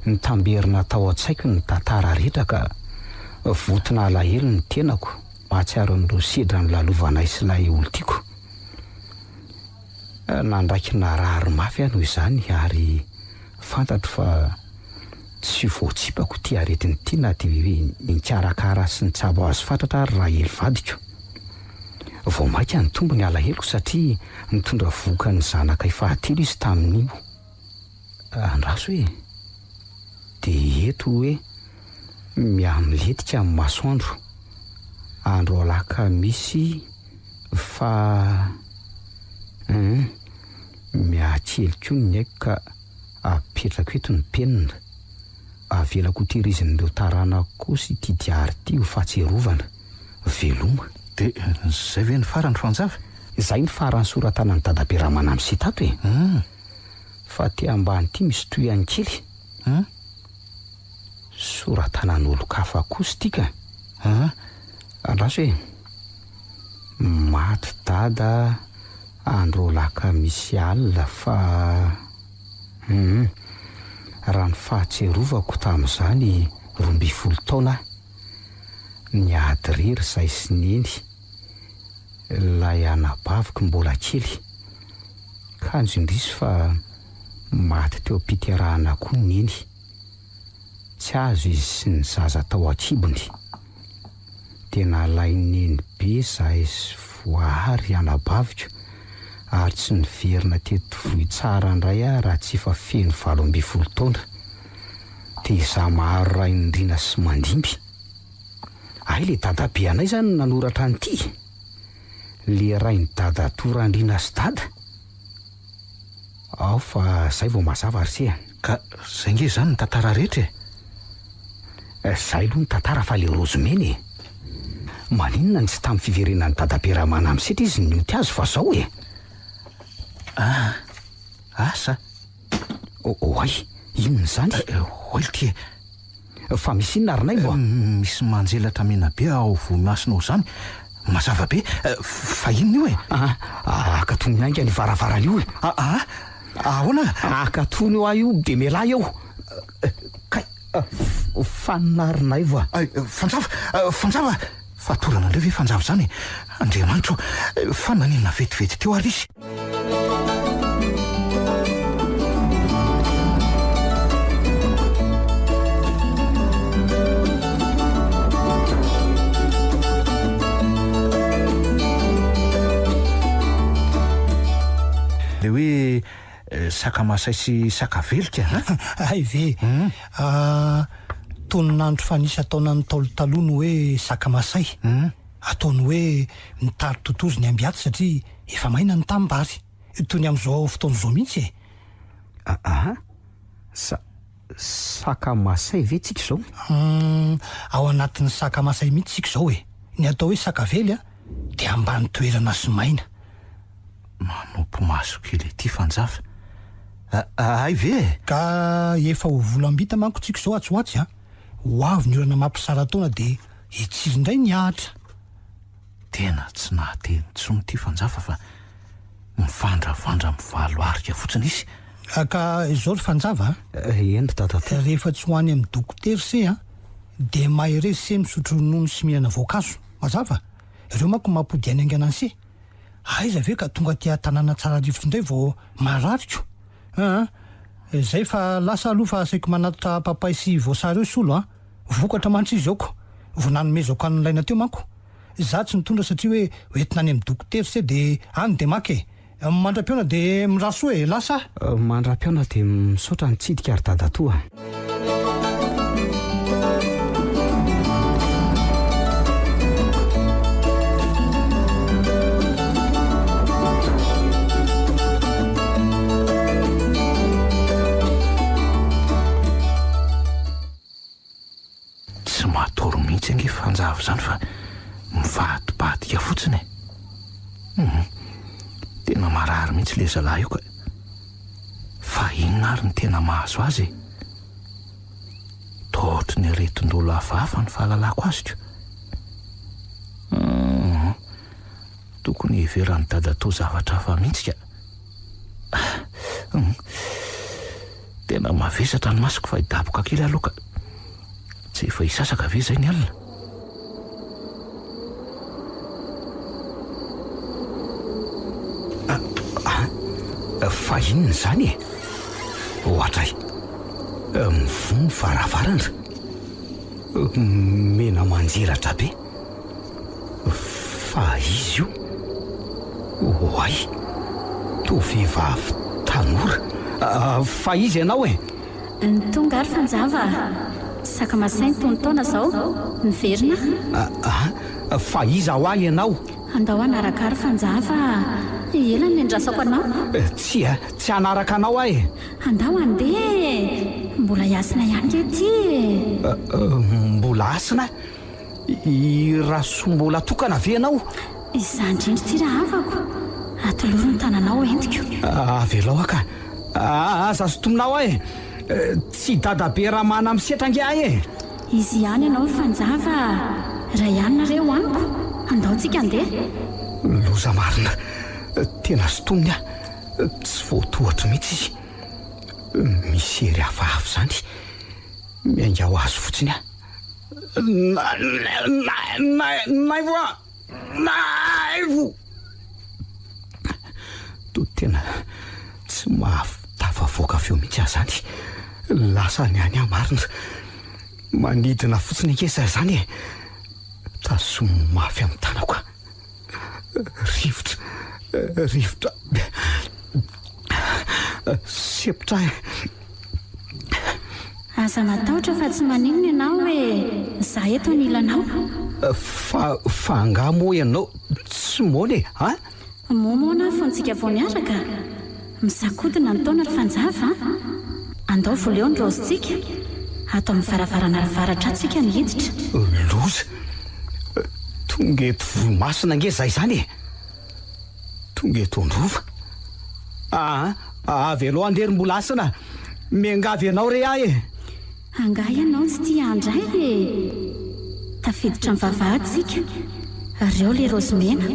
nitamberina tao an-tsaiko ny tantara rehetra ka votonà alahelo ny tenako mahatsiaro an'ireo sedra nolalovanay sy ilay olon-tiako. Nandraiky narary mafy aho noho izany ary fantatro fa tsy voatsipako ity aretina ity na dia nikarakara sy nitsabo azy fatratra ary Rahely vadiko. Vao mainka nitombo ny alaheloko satria nitondra vohoka ny zanakay fahatelo izy tamin'io. Andraso e! Dia eto hoe mihamilentika ny masoandro. Andro alakamisy fa hum mihakely koa ny aiko ka apetrako eto ny penina. Avelako ho tehirizin'ireo taranako kosa ity diary ity ho fahatsiarovana. Veloma. Dia izay ve ny farany Fanjava? Izay ny farany soratanan'i Dadabe Ramanamisia tato e! Fa aty ambany ity misy tohihany kely. Hum? Soratanan'olon-kafa kosa ity ka. Hum? Andraso e. Maty dada andro alakamisy alina fa hum raha ny fahatsiarovako tamin'izany 12 taona aho. Niady irery izahay sy neny, ilay anabaviko mbola kely. Kanjo indrisy fa maty teo am-piterahana koa Neny. Tsy azo izy sy ny zaza tao an-kibony. Dia nalain'i Nenibe izahay sy Voahary anabaviko ary tsy niverina teto Vohitsara indray aho raha tsy efa feno 18 taona. Dia izaho Maharo Rainindriana sy Mandimby. Hay ilay dadabe anay izany no nanoratra an'ity e! Le rain'i dadatoa Randriana sy dada? Ao fa zay vao mazava ry se a! Ka zay nge zany ny tantara rehetra e! Zay aloha ny tantara fa le raozy mena e! Maninona no tsy tamin'ny fiverenan'i dadabe Ramanamisetra izy no nioty azy fa zao e! Ah! Asa! Oay! Inona izany? Oay ty e! Fa misy inona ry Naivo a? Misy manjelatra mena be ao Vohimasina ao izany. Mazava be. Fa inona io e? Ah, akatony haingana io varavarana io e! Ah, ah, ahoana? Akatony hoa io dia mialà eo! Kay, fanina ry Naivo a! Fanjava, Fanjava! Fatorana indray ve Fanjava izany e? Andriamanitra o! Fa naninona vetivety teo ary izy? Le hoe saka masay sy saka velika an? Hay ve? Tonon'andro fanisa taonan'ny Ntaolo taloha ny hoe saka masay. Ataony hoe mitari-totozy ny ambiaty satria efa maina ny tanimbary. Toy ny amin'izao fotoana izao mihitsy e! Aa! Sa, saka masay ve tsika izao? Humm, ao anatin'ny saka masay mihitsy tsika izao e! Ny atao hoe saka vely dia ambany toerana sy maina. Manopy maso kely ity Fanjava. Hay ve e! Ka efa ho volam-bita manko tsika izao atsy ho atsy an! Ho avy ny orana mampisara-taona dia hitsiry indray ny ahitra. Tena tsy nahateny intsony ity Fanjava fa mivandravandra mivalo arika fotsiny izy. Ka izao ry Fanjava a! Eny ry dadatoa. Rehefa tsy ho any amin'ny dokotera se an, dia mahereza se misotro ronono sy mihinana voankazo. Mazava? Ireo manko mampody aina haingana an'se. Aiza ve ka tonga aty an-tanàna tsara rivotra indray vao marary ko! Aa! Zay fa lasa aloha fa asaiko manatitra papay sy voasary eo Solo a! Vokatra mantsy izy aoko! Vao nanomezako an'i Laina teo manko! Za tsy nitondra satria hoe hoentina any amin'ny dokotera se de any de maka e! Mandra-pihaona de mirary soa e! Lasa aho! Mandra-pihaona de misaotra nitsidika ry dadatoa a! Tsy matory mihitsy ange Fanjava izany fa mivadibadika fotsiny e. Hum, tena marary mihitsy ilay zalahy io ka. Fa inona ary no tena mahazo azy e? Toa ohatry ny aretin-dolo hafahafa ny fahalalako azy ko. Hum, tokony hiheveran'i dadatoa zavatra hafa mihitsy ka. Hum, tena mavesatra ny masoko fa hidaboka kely aloha ka. Tsy efa hisasaka ve izay ny alina? Fa inona izany e? Ohatray. Mivoha ny varavarana. Mena manjelatra be. Fa izy io? Oay! Toa vehivavy tanora. Fa iza ianao e? Ny tonga ary fanjava a! Saka masay ny tonon-taona zao, miverina a! A! Fa iza hoa ianao? Andao hanaraka ary fanjava a! Ela no niandrasako anao. Tsia, tsy hanaraka anao aho e! Andao handeha e! Mbola hiasina ihany nge ity e! Mbola hasina? I Rasoa mbola tokana ve ianao? Izaho indrindra ity rahavako. Atolory ny tananao entiko. Avelao aho ka. Aza sintominao aho e! Tsy dadabe Ramana misetra ange ahy e! Izy ihany ianao ry Fanjava a! Iray ihany nareo amiko. Andao tsika andeha. Loza marina. Tena sintominy aho. Tsy voatohatra mihitsy izy. Misy hery hafahafa izany. Miainga ho azy fotsiny aho. Naivo a! Naivo! Toa tena tsy mahatafavoaka feo mihitsy aho izany. Lasa any any aho marina. Manidina fotsiny ange izaho izany e. Tazomy mafy amin'ny tanako aho. Rivotra, rivotra. Sempotra aho e. Aza matahotra fa tsy maninona ianao e, za eto anilanao. Fa, fa angaha moa ianao tsy moana e, an? Moa moana aho fony tsika vao niaraka? Misakodina ny taona ry Fanjava a! Andao voleo ny raozintsika, ato amin'ny varavarana avaratra ato tsika no hiditra. Loza! Tonga eto Vohimasina ange izahay izany e! Tonga eto an-drova. Aa, avelao andeha ry Mbolasina, miangavy anao re aho e! Angaha ianao tsy tia handray e! Tafiditra amin'ny vavahady tsika, reo le raozy mena,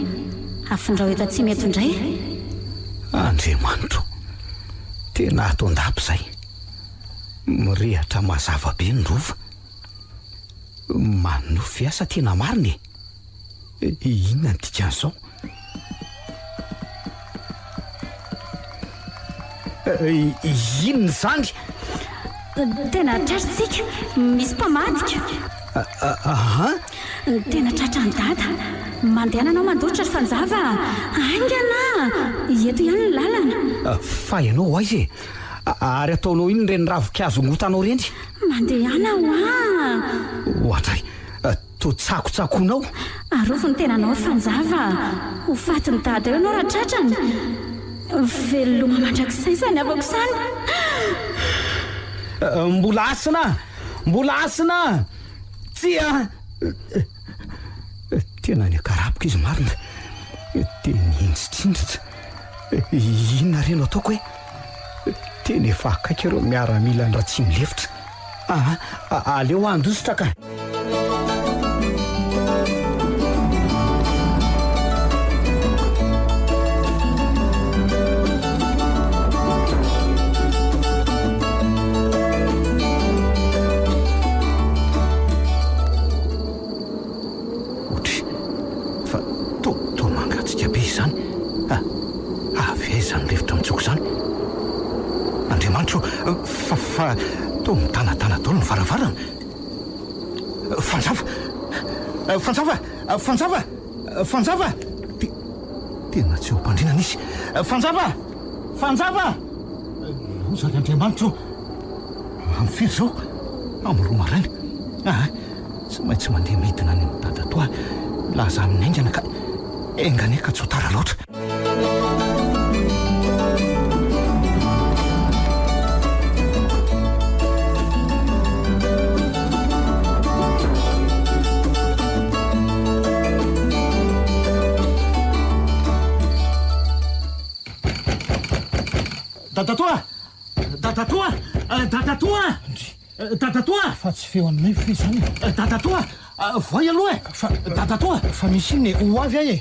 afindrao eto atsimo eto indray. Andriamanitro, tena ato an-dapa izay. Mirehatra mazava be ny rova. Manonofy ve aho sa tena marina e? Inona ny dikan'izao? Inona izany? Tena tratritsika, misy mpamadika. Aha. Tena tratran'i Dada. Mandehana anao mandositra ry Fanjava a! Haingana! Eto ihany ny lalana. Fa ianao ho aiza e? Ary ataonao inona ireny ravinkazo ongotanao ireny? Mandehana hoa! Oadray! Toa tsakotsakoinao. Arovy ny tenanao ry Fanjava a! Ho fatin'i Dada eo ianao raha tratrany. Veloma mandrakizay izany havako izany. Mbola hasina! Mbola hasina! Tsia! Tena niakarapoka izy marina. Dia nihinjitrinjitra. Inona re no ataoko e? Tena efa akaiky ireo miaramilan'i Ratsimilefitra. Aa, aleo handositra ka! Otry, fa toa toa mangatsiaka be izany. Ah, avy aiza izany rivotra mitsoka izany? Andriamanitra ô, fa fa toa midanadana daholo ny varavarana. Fanjava! Fanjava! Fanjava! Fanjava! Te, tena tsy eo am-pandriana izy. Fanjava! Fanjava! Loza ry Andriamanitra ô! Amin'ny firy izao? Amin'ny roa maraina. Ah, tsy maintsy mandeha midina any amin'i dadatoa aho milaza aminy haingana ka enga anie ka tsy ho tara loatra. Dadatoa! Dadatoa! Dadatoa! Dadatoa! Fa tsy feo an'i Naivo ve izany e? Dadatoa! Voay aloha e! Fa. Dadatoa! Fa misy inona e? Ho avy aho e!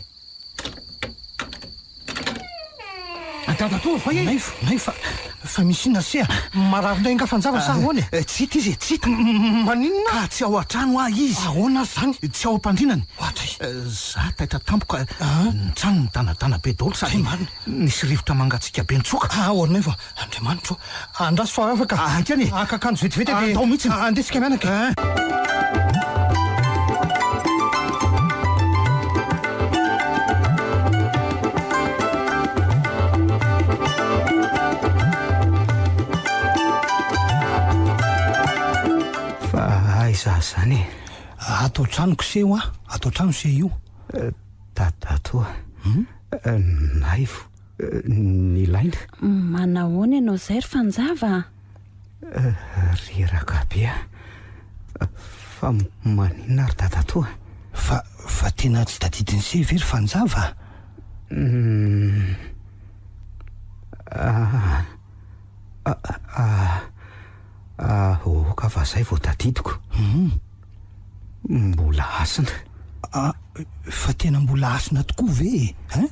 Dadatoa, voay e! Naivo, Naivo, fa, fa misy inona se a? Marary indray angaha Fanjava sa ahoana e? Tsy hita izy e, tsy hita. Maninona? Ka tsy ao an-trano aho izy. Ahoana ary izany? Tsy ao am-pandrinany. Ohatray. Za taitra tampoka, ny trano midanadana be daholo sady nisy rivotra mangatsiaka be nitsoka. Ah, ô Naivo a! Andriamanitro ô! Andraso fa afaka. Haingana e! Haka akanjo vetivety dia. Andao mihitsy. Andeha isika mianaka e! Fa aiza izany e? Ato an-tranoko se hoa, ato an-trano se io. Dadatoa, Naivo. Nilaina. Manahoana ianao izay ry Fanjava a? Reraka be aho. Fa maninona ry dadatoa? Fa, fa tena tsy tadidin'i se ve ry Fanjava a? Hum. Ah, ah, ah, ah, oka fa zay vao tadidiko. Hum. Mbola hasina. Ah, fa tena mbola hasina tokoa ve e? Hein?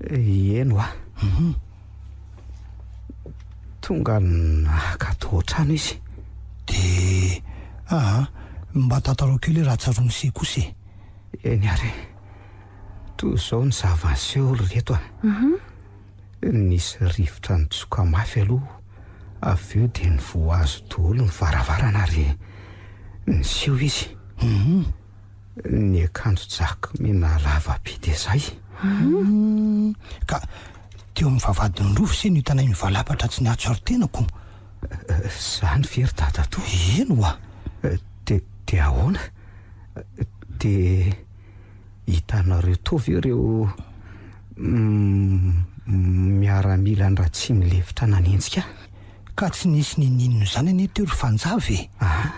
Eny hoa. Mhm. Tonga naka tao an-trano izy. Dia, aa, mba tantarao kely hoe raha tsaroan'i se kosa e. Eny ary e. Toy izao ny zava-niseho ry reto a. Nisy rivotra nitsoka mafy aloha, avy eo dia nivoha azy daholo ny varavarana ary niseho izy. Niakanjo jaky mena lava be dia izay. Ka teo amin'ny vavahadin'ny rova se no hitanay nivalapatra tsy nihatsiaro tena ko. Izany ve ry dadatoa? Eny oa. Dia dia ahoana? Dia hitanareo tao ve ireo Miaramila an-dRatsimilefitra nanenjika ahy. Ka tsy nisy ninininona izany anie teo ry Fanjava e! Aa!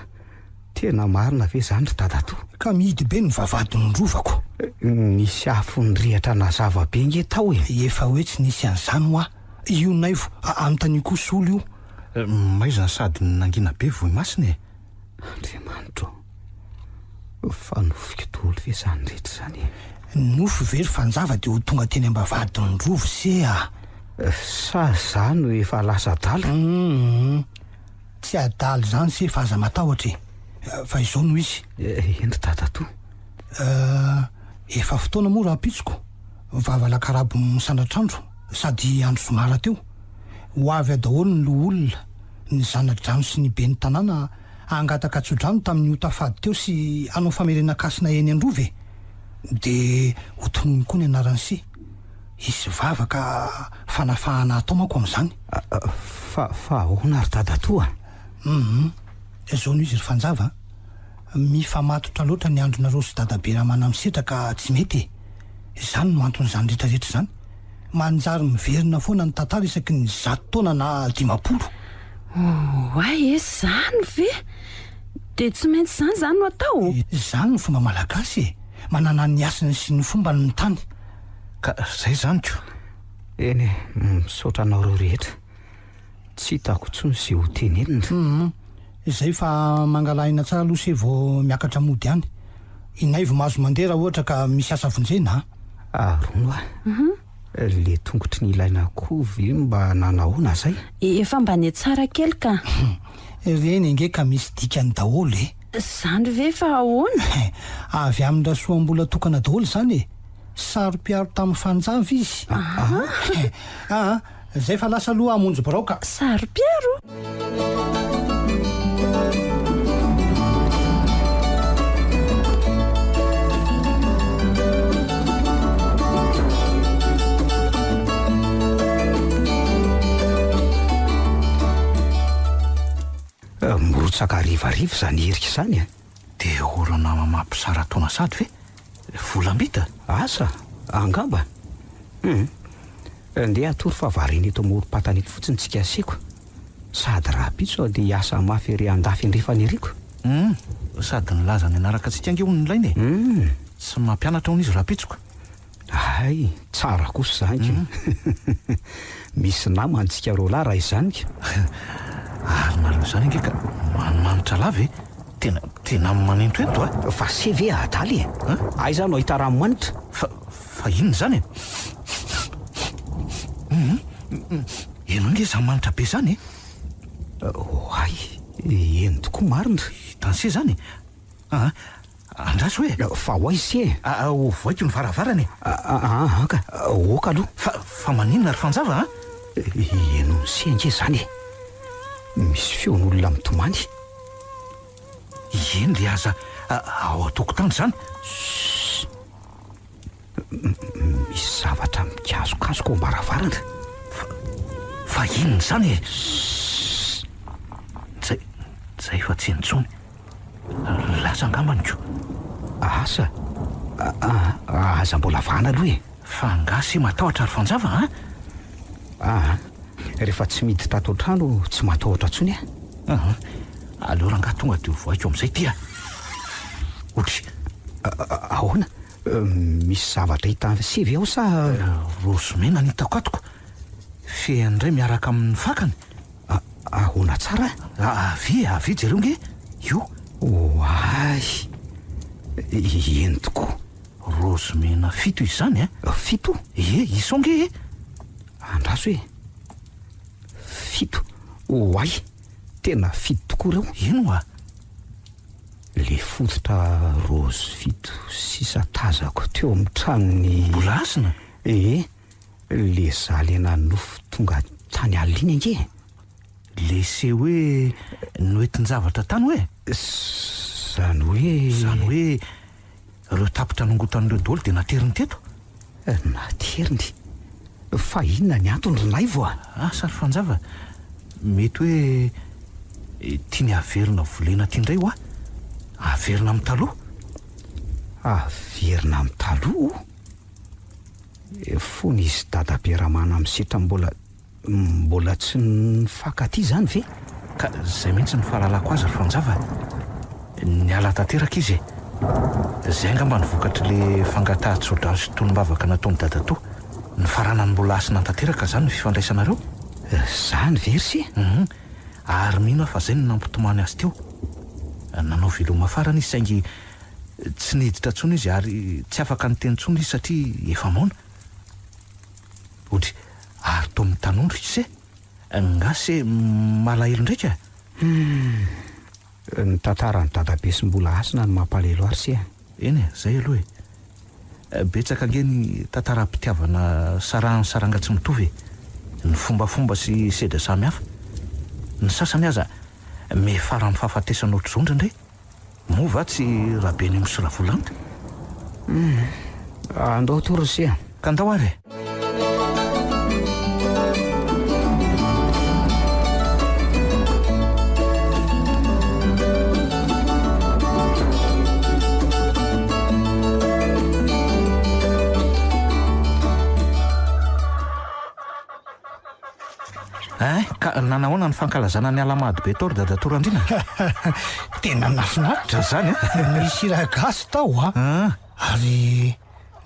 Tena marina ve izany ry dadatoa? Ka mihidy be ny vavahadin'ny rovako. Nisy afo nirehitra nazava be nge tao e! Efa hoe tsy nisy an'izany hoa! Io Naivo, anontanio koa Solo io. Maizina sady nangina be Vohimasina e! Andriamanitra ô! Fa nofiko daholo ve izany rehetra izany e? Nofy ve ry Fanjava dia ho tonga teny ambavahadin'ny rova se a! Sa za no efa lasa adala? Humm. Tsy adala izany se fa aza matahotra e! Fa izao no izy. Eny ry dadatoa. Euh, efa fotoana moa rahampitsoko, vavalakarabo misandratr'andro sady andro zoma rahateo. Ho avy ao daholo ny loholona, ny zana-drano sy ny ben'ny tanàna Hangataka tsodrano tamin'ny ota fady teo sy hanao famerenan-kasina eny Androva e! Dia ho tonony koa ny anaran'i Se. Hisy vavaka fanafahana hatao manko amin'izany. Fa, fa ahoana ry dadatoa? Hum, izao no izy ry Fanjava a! Mifamatotra loatra ny andronareo sy dadabe Ramanamisetra ka tsy mety e! Izany no anton'izany rehetra rehetra izany. Manjary miverina foana ny tantara isaky ny zato taona na 50. Oay e, zany ve? Dia tsy maintsy izany izany no atao? Izany no fomba malagasy e! Manana ny hasiny sy ny fombany ny tany. Ka zay zany ko! Eny e, misaotra anareo rehetra. Tsy hitako intsony izay ho tenenina. Hum, izay fa mangala aina tsara aloha se vao miakatra mody any. I Naivo mahazo mandeha raha ohatra ka misy asa vonjena a! Ary hono hoa, le tongotry ny ilaina koa ve mba nanahoana zay? Efa mba nihatsara kely ka. Ireny ange ka misy dikany daholo e! Zany ve fa ahoana? Avy amin-dRasoambola tokana daholo izany e! Saro-piaro tamin'ny fanjava izy. Aa, zay fa lasa aloha hamonjy birao ka. Saro-piaro? Mirotsaka harivariva izany herika izany a! Dia orana mampisara-taona sady ve? Volam-bita? Asa, angamba. Hum. Ndeha hatory fa variana eto amorom-patana eto fotsiny tsika aseko. Sady rahampitso aho dia hiasa mafy ery andafy andrefana ery ko. Hum. Sady nilaza ny hanaraka antsika ange hono Nilaina e. Hum. Tsy mampianatra hono izy rahampitso ka. Hay, tsara kosa izany ka. Misy namana tsika roalahy raha izany ka. Ary nareo izany ange ka manimanitra lava e! Tena, tena manentoento a! Fa se ve adala e? Aiza no ahita ranomanitra? Fa, fa inona izany e? Hum, henoy ange izany manitra be izany e! Oay, eny tokoa marina. Hitan'se izany e? Aa, Andraso e! Fa ho aiza ise e? Aa, ovaiko ny varavarana e! Aa, anka, ok aloha. Fa, fa maninona ry Fanjava a? Henoin'ise ange izany e! Misy feon'olona mitomany. Eny ry aza, ao an-tokotany izany. Ssss! Misy zavatra mikasokasoka ao am-baravarana. Fa, fa inona izany e? Ssss! Zay, zay fa tsy intsony. Lasa angambany ko. Asa? Aza mbola vahana aloha e. Fa angaha se matahotra ry Fanjava a? Aa, rehefa tsy miditra ato an-trano tsy matahotra intsony aho. Aa, aleo rangahy tonga dia ovaiko amin'izay ity a. Otry. Ahoana? Misy zavatra hitan'i se ve ao sa? Raozy mena no hitako ato ko. Fehiny indray miaraka amin'ny fakany. Ahoana tsara? Avia, avia jereo nge io. Oay! Eny tokoa. Raozy mena fito izany a! Fito? Ie, isao nge e! Andraso e! Fito. Oay! Tena fito tokoa ireo. Ino oa? Le fototra raozy fito sisa tazako teo amin'ny tranon'i. Mbola hasina? Ee. Le za le nanofy tonga tany alina iny ange e! Le se hoe noentin-javatra tany hoe? Zany hoe. Zany hoe ireo tapitra nongotan'ireo daholo dia nateriny teto? Nateriny? Fa inona ny antony ry Naivo a? Asa ry Fanjava, mety hoe tiany haverina volena aty indray hoa? Haverina amin'ny taloha? Haverina amin'ny taloha? Fony izy dadabe Ramanamisetra mbola mbola tsy nifankatia izany ve? Ka izay mihitsy no fahalalako azy ry Fanjava a! Niala tanteraka izy e! Izay angamba no vokatr'ilay fangatahan-tsodrano sy tonom-bavaka nataon'i dadatoa. Nifaranan'i Mbola Hasina tanteraka izany ny fifandraisanareo? Izany ve ry se? Hum, ary mino aho fa izay no nampitomany azy teo. Nanao veloma farany izy saingy Tsy niditra intsony izy ary tsy afaka niteny intsony izy satria efa moana. Odry, ary toa mitanondrika ise? Nga se malahelo ndraika? Humm. Ny tantaran'i dadabe sy Mbola Hasina no mampalahelo ahy ry se a. Eny e, zay aloha e. Betsaka ange ny tantaram-pitiavana sarahan'ny saranga tsy mitovy e. Ny fombafomba sy sedra samihafa. Ny sasany aza miafara amin'ny fahafatesana ohatr'izao indraindray. Moa va tsy Rabenimo sy Ravolanta? Humm. Andao atoa ry se a. Ka andao ary e. Ein, ka nanahoana ny fankalazana ny Alahamady be tao ry Dadatoa Randriana? Tena nahafinaritra. Zany an? Nisy hira gasy tao a. Ary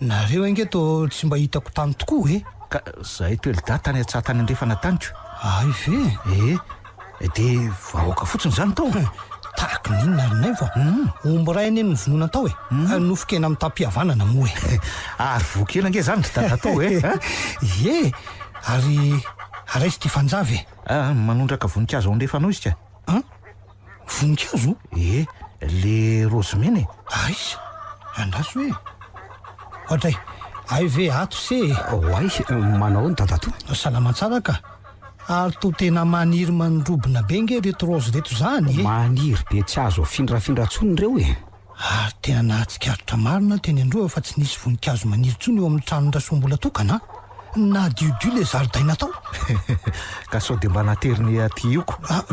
nareo ange tô tsy mba hitako tany tokoa e. Ka zahay telo dahy tany an-tsaha tany andrefana tany ko. Hay ve? E, de vahoaka fotsiny zany tao? Tahaky ny inona ry Naivo a? Omby iray anie no novonoina tao e! Nofon-kena mitam-pihavanana moa e! Ary voky hena ange zany ry dadatoa e! Ie! Ary araiso ity fanjava e! Ah, manondraka voninkazo ao andrefanao izy ka. An? Voninkazo? Ie, le raozy mena e! Aiza? Andraso e! Oadray, hay ve ato se e? Oay, manao ahoana dadatoa? Salama tsara ka! Ary toa tena maniry mandrobona be nge reto raozy reto zany e! Maniry be tsy azo afindrafindra tsony ireo e! Ary tena nahatsikaritra marina aho teny Androva fa tsy nisy voninkazo maniry intsony eo amin'ny tranon-dRasoambola tokana an! Nadiodio ilay zaridaina tao! Ka sao dia mba nateriny aty io ko! Ah,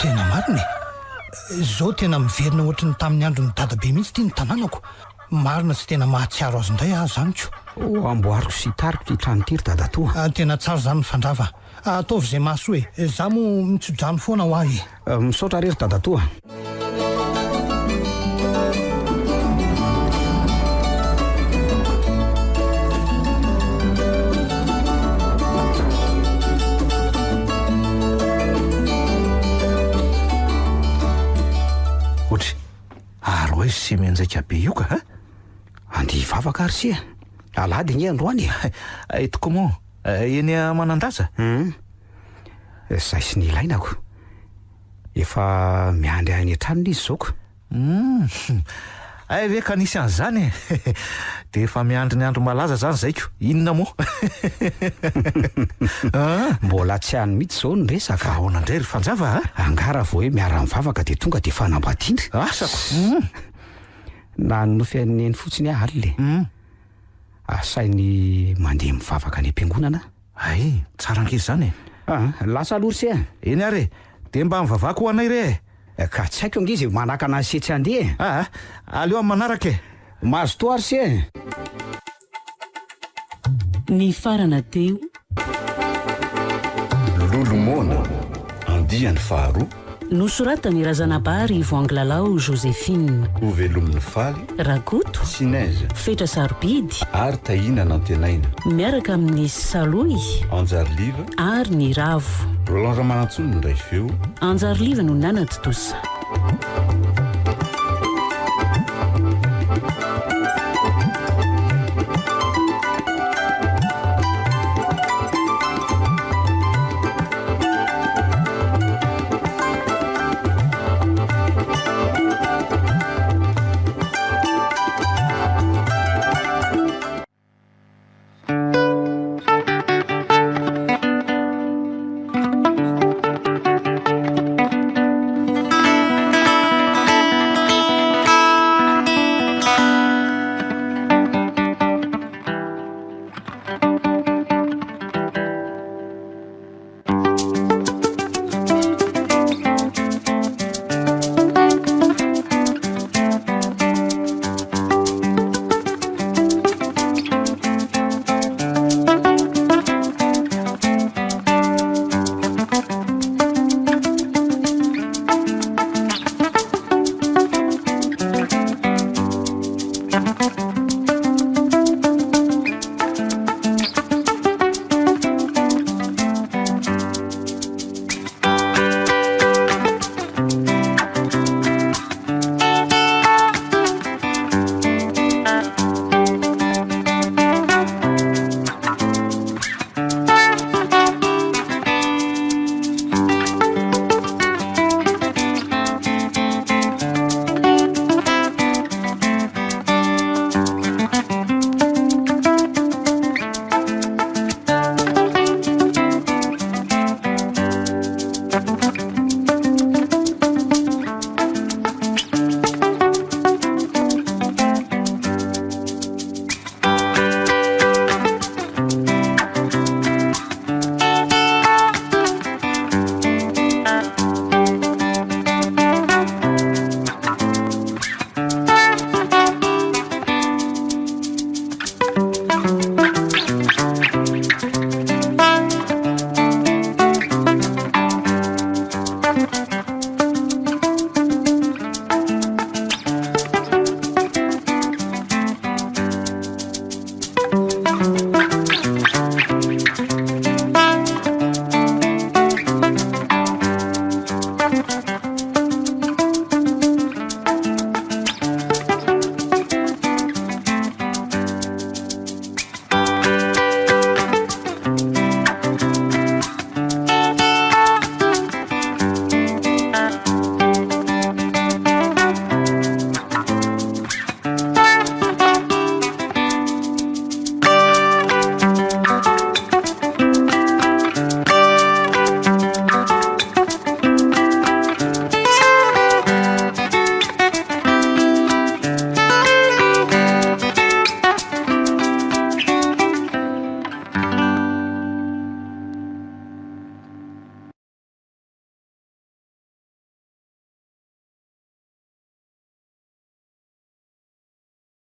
tena marina e! Izao tena miverina ohatry ny tamin'ny andron'i dadabe mihitsy ity ny tanànako! Marina tsy tena mahatsiaro azy indray aho izany ko! Ho amboariko sy hitariko ity trano ity ry dadatoa. Tena tsara izany mifandrava. Ataovy izay mahasoa e! Za moa mitso-drano foana ho ahy e! Misaotra re ry dadatoa. Ohatry. Ary hoe sy mianjaika be io ka a! Andeha hivavaka ary sia. Alahady ange androany e. Ay tokoa moa, eny Manandaza? Hum. Zay sy ny ilainako. Efa miandry ahy any an-tranony izy izao ko. Hum. Hay ve ka nisy an'izany e! Dia efa miandry ny andro malaza zany zay ko. Inona moa? Ah! Mbola tsy any mihitsy izao ny resaka. Fa ahoana indray ry Fanjava a? Angaha raha vao hoe miara-mivavaka dia tonga dia fanambadiana? Asako! Hum. Nanonofy an'i Neny fotsiny aho alina e. Hum. Asainy mandeha mivavaka any am-piangonana aho. Hay, tsara ange izany e! Ah, lasa aloha ry se a! Eny ary e! Dia mba mivavaha koa ho anay re e! Ka tsy haiko ange izay manakana an'i se tsy handeha e! Ah, aleo amin'ny manaraka e! Mazotoa ry se e! Nifarana teo. Lolomona, andiany faharoa. Nosoratan'i Razanabary Voangilalao Joséphine. Hovelomin'i Faly. Rakoto. Sinèse. Fetra Sarobidy. Ary Tahiana Nantenaina. Miaraka amin'i Salohy. Anjariliva. Ary Ny Ravo. Roland Ramanantsoa no nindray feo. Anjariliva no nanatontosa.